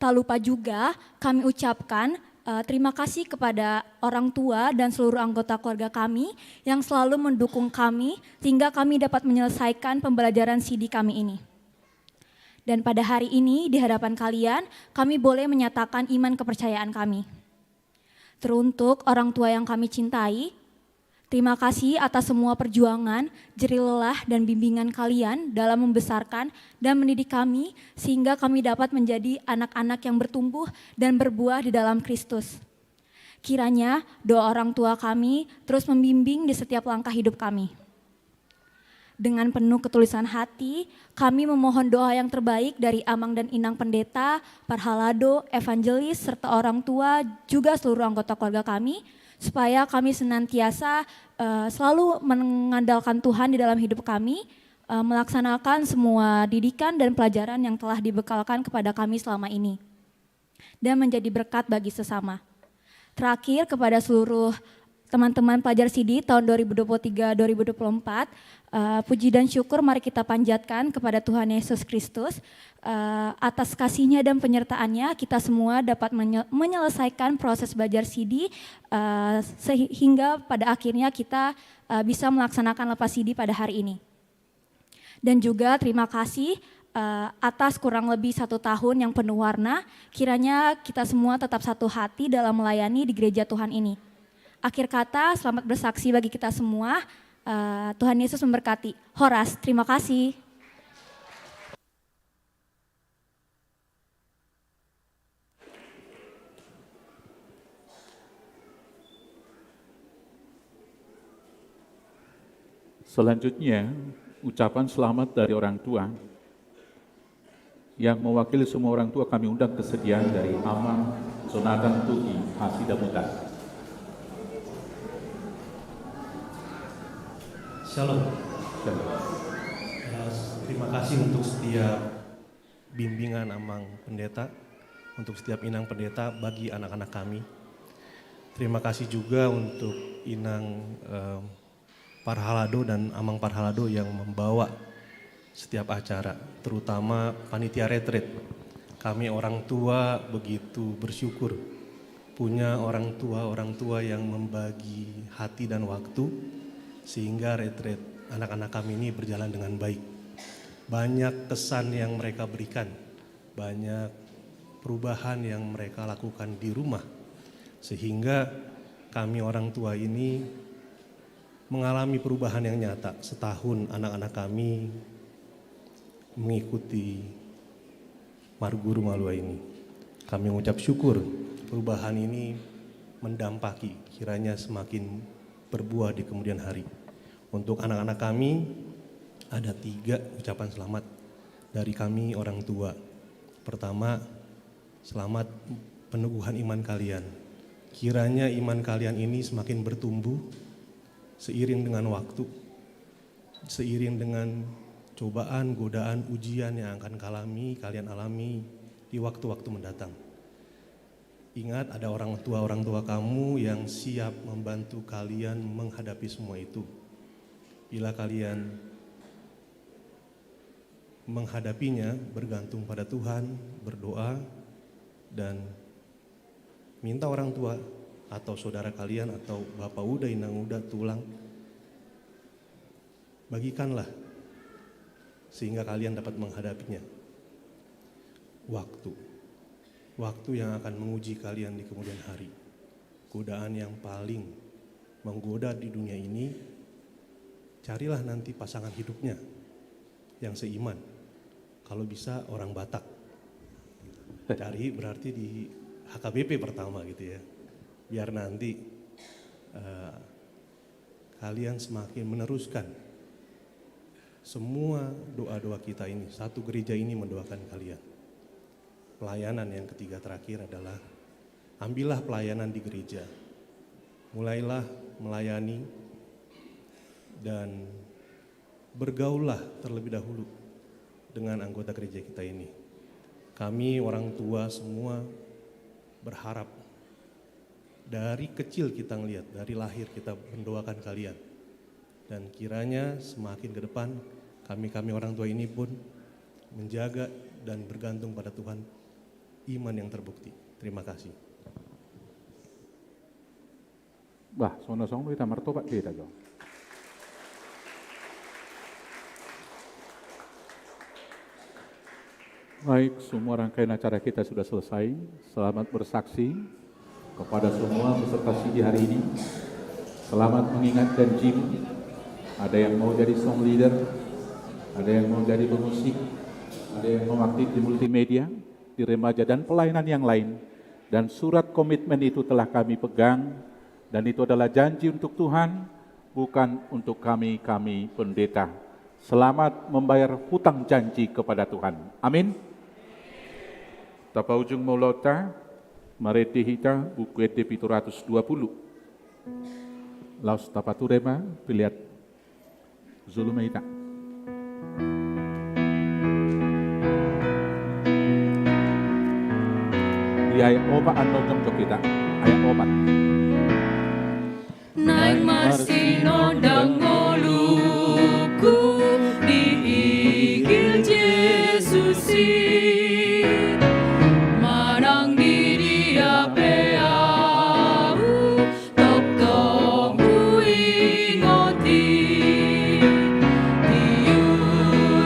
Tak lupa juga kami ucapkan, eh, terima kasih kepada orang tua dan seluruh anggota keluarga kami yang selalu mendukung kami sehingga kami dapat menyelesaikan pembelajaran Sidi kami ini. Dan pada hari ini, di hadapan kalian, kami boleh menyatakan iman kepercayaan kami. Teruntuk orang tua yang kami cintai, terima kasih atas semua perjuangan, jerih lelah, dan bimbingan kalian dalam membesarkan dan mendidik kami, sehingga kami dapat menjadi anak-anak yang bertumbuh dan berbuah di dalam Kristus. Kiranya doa orang tua kami terus membimbing di setiap langkah hidup kami. Dengan penuh ketulusan hati, kami memohon doa yang terbaik dari Amang dan Inang Pendeta, Parhalado, Evangelis, serta orang tua, juga seluruh anggota keluarga kami, supaya kami senantiasa, eh, selalu mengandalkan Tuhan di dalam hidup kami, eh, melaksanakan semua didikan dan pelajaran yang telah dibekalkan kepada kami selama ini, dan menjadi berkat bagi sesama. Terakhir, kepada seluruh teman-teman pelajar Sidi tahun dua ribu dua puluh tiga dua ribu dua puluh empat, eh, puji dan syukur mari kita panjatkan kepada Tuhan Yesus Kristus, eh, atas kasih-Nya dan penyertaan-Nya, kita semua dapat menye-, menyelesaikan proses belajar Sidi, eh, sehingga pada akhirnya kita, eh, bisa melaksanakan lepas Sidi pada hari ini. Dan juga terima kasih, eh, atas kurang lebih satu tahun yang penuh warna. Kiranya kita semua tetap satu hati dalam melayani di gereja Tuhan ini. Akhir kata, selamat bersaksi bagi kita semua. Eh, Tuhan Yesus memberkati. Horas, terima kasih. Selanjutnya, ucapan selamat dari orang tua. Yang mewakili semua orang tua, kami undang kesediaan dari Amang Jonathan Tuti Hasidamutan. Shalom. Shalom. Ya, terima kasih untuk setiap bimbingan Amang Pendeta, untuk setiap Inang Pendeta bagi anak-anak kami. Terima kasih juga untuk Inang, em, Parhalado dan Amang Parhalado yang membawa setiap acara, terutama panitia retret. Kami orang tua begitu bersyukur punya orang tua, orang tua yang membagi hati dan waktu, sehingga retret anak-anak kami ini berjalan dengan baik. Banyak kesan yang mereka berikan, banyak perubahan yang mereka lakukan di rumah, sehingga kami orang tua ini mengalami perubahan yang nyata. Setahun anak-anak kami mengikuti Marguru Malua ini. Kami mengucap syukur perubahan ini mendampaki, kiranya semakin berbuah di kemudian hari. Untuk anak-anak kami, ada tiga ucapan selamat dari kami orang tua. Pertama, selamat peneguhan iman kalian. Kiranya iman kalian ini semakin bertumbuh seiring dengan waktu, seiring dengan cobaan, godaan, ujian yang akan kalami, kalian alami di waktu-waktu mendatang. Ingat, ada orang tua, orang tua kamu yang siap membantu kalian menghadapi semua itu. Bila kalian menghadapinya, bergantung pada Tuhan, berdoa, dan minta orang tua atau saudara kalian atau bapak uda, inang uda, tulang, bagikanlah sehingga kalian dapat menghadapinya. Waktu. Waktu yang akan menguji kalian di kemudian hari. Godaan yang paling menggoda di dunia ini, carilah nanti pasangan hidupnya yang seiman. Kalau bisa orang Batak. Cari berarti di H K B P pertama gitu ya. Biar nanti, eh, kalian semakin meneruskan semua doa-doa kita ini. Satu gereja ini mendoakan kalian. Pelayanan yang ketiga terakhir adalah ambillah pelayanan di gereja. Mulailah melayani dan bergaullah terlebih dahulu dengan anggota gereja kita ini. Kami orang tua semua berharap dari kecil kita ngelihat, dari lahir kita mendoakan kalian. Dan kiranya semakin ke depan, kami-kami orang tua ini pun menjaga dan bergantung pada Tuhan, iman yang terbukti. Terima kasih. Bah, songon na songon do hita martopak do hita jo. Baik, semua rangkaian acara kita sudah selesai. Selamat bersaksi kepada semua peserta sidi hari ini. Selamat mengingat janjimu. Ada yang mau jadi song leader, ada yang mau jadi pemusik, ada yang mau aktif di multimedia, di remaja, dan pelayanan yang lain. Dan surat komitmen itu telah kami pegang, dan itu adalah janji untuk Tuhan, bukan untuk kami, kami pendeta. Selamat membayar hutang janji kepada Tuhan. Amin. Tapaujung ma ulaonta, marende hita Buku Ende pitu ratus dua puluh. Laos tapature ma, piliat. Zulum ma hita. Di ayat opat annon jongjong hita. Ayat opat. Naeng marsinondang ngolungku diinggil Jesus i, manang di dia pe ahu tongtong huingot i. Tiur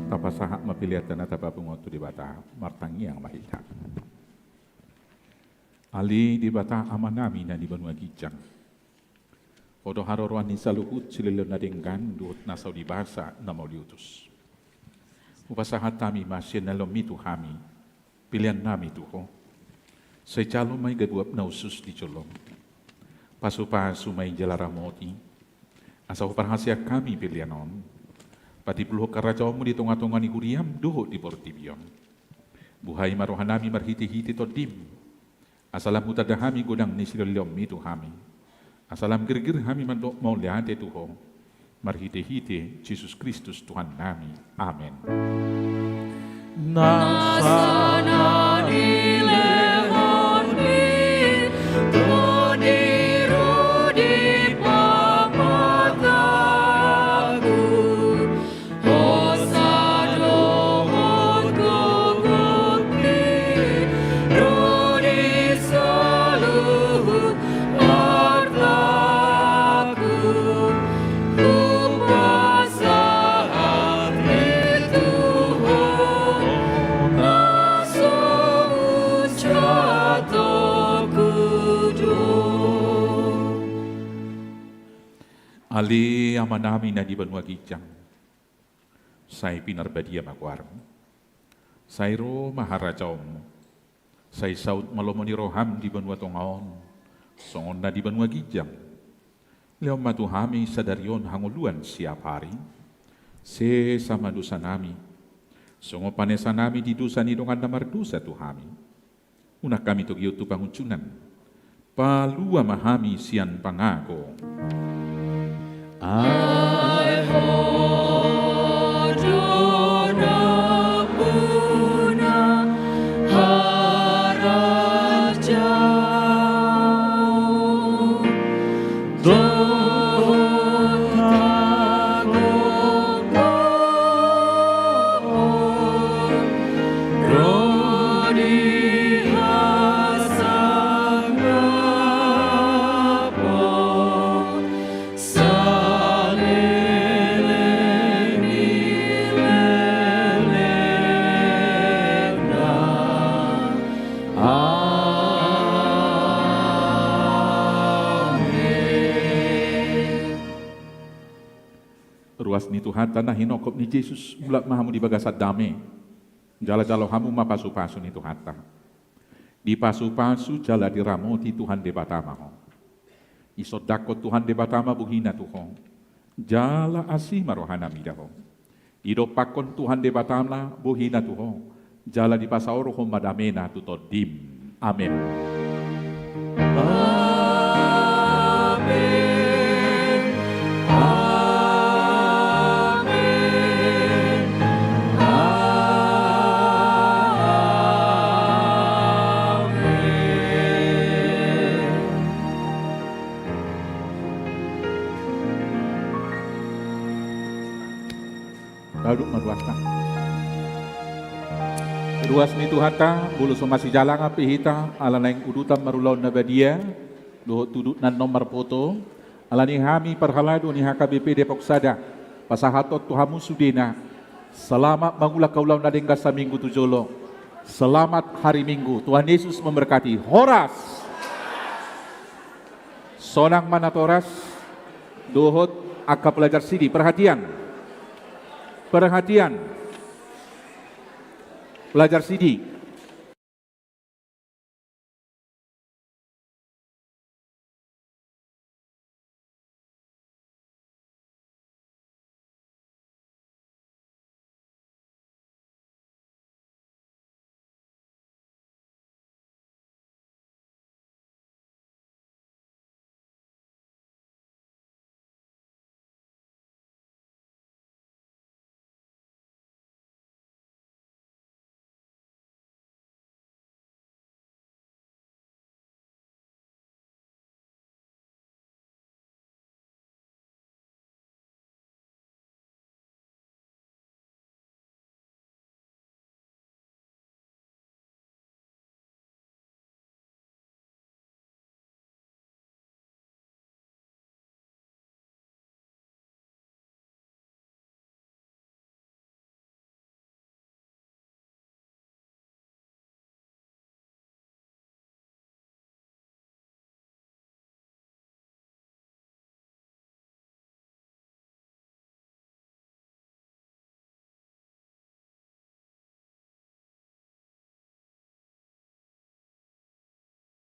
Tapasahat ma peleanta na tapapungu on tu Debata, martangiang ma hita. Ale Debata Amanami na di banua ginjang, Ho do haroroan ni saluhut silehonlehon na denggan dohot na so dibasa na mauliutus. Hupasahat hami ma sian na lehonMi tu hami, peleannami tu Ho. Sai jalo ma i gabuab na hushus di jolom. Pasupasu ma i jala ramoti, asa huparhaseang hami pelean on patimbulhon harajaonMu di tongatonga ni huriaM dohot di portibi on. Buhai ma rohanami marhitehite TondiM, asa lam hutanda hami godang ni silehonlehonMi tu hami, asa lam girgir hami mandok mauliate tu Ho, marhitehite Jesus Kristus Tuhannami. Amen. Nasa na nilehonMi, tu diru di pamatangku, hosa dohot gogoMi, ro di saluhut artaku, hupasahat i tu Ho, na so hujalo do. Ale Amanami na di banua ginjang, sai pinarbadia ma goarMu. Sai ro ma harajaonMu. Sai saut ma lomo ni rohaM di banua tonga on, songon na di banua ginjang. Lehon ma tu hami sadari on hangoluan siapari. Sesa ma dosanami, songon panesanami di dosa ni dongan na mardosa tu hami. Unang hami togihon tu pangunjunan. Palua ma hami sian pangago. Ai Ho do nampuna harajaon dohot hagotapon, ro di hasangapon saleleng ni lelengna. Amen. Ruas ni Tuhanta na hinophop ni Jesus, mulak ma hamu di bagasan dame, jala jalo hamu ma pasupasu ni Tuhanta. Dipasupasu jala diramoti Tuhan Debata ma ho. Disondangkon Tuhan Debata ma bohina tu ho, jala asi ma rohana mida ho. Didompakkon Tuhan Debata ma bohina tu ho, jala dipasaorhon ma damena tu tondim. Amen. Amen. Amen. Amen. Tadok ma ruasta. Ruas ni Tuhanta, molo so masijalangan pe hita ala naeng udutan marulaon na badia dohot tu udut na annon marpoto, ala ni hami parhalado ni H K B P Depok Sada, pasahathon tu hamu sudena, selamat mangulak haulaon na denggan saminggu tu jolo. Selamat hari Minggu. Tuhan Yesus memberkati. Horas. Sonang ma natoras dohot angka pelajar sidi. Perhatian. Perhatian. Pelajar sidi,